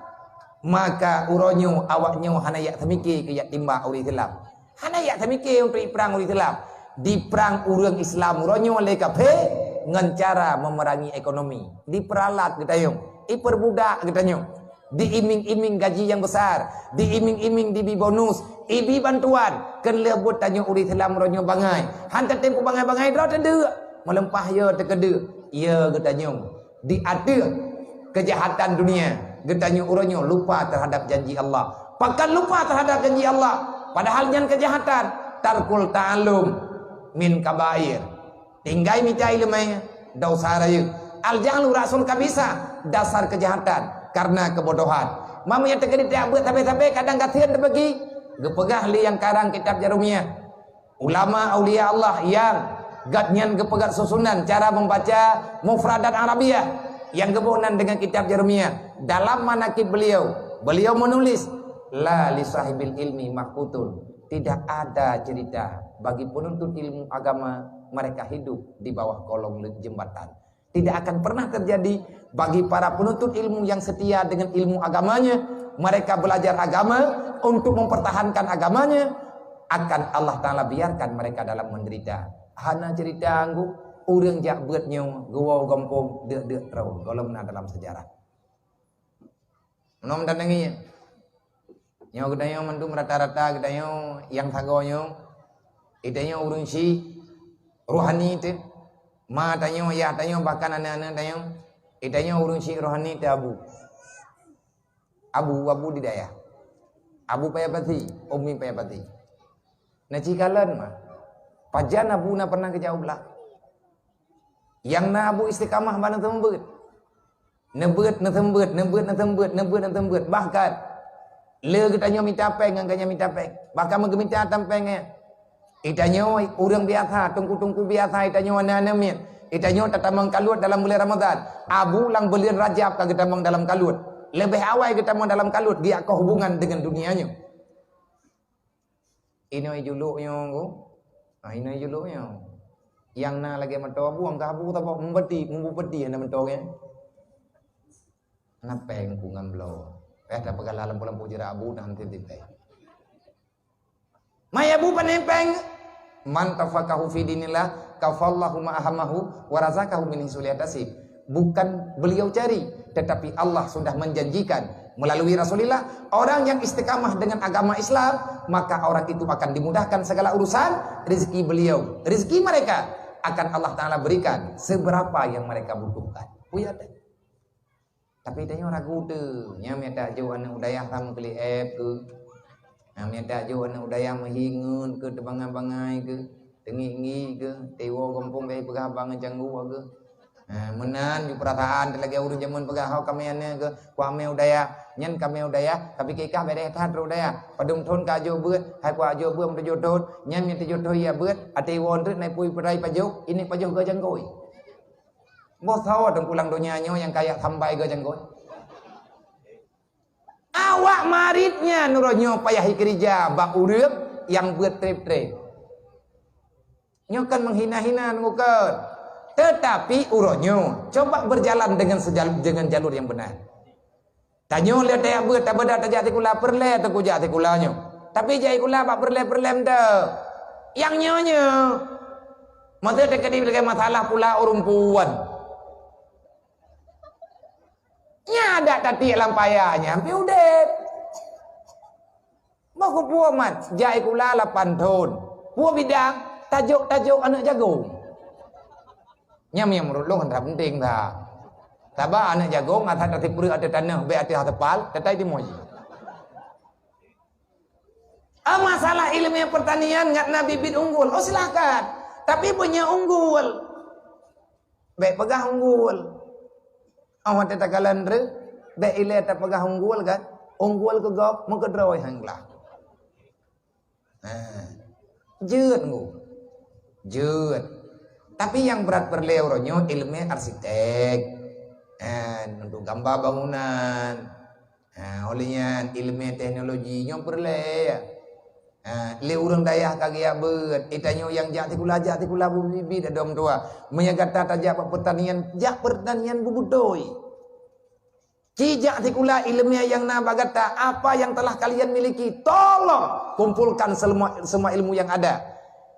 Maka uroe nyoe awak nyoe hana jak teumike keu jak timbak ureuëng Islam. Hana jak teumike untuk iprang ureuëng Islam. Diprang ureuëng Islam uroe nyoe lé kaphé ngon cara memerangi ekonomi. Diperalat geutanyoe, iperbudak geutanyoe. Diiming-iming gaji nyang besar, diiming-iming dibi bonus, ibi bantuan. Keu lheueh buet tanyoe ureuëng Islam uroe nyoe bangai. Han tatem peubangai-bangai droe teudeuk. Meuleumpah yo teukeudeuek, yo geutanyoe. Di ateueh kejahatan dunia, geutanyoe uroe nyoe lupa terhadap janji Allah. Pakon lupa terhadap janji Allah? Padahal nyan kejahatan. Tarkul ta'allum min kabair. Tinggai mita iéleumé, dosa rayeuk. Al-jahlu ra'sul khabithah, dasar kejahatan, karena kebodohan. Meunyoe teukeudi tieb beuet sabe-sabe kadang gasien teubagi, geupeugah lé nyang karang kitab Jarumiyah. Ulama aulia Allah nyang gobnyan geupeugah susunan cara membaca mufradat Arabiah nyang geuboh nan dengan kitab Jarumiyah. Dalam manakib beliau, beliau menulis, "La li sahibil ilmi mahkutun." Tidak ada cerita bagi penuntut ilmu agama mereka hidup di bawah kolong le-, jembatan. Tidak akan pernah terjadi bagi para penuntut ilmu yang setia dengan ilmu agamanya, mereka belajar agama untuk mempertahankan agamanya, akan Allah Ta'ala biarkan mereka dalam menderita. Hana cerita anggu, ureuëng jak beuet nyoe geuwoe gampông deuk-deuk droe, gohlom na dalam sejarah. Meunan dan nangis. Nyoe geutanyoe mandum rata-rata geutanyoe nyang sagoe nyoe, geutanyoe ureuëng syik rohani teuh. Ma tanyoe, yah tanyoe, bahkan aneuk-aneuk tanyoe, geutanyoe ureuëng syik rohani teuh abu. Abu, abu di dayah. Abu Paya Pati, Umi Paya Pati. Na ci kalon ma. Pajan abu na pernah geujaweueb lah. Nyang na abu istiqamah bak neuseumeubeuet. Neubeuet, neuseumeubeuet, neubeuet, neuseumeubeuet, neubeuet, neuseumeubeuet. Bahkan, le geutanyoe mita péng ngon geutanyoe mita péng. Bahkan meugeumita tam péng nyan. Geutanyoe ureuëng biasa, teungku-teungku biasa, geutanyoe aneuk-aneuk miet. Geutanyoe tatamong kaluet dalam buleuen Ramadhan. Abu lam buleuen Rajab ka geutamong dalam kaluet. Leubeh awai geutamong dalam kaluet, geujak keu hubungan deungon dunia nyoe. Inoe julok nyoe ko. Ha, inoe julok nyoe. Nyang na lagée moto abu, angka abu tabok meubeuti, meubeuti hana moto nyan. Na péng ku ngon bloe. Eh, tapeugah lam lampu-lampu jeurak abu na hana teuntèe péng. Mai abu pané péng. Man tafaqahu fi dinillah, kafallahu ma ahammahu, wa razaqahu min haitsu la yahtasib. Bukan beliau cari, tetapi Allah sudah menjanjikan melalui Rasulullah, orang yang istiqamah dengan agama Islam, maka orang itu akan dimudahkan segala urusan, rezeki beliau, rezeki mereka akan Allah Ta'ala berikan seberapa yang mereka butuhkan. Buya teh. Tapi tanyoe ragu teuh, nyan mita jok aneuk u dayah lam keulieb keuh. Nyan mita jok aneuk u dayah meuhingeut keuh, teubangai-bangai keuh, teungiek-ngiek keuh, teuwoe gampông bèk peugah bang canggu keuh. Ha, meunan ju peurasaan teuh lagèe ureueng jameun peugah, "Ho kamè aneuk keuh, ku amè u dayah." Nyan kamè u dayah, tapi keu kah bèk that rot u dayah. Padum thon ka jok beuet, hai ku jok beuet meutujoh thon. Nyan mita tujoh thon ya beuet, até iwoe treuk na ipui peurai pajoh, ini pajoh geuh janggôi. Boh sawa teungku lam donya nyoe nyang kaya sampai geuh janggôi. Awak marit nyan uroe nyoe payah ikeurija bak ureueng nyang beuet treb-treb. Nyoe kan menghina-hina nunggu kan. Tetapi uroe nyoe, coba berjalan dengan sejal-, dengan jalur yang benar. Tanyoe lé tajak beuet, tabeuda tajak sikula, peureulée teuk kujak sikula nyoe. Tapi jak sikula bak peureulée-peureulée mantong. Nyang nyoe-nyoe. Maksud teukeudi lagée masalah pula ureuëng puan. Nya adak tatiek lam paya nyan pih udeb. Bah kupuoh mat, jak sikula lapan thon. Puoh bidang, tajok-tajok aneuëk jagong. Nyang meunyoe meunurot lôn hana penting that. Saba aneuëk jagong asai tasipreuk ateueh tanoh, bék ateueh aspal, tetai timoh jih. Ah, masalah ilmu pertanian ngat na bibit unggul. Oh, silahkan. Tapi punya unggul. Bék peugah unggul. Oh, watée takalon reuh, bék ilée tapeugah unggul kan? Unggul keu gob, meukeudroe hang glah. Ha. Jeuet ngu. Jeuet. Tapi nyang brat peureulée uroe nyoe ilmu arsitek. Ha, untuk gamba bangunan. Ha, oleh nyan ilmu teknologi nyoe peureulée. Ha, lé ureuëng dayah ka geujak beuet, eh, tanyoe nyang jak sikula, jak sikula beubiet-biet adom tuha. Meunyoe gata tajak bak pertanian, jak pertanian beubeutôi. Ci jak sikula ilmu nyang na bak gata, apa yang telah kalian miliki, tolong kumpulkan selma-, semua ilmu yang ada.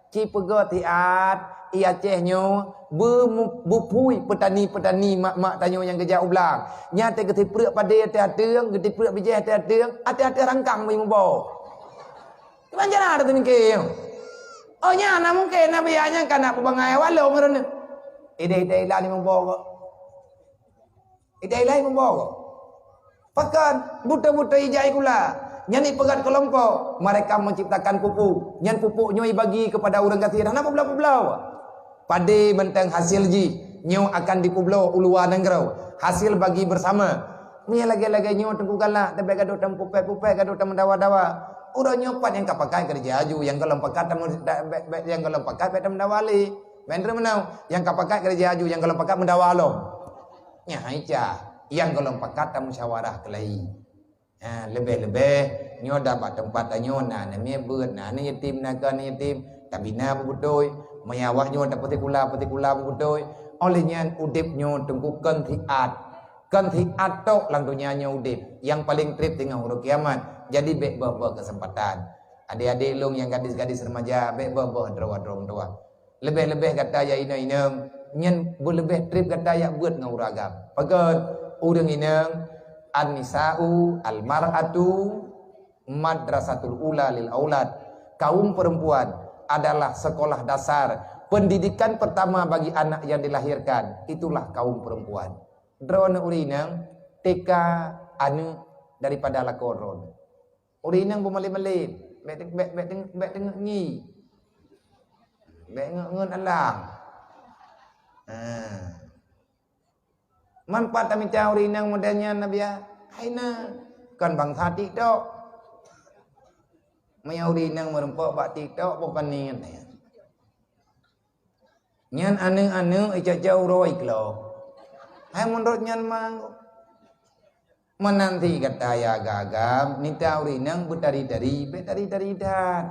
Ci peugöt siat, i Aceh nyoe beu-, beupui peutani-peutani mak-mak tanyoe nyang geujak u blang. Nyan teuh geusipreuk padé ateueh ateueng, geusipreuk bijéh ateueh ateueng, ateueh-ateueh rangkang beu muboh. Kiban cara teuh mungken nyoe. Oh, nyan na mungken, na biya nyan ka na peubangai walong droeneuh. Idéh-idéh ilan muboh kok. Idai-idai muboh. Pakon, beutôi-beutôi ijak sikula. Nyan ipeugöt keulompok. Mereka menciptakan pupuk. Nyan pupuk nyoe ibagi kepada ureuëng gasien. Hana peubloe-peubloe. Padé mantong hasil jih. Nyoe akan dipeubloe u luwa nanggroe. Hasil bagi bersama. Meunyoe lagée-lagée nyoe teungku galak, tabek gadôh tamupupet-pupet, gadôh tameudawa-dawa. Uroe nyoe pat nyang ka pakat keureuja aju, nyang gohlom pakat tamu-, ta-, bek, bek, nyang gohlom pakat bek tameudawa lé. Ban treuk meunoe, nyang ka pakat keureuja aju, nyang gohlom pakat meudawa lom. Nyan hai cah, nyang gohlom pakat tamusyawarah keulai. Ha, leubeh-leubeh nyoe dah bak teumpat tanyoe na aneuk miet beuet, na aneuk yatim, na keu aneuk yatim, tabina beubeutôi. Meunyoe awak nyoe tapeusikula, peusikula beubeutôi. Óh lheueh nyan udeb nyoe teungku kon siat. Kon siat tok lam donya nyoe udeb. Nyang paleng treb teungoh uroe kiamat. Jadi bék boh-boh keuseumpatan. Adék-adék lôn nyang gadis-gadis remaja, bék boh-boh droe-droe meutuah. Leubeh-leubeh gata ya inong-inong, nyan beuleubeh treb gata yak beuet ngon ureuëng agam. Pakon? Ureuëng inong, an-nisa'u al-mar'atu madrasatul ula lil aulad. Kaum perempuan adalah sekolah dasar pendidikan pertama bagi anak yang dilahirkan. Itulah kaum perempuan. Droeneuh ureuëng inong, T K aneuk daripada lakoe droeneuh. Ureuëng inong beumalem-malem, bék, bék, bék, bék, bék teungeut ngi. Bék ngeut-ngeut alang. Ha. Man pat tamita ureuëng inong model nyan, Nabiya? Hai na, kon bansa TikTok. Meunyoe ureuëng inong meurumpok bak TikTok, boh panen. Nyan aneuk-aneuk icaca uroe iklo. Hai meunurot nyan mang. Meunanti gata ya agam-agam, mita ureuëng inong beutari-tari, bék tari-tari that.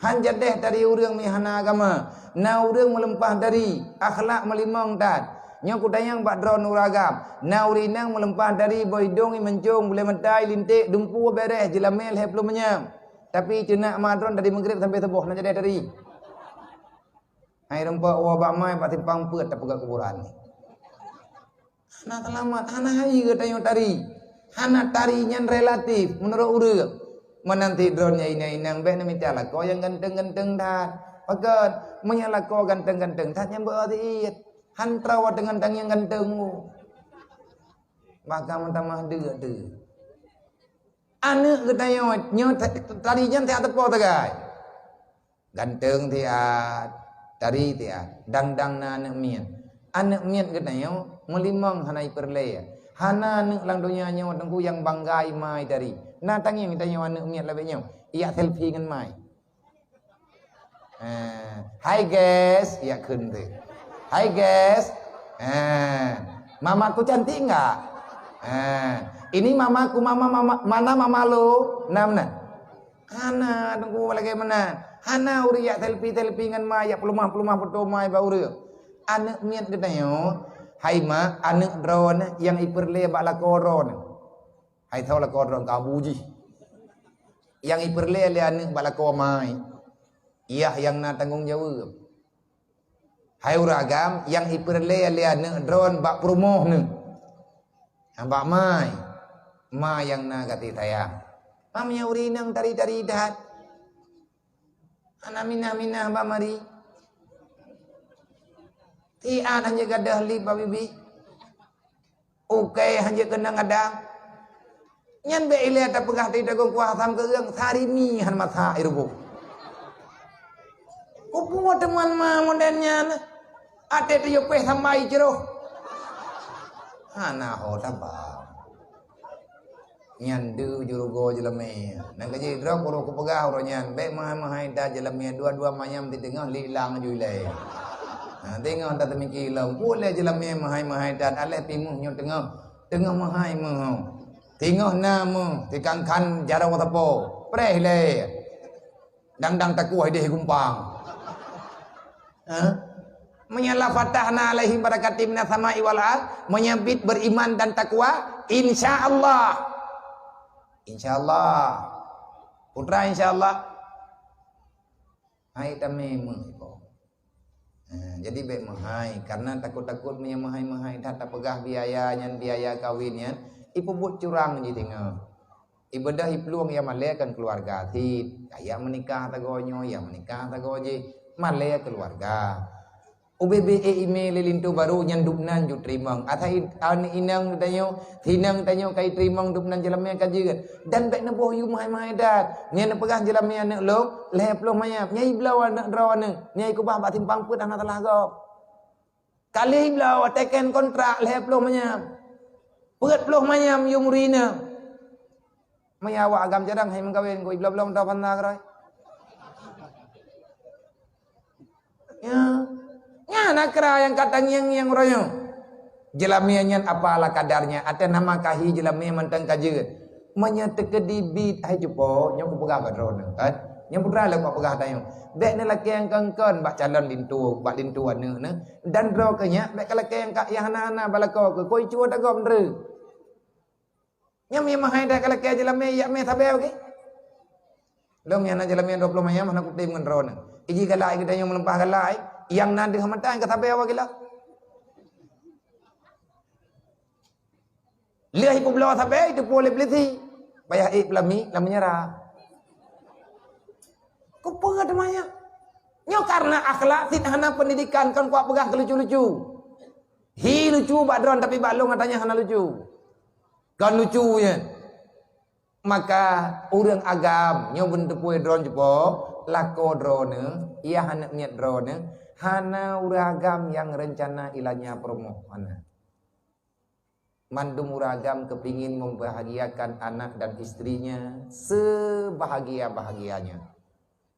Han jadeh tari ureuëng meuhana agama. Na ureuëng meuleumpah dari, akhlak meulimong that. Nyoe kutanyong bak droeneuh ureuëng agam. Na ureuëng inong meuleumpah dari, boh idong i mancong, bulée mata i linték, dumpu bereh, jeulamé lhée ploh manyam. Tapi teunak ma droeneuh dari Maghrib sampai suboh na jadeh tari. Hai rumpok woe bak mai bak simpang peuet tapeugah kuburan. Hana seulamat, hana hai geutanyoe tari. Hana tari nyan relatif meunurot ureuëng. Meunanti droeneuh ya inong-inong bék neumita lakoe nyang ganteng-ganteng that. Pakon? Meunyoe lakoe ganteng-ganteng that nyan beu siet. Han troe deungon tangieng ganteng. Bahkan meutamah deuk tu. Aneuk geutanyoe nyoe ta-, tari nyan siat teupo sagai. Ganteng siat, tari siat, dang-dang na aneuk miet. Aneuk miet geutanyoe meulimong hana ipeureulée. Hana aneuk lam donya nyoe teungku nyang bangga i ma i tari. Na tangieng tanyoe aneuk miet lagée nyoe, ijak selfie ngon ma i. Eh, "Hai guys," ijak kheun teuh. "Hai guys." Eh, "Mamaku cantik nggak?" Eh, "Ini mamaku, mama, mama, mana mama lo?" Na meunan. Hana teungku lagée meunan. Hana ureuëng jak selfie-selfie ngon ma, jak peulumah-peulumah foto ma bak ureuëng. Aneuëk miet geutanyoe, hai ma, aneuëk droeneuh nyang ipeureulée bak lakoe droeneuh. Hai tho lakoe droeneuh ka bu jih. Nyang ipeureulée lé aneuëk bak lakoe ma, yah nyang na tanggong jaweueb. Hai ureuëng agam, nyang ipeureulée lé aneuëk droeneuh bak peurumoh neuh. Bak ma, ma nyang na gaséh sayang. Mam nyang ureuëng inong tari-tari that. Hana minah-minah bak mari. Siat hana gadoh lip bak bibi. Ukée hana keunong gadang. Nyan bék ilée tapeugah di dagon kuah asam keureung, sarimi hana masak iruboh. Kupuwoe teuma ma model nyan. Até tiyueb péh sambai jroh. Hana ho tabang. Nyan deuh jeurugoe jeuleumé. Nang ka jidrob uroe kupeugah uroe nyan, bék meuhai-meuhai that jeuleumé, dua-dua manyam di teungoh lilang ju ilée. Ha, teungoh that teumiki lom. Ulée jeuleumé meuhai-meuhai that, aléh pimuh nyoe teungoh, teungoh meuhai meuh. Teungoh na meuh, tikangkan jaroe sapo. Preh ilée. Dang-dang takuah ideh gumpang. Ha? Meunyoe la fatahna alaihim barakatim minas sama'i wal ard, meunyoe bit beriman dan takwa, insya Allah. Insya Allah. Putra insya Allah. Hai tamé meuh ipo. Ha, jadi bék meuhai, karena takot-takot meunyoe meuhai-meuhai that tapeugah biaya nyan, biaya kawin nyan, ipeubuet curang jih teungoh. Ibeudôh iplueng nyang malée kon keuluwarga cit. Ka jak meunikah sagoe nyoe, jak meunikah sagoe jih. Malée keuluwarga. Ubé-bé ék imé lé linto barô nyan dubnan ju teurimong. Asai aneuëk inong tanyoe, sinong tanyoe ka iteurimong dubnan jeulamé ka jeuet. Dan bék neuboh yue meuhai-meuhai that. Nyan neupeugah jeulamé aneuëk lôn, lhée ploh manyam. Nyai bloe aneuëk droeneuh. Nyai keubah bak simpang peuet hana salah gob. Ka lheueh bloe teken kontrak lhée ploh manyam. Peuet ploh manyam yue muri inong. Meunyoe awak agam cadang hai meukawen, gui bloe-bloe meutoe panda keudroe. Ya. Nyan nakra nyang ka tangieng-ngieng uroe nyoe. Jeulamé nyan apa ala kadarnya, ateueh nama kahi jeulamé mantong ka jeuet. Meunyoe teukeudi bit hai cupo, nyoe kupeugah bak droeneuh, kan? Nyoe putra lé kupeugah tanyoe. Bék neulakée nyang kon-kon bak calon linto, bak linto aneuëk neuh. Dan droe keuh nyak bék kalakée nyang ka nyang hana-hana bak lakoe keuh, koi cue tagob ndreuk. Nyan meuhai that kalakée jeulamé, jak mé sabe bagi. Lom nyang na jeulamé dua ploh manyam hana kutem ngon droeneuh. Iji galak geutanyoe meuleumpah galak, nyang na deuh mata nyang ka sabe bagi lah. Lheueh ipeubloe sabe, iteupeue lé peulisi. Payah ék peulami lam meunyeurah. Keupeue teuma nyan? Nyoe karena akhlak cit hana pendidikan, kon kupeugah keu lucu-lucu. Hi lucu bak droe, tapi bak lôn gata nyan hana lucu. Kon lucu nyan. Maka ureuëng agam nyoe beuneuteupue droe cupo, lakoe droeneuh, yah aneuëk miet droeneuh, hana ureuëng agam nyang reuncana ilanya peurumoh, hana. Mandum ureuëng agam keupingin membahagiakan anak dan istrinya sebahagia-bahagianya.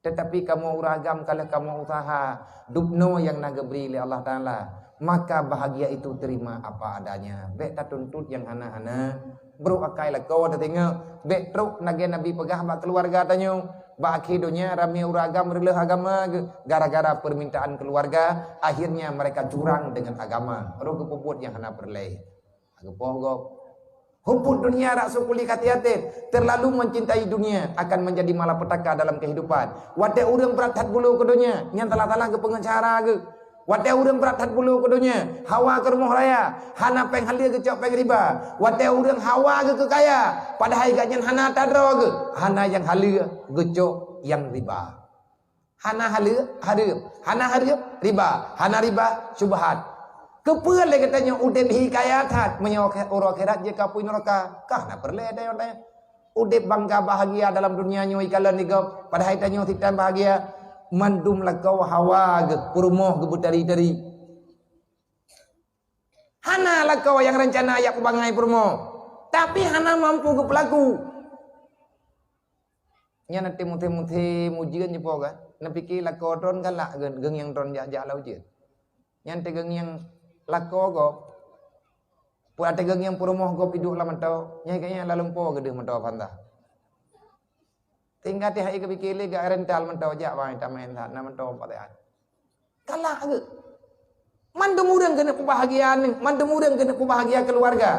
Tetapi kamoe ureuëng agam, kalau kamoe usaha dubnoe nyang na geubri lé Allah Taala, maka bahagia itu terima apa adanya. Bék tatuntut nyang hana-hana. Brok akai lakoe teutinggai, bék trok lagée Nabi peugah bak keuluwarga tanyoe. Bak akhé donya ramé ureuëng agam reuloh agama geuh gara-gara permintaan keuluwarga, akhirnya mereka curang dengan agama. Roh geupeubuet nyang hana peureulée. Geupoh gob. Hubbud dunya ra'su kulli khati'atin. Terlalu mencintai dunia akan menjadi malapetaka dalam kehidupan. Watée ureuëng brat that bulo keu donya, nyan salah-salah geupeungeut cara geuh. Watée ureuëng brat that bulo keu donya, hawa keu rumoh raya, hana péng haleue geucok péng riba. Watée ureuëng hawa geuh keu kaya, padahai gobnyan hana that droe geuh, hana nyang haleue geucok nyang riba. Hana haleue, hareuem. Hana hareuem, riba. Hana riba, syubhat. Keupeue lé geutanyoe udeb hi kaya that, meunyoe uroe akhirat jeuet keu apui nuraka? Ka hana peureulée tanyoe-tanyoe. Udeb bangga bahagia dalam dunia nyoe ikalon di gob, padahai tanyoe sitan bahagia. Mandum lakoe hawa geuh, peurumoh geuh beutari-tari. Hana lakoe nyang reuncana jak peubangai peurumoh, tapi hana mampu geupeulaku. Nyan na teuh musim-musim ujeuen jipo kan, neupike lakoe droen galak geu-, geungieng droen jak-jak lam ujeuen. Nyan teuh geungieng lakoe gob, peue teuh geungieng peurumoh gob iduek lam mantong, nyai kayée lam lumpoe geudeuh mantong fanta. Tinggai teuh hai keupiké lé gak rental mantong jak bang tamén that na mantong Fatihah. Kalah geuh. Mandum ureuëng keuneuk peubahagia aneuk, mandum ureuëng keuneuk peubahagia keuluwarga.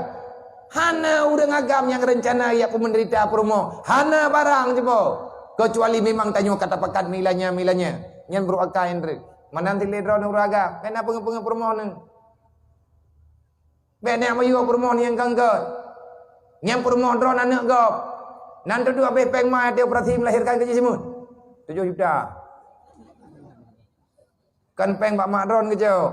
Hana ureuëng agam nyang reuncana jak peumeuderita peurumoh, hana barang jiboh. Keucuali memang tanyoe ka tapakat milanya-milanya. Nyan brok akai ndreuk. Meunan silé droe ureuëng agam, kena peungeut-peungeut peurumoh neuh. Bék neuk meuyue peurumoh nyang ganggot. Nyang peurumoh droe aneuk gob. Nan teuduek abéh péng mai até operasi melahirkan keu jih simuet. Tujoh juta. Kan péng bak mak droe keucok.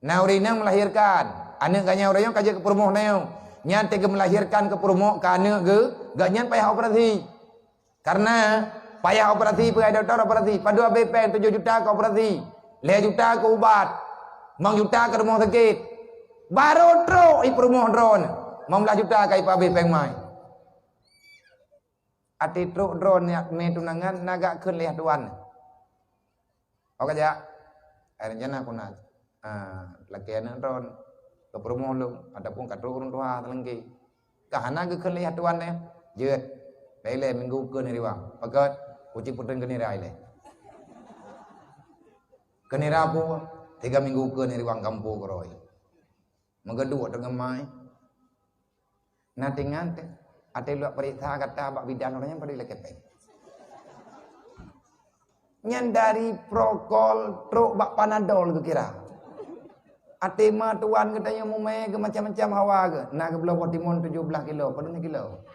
Na ureuëng inong melahirkan. Aneuk geuh nyan ureuëng nyoe ka jeuet keu peurumoh na nyoe. Nyan teuk geumelahirkan keu peurumoh keu aneuk geuh, geuh nyan payah operasi. Karena payah operasi, peugah dokto operasi, padub abéh péng tujoh juta keu operasi, lhée juta keu ubat, limong juta keu rumoh sakét. Barô trok i peurumoh droe, limong blaih juta ka ipabéh péng mai. Até trok droe nyak mé tunangan na gak kheun lé yah tuan. Oke jak, hai rencana ku na, ah, lakée aneuk droe keu peurumoh lôn ataupun ka trok ureuëng tuha teulengke. Ka hana geukheun lé yah tuan nyan, jeuet. Bèk ilèe minggu keue niriwang. Pakon? Kucing putren keu nira ilèe. Keu nira peue? Tiga minggu keue niriwang gampông keurôi. Meugeuduek teungeumai. Na tingan teuh, até luwak peuriksa gata bak bidan ureuëng nyan padub ilèe kepeng. Nyan dari Prokol trok bak Panadol geukira. Até ma tuan geutanyoe mumè geuh macam-macam hawa geuh. Na geubloe boh timon tujoh blaih kilo, padum kilo.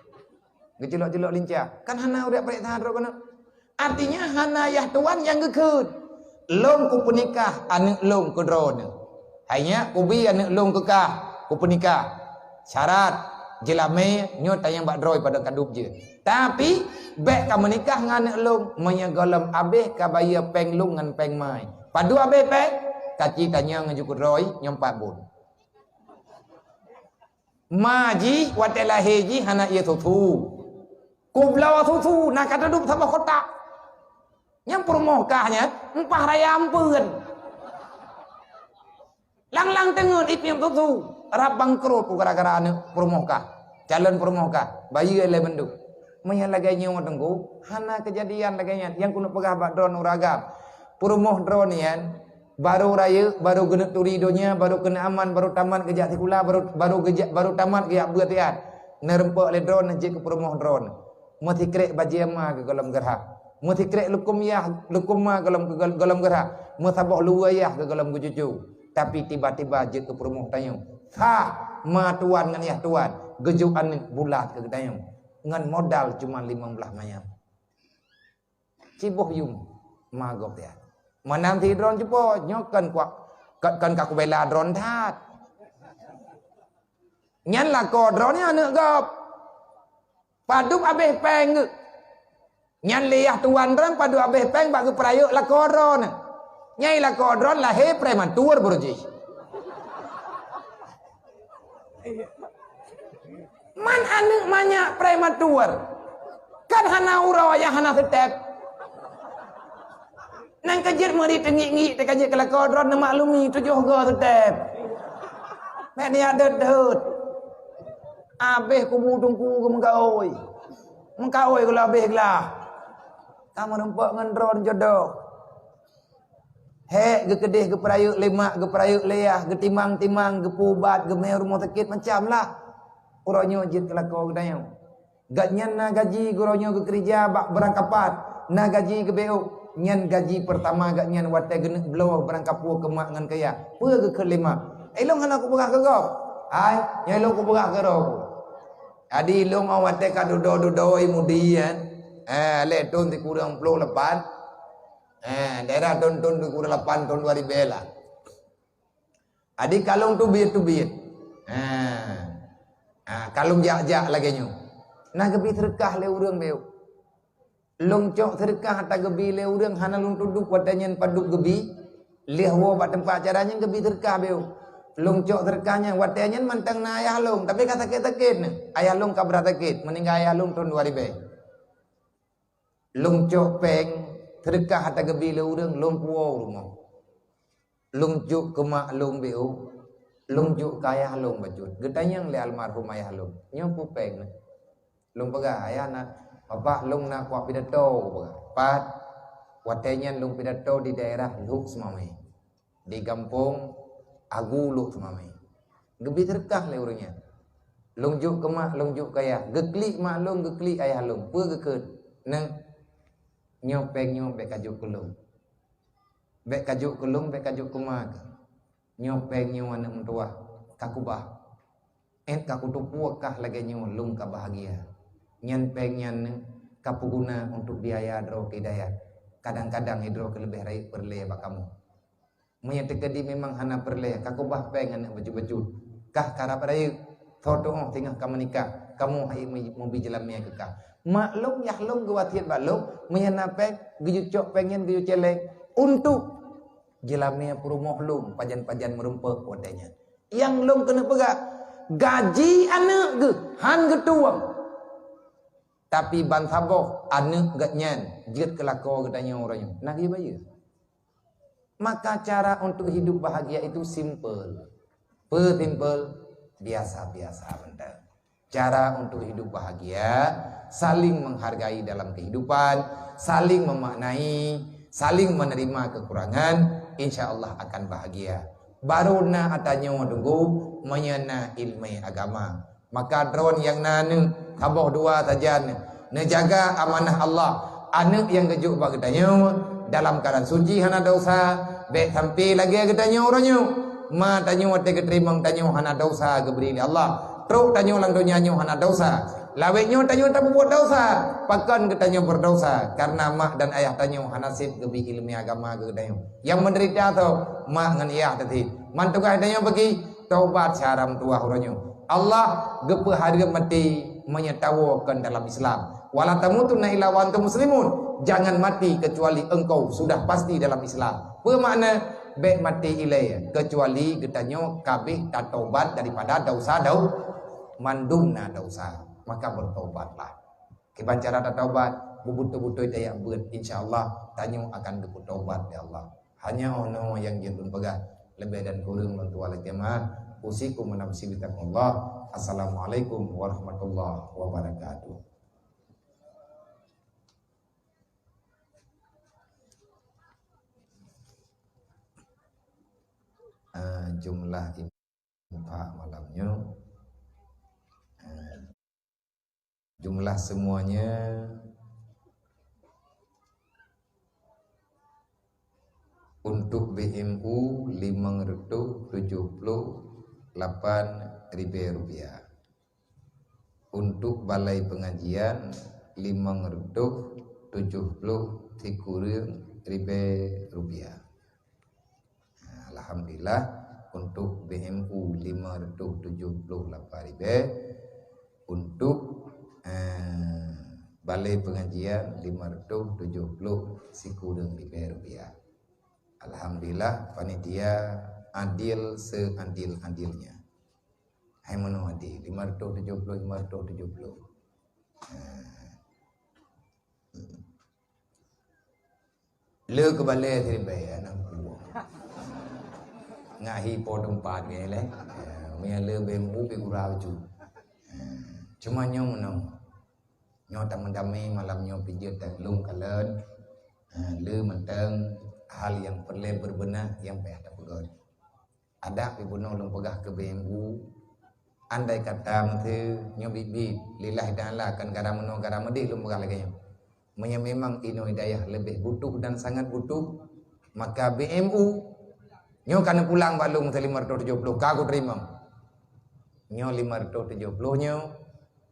Geuculok-culok lincah. Kan hana ureuëng peuriksa droe keunoe. Artinya hana yah tuan nyang geukheun. Lôn kupeunikah aneuk lôn keu droeneuh. Hai nyak kubi aneuk lôn keu kah, kupeunikah. Syarat, jeulamé nyoe tanyong bak droe padub ka dub jeuet. Tapi, bèk ka meunikah ngon aneuk lôn, meunyoe gohlom abéh ka bayeue péng lôn ngon péng mai. Padub abéh péng? Ka ci tanyong ngon jukut droe nyoe pat buet. Ma jih watèe lahé jih hana ie susu. Kubloe susu na ka teudup saboh kotak. Nyang peurumoh kah nyan, mpah raya ampeuen. Lang-lang teungeut ipiep susu, rab bangkrot gara-gara aneuk peurumoh kah, calon peurumoh kah, bayeue lé bandum. Meunyoe lagèe nyoe teungku, hana keujadian lagèe nyan. Nyang keuneuk peugah bak droeneuh ureueng agam, peurumoh droeneuh nyan, barô rayeuk, barô geuneuk turi donya, barô keuneuk aman, barô tamat geujak sikula, barô, barô geujak, barô tamat geujak beuet siat. Neurumpok lé droeneuh jeuet keu peurumoh droeneuh. Meusikrek bajèe ma geuh gohlom geurhah. Meusikrek lukôm yah, lukôm ma gohlom, gohlom geurhah. Meusaboh luweue yah geuh gohlom geucucu. Tapi tiba-tiba jeuet keu peurumoh tanyoe. Sah ma tuan ngon yah tuan. Geujok aneuk bulat keu geutanyoe. Ngon modal cuma limong blaih manyam. Ciboh yum ma gob ya. Meunan sidroe cupo, nyoe kon kuak, kon, kon ka kubela droe that. Nyan lakoe droe nyan aneuk gob. Padub abéh péng geuh. Nyan lé yah tuan droe padub abéh péng bak geupeurayeuk lakoe droe nyan. Nyai lakoe droe lahé prematur beureuji. Man aneuk manyak prematur. Kan hana uroe nyang hana seutep. Nang keujeuet meuri teungiek-ngiek teuka jeuet keu lakoe droe neumaklumi tujoh goe seutep. Mek niat deuet-deuet. Abéh kubu teungku geumeukaôi. Meukaôi geulah abéh glah. Ka meurumpok ngon droe jodoh. Hék geukeudeh geupeurayeuk lé mak, geupeurayeuk lé yah, geutimang-timang, geupeuubat, geumé rumoh sakét macam lah. Uroe nyoe jeuet keu lakoe geutanyoe. Gobnyan na gaji geuroe nyoe geukeurija bak beurangkapat, na gaji geubeuôk. Nyan gaji peurtama gobnyan watèe geuneuk bloe beurangkapeue keu mak ngon keu yah. Peue geukheun lé mak? Ilong hana kupeugah keu gob. Hai, nyoe ilong kupeugah keu droe. Jadi ilong watèe ka dudoe-dudoe i Mudi nyan, eh, lhèe thon sikureueng ploh lapan. Eh, daerah thon-thon sikureueng lapan thon dua ribèe lah. Jadi kalon teubiet-teubiet. Ha. Ha, kalon jak-jak lagèe nyoe. Nah geubi seudeukah lé ureueng beuh. Lôn cok seudeukah ata geubi lé ureueng hana lôn tuduk watèe nyan padub geubi. Lheueh woe bak teumpat acara nyan geubi seudeukah beuh. Lôn cok seudeukah nyan watèe nyan mantong na ayah lôn, tapi ka sakét-sakét nyan. Ayah lôn ka brat sakét, meuninggai ayah lôn thon dua ribèe. Lôn cok péng seudeukah ata geubi lé ureueng, lôn puwoe u rumoh. Lôn jok keu mak lôn beuh, lôn jok keu ayah lôn bacut. Geutanyong lé almarhum ayah lôn, "Nyoe peue péng nyoe?" Lôn peugah, "Ayah na, Bapak, lôn na kuak pidato," peugah. Pat, watée nyan lôn pidato di daerah Lhok Seumamé. Di gampông Agu Lhok Seumamé. Geubri seudeukah lé ureuëng nyan. Lôn jok keu mak, lôn jok keu ayah. Geuklik mak lôn, geuklik ayah lôn. Peue geukheun? "Neh, nyoe péng nyoe bék kajok keu lôn. Bék kajok keu lôn, bék kajok keu ma keuh. Nyoe péng nyoe aneuëk meutuwah, ka kubah. Ét ka kuteupue kah lagée nyoe lôn ka bahgia. Nyan péng nyan ka peuguna untuk biaya droe keu hidayah. Kadang-kadang droe keu leubeh rayeuk peureulée bak kamoe. Meunyoe teukeudi memang hana peureulée, ka kubah péng aneuëk bacut-bacut. Kah karab rayeuk, tho tuoh singoh ka meunikah, kamoe hai meubi jeulamé keu kah." Mak lôn, yah lôn geuwasiet bak lôn, meunyoe na péng, geuyue cok péng nyan geuyue céléng untuk jeulamé peurumoh lôn pajan-pajan meureumpok watée nyan. Nyang lôn keuneuk peugah, gaji aneuëk geuh han geutueng. Tapi bansaboh aneuëk geuh nyan jeuet keu lakoe geutanyoe uroe nyoe. Na geuyue bayeue. Maka cara untuk hidup bahagia itu simple. Peue simple? Biasa-biasa mantong. Cara untuk hidup bahagia, saling menghargai dalam kehidupan, saling memaknai, saling menerima kekurangan, insya Allah akan bahagia. Baru na ata nyoe tunggu meunyoe na iéleumé agama. Maka droe nyang na aneuëk saboh dua sajan, neujaga amanah Allah. Aneuëk nyang geujok bak geutanyoe dalam keuadaan suci hana desya, bék sampai lagée geutanyoe uroe nyoe. Ma tanyoe watée geuteurimong tanyoe hana desya geubri lé Allah. Trok tanyoe lam donya nyoe hana desya. Lawét nyoe tanyoe tapeubuet desya. Pakon geutanyoe beudesya? Karena mak dan ayah tanyoe hana sép geubri iéleumé agama keu geutanyoe. Nyang meudeurita tho mak ngon ayah teuh. Man tugaih tanyoe bagi taubat syara meutuwah uroe nyoe. Allah geupeuhareuem maté meunyoe tawoe kon dalam Islam. "Wala tamutunna illa wa antum muslimun." Jangan mati kecuali engkau sudah pasti dalam Islam. Peue makna? Bék maté ilée kecuali geutanyoe ka abéh tataubat daripada desya-desya, mandum na desya. Maka beutaubatlah. Kiban cara tataubat, beubeutôi-beutôi tajak beuet, insya Allah tanyoe akan geupeutaubat lé Allah. Hanya nyoe nyang jeuet lôn peugah, leubeh dan kureueng lôn tuan lakée meu'ah. Usikum wa nafsi bitaqwallah. Assalamualaikum warahmatullahi wabarakatuh. Ah, jumlah infak malam nyoe. Ah, jumlah semuanya untuk B M U limong reutôh tujoh ploh lapan ribée rupiah. Untuk balai pengajian limong reutôh tujoh ploh sikureueng ribée rupiah. Nah, alhamdulillah, untuk B M U limong reutôh tujoh ploh lapan ribée, untuk, eh, balai pengajian limong reutôh tujoh ploh sikureueng ribée rupiah. Alhamdulillah, panitia adil seadil-adilnya. Hai meunoe adé, limong reutôh tujoh ploh, limong reutôh tujoh ploh. Nah. Le keubalée siribée aneuk buah. Ngahi po teumpat ngai lé. Ya, meunyo le B M U pi gura baju. Nah, cuma nyoe meunoe. Nyoe tamé-tamé malam nyoe pijeuet dan lôn kalon. Nah, le mantong hal nyang peureulée beureubeunah nyang payah tapeugét. Adak pih bunoe lôn peugah keu B M U, andai kata meusé nyoe biet-biet, lillahi ta'ala kan gara meunoe gara meudeh lôn peugah lagée nyoe. Meunyoe memang inoe hidayah leubeh butuh dan sangat butuh, maka B M U nyoe ka neupulang bak lôn meusé limong reutôh tujoh ploh ka kuteurimong. Nyoe limong reutôh tujoh ploh nyoe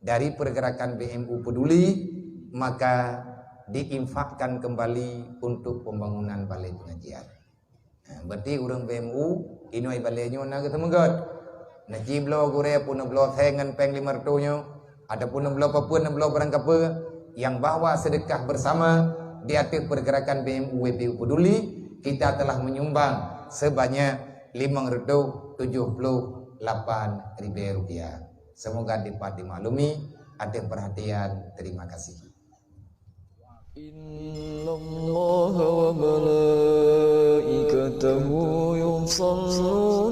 dari pergerakan B M U Peduli, maka diinfakkan kembali untuk pembangunan balai pengajian. Ha, berarti ureuëng B M U inoe balée nyoe na geuseumeugét. Neuci bloe gurée pun neubloe seng ngon péng limong reutôh nyoe, ataupun neubloe peue-peue, neubloe barang kapeue, yang bahwa sedekah bersama di ateueh pergerakan B M U W P U Peduli, kita telah menyumbang sebanyak limong reutôh tujoh ploh lapan ribée rupiah. Semoga dapat dimaklumi. Atas perhatian, terima kasih. إن الله وملائكته يصلون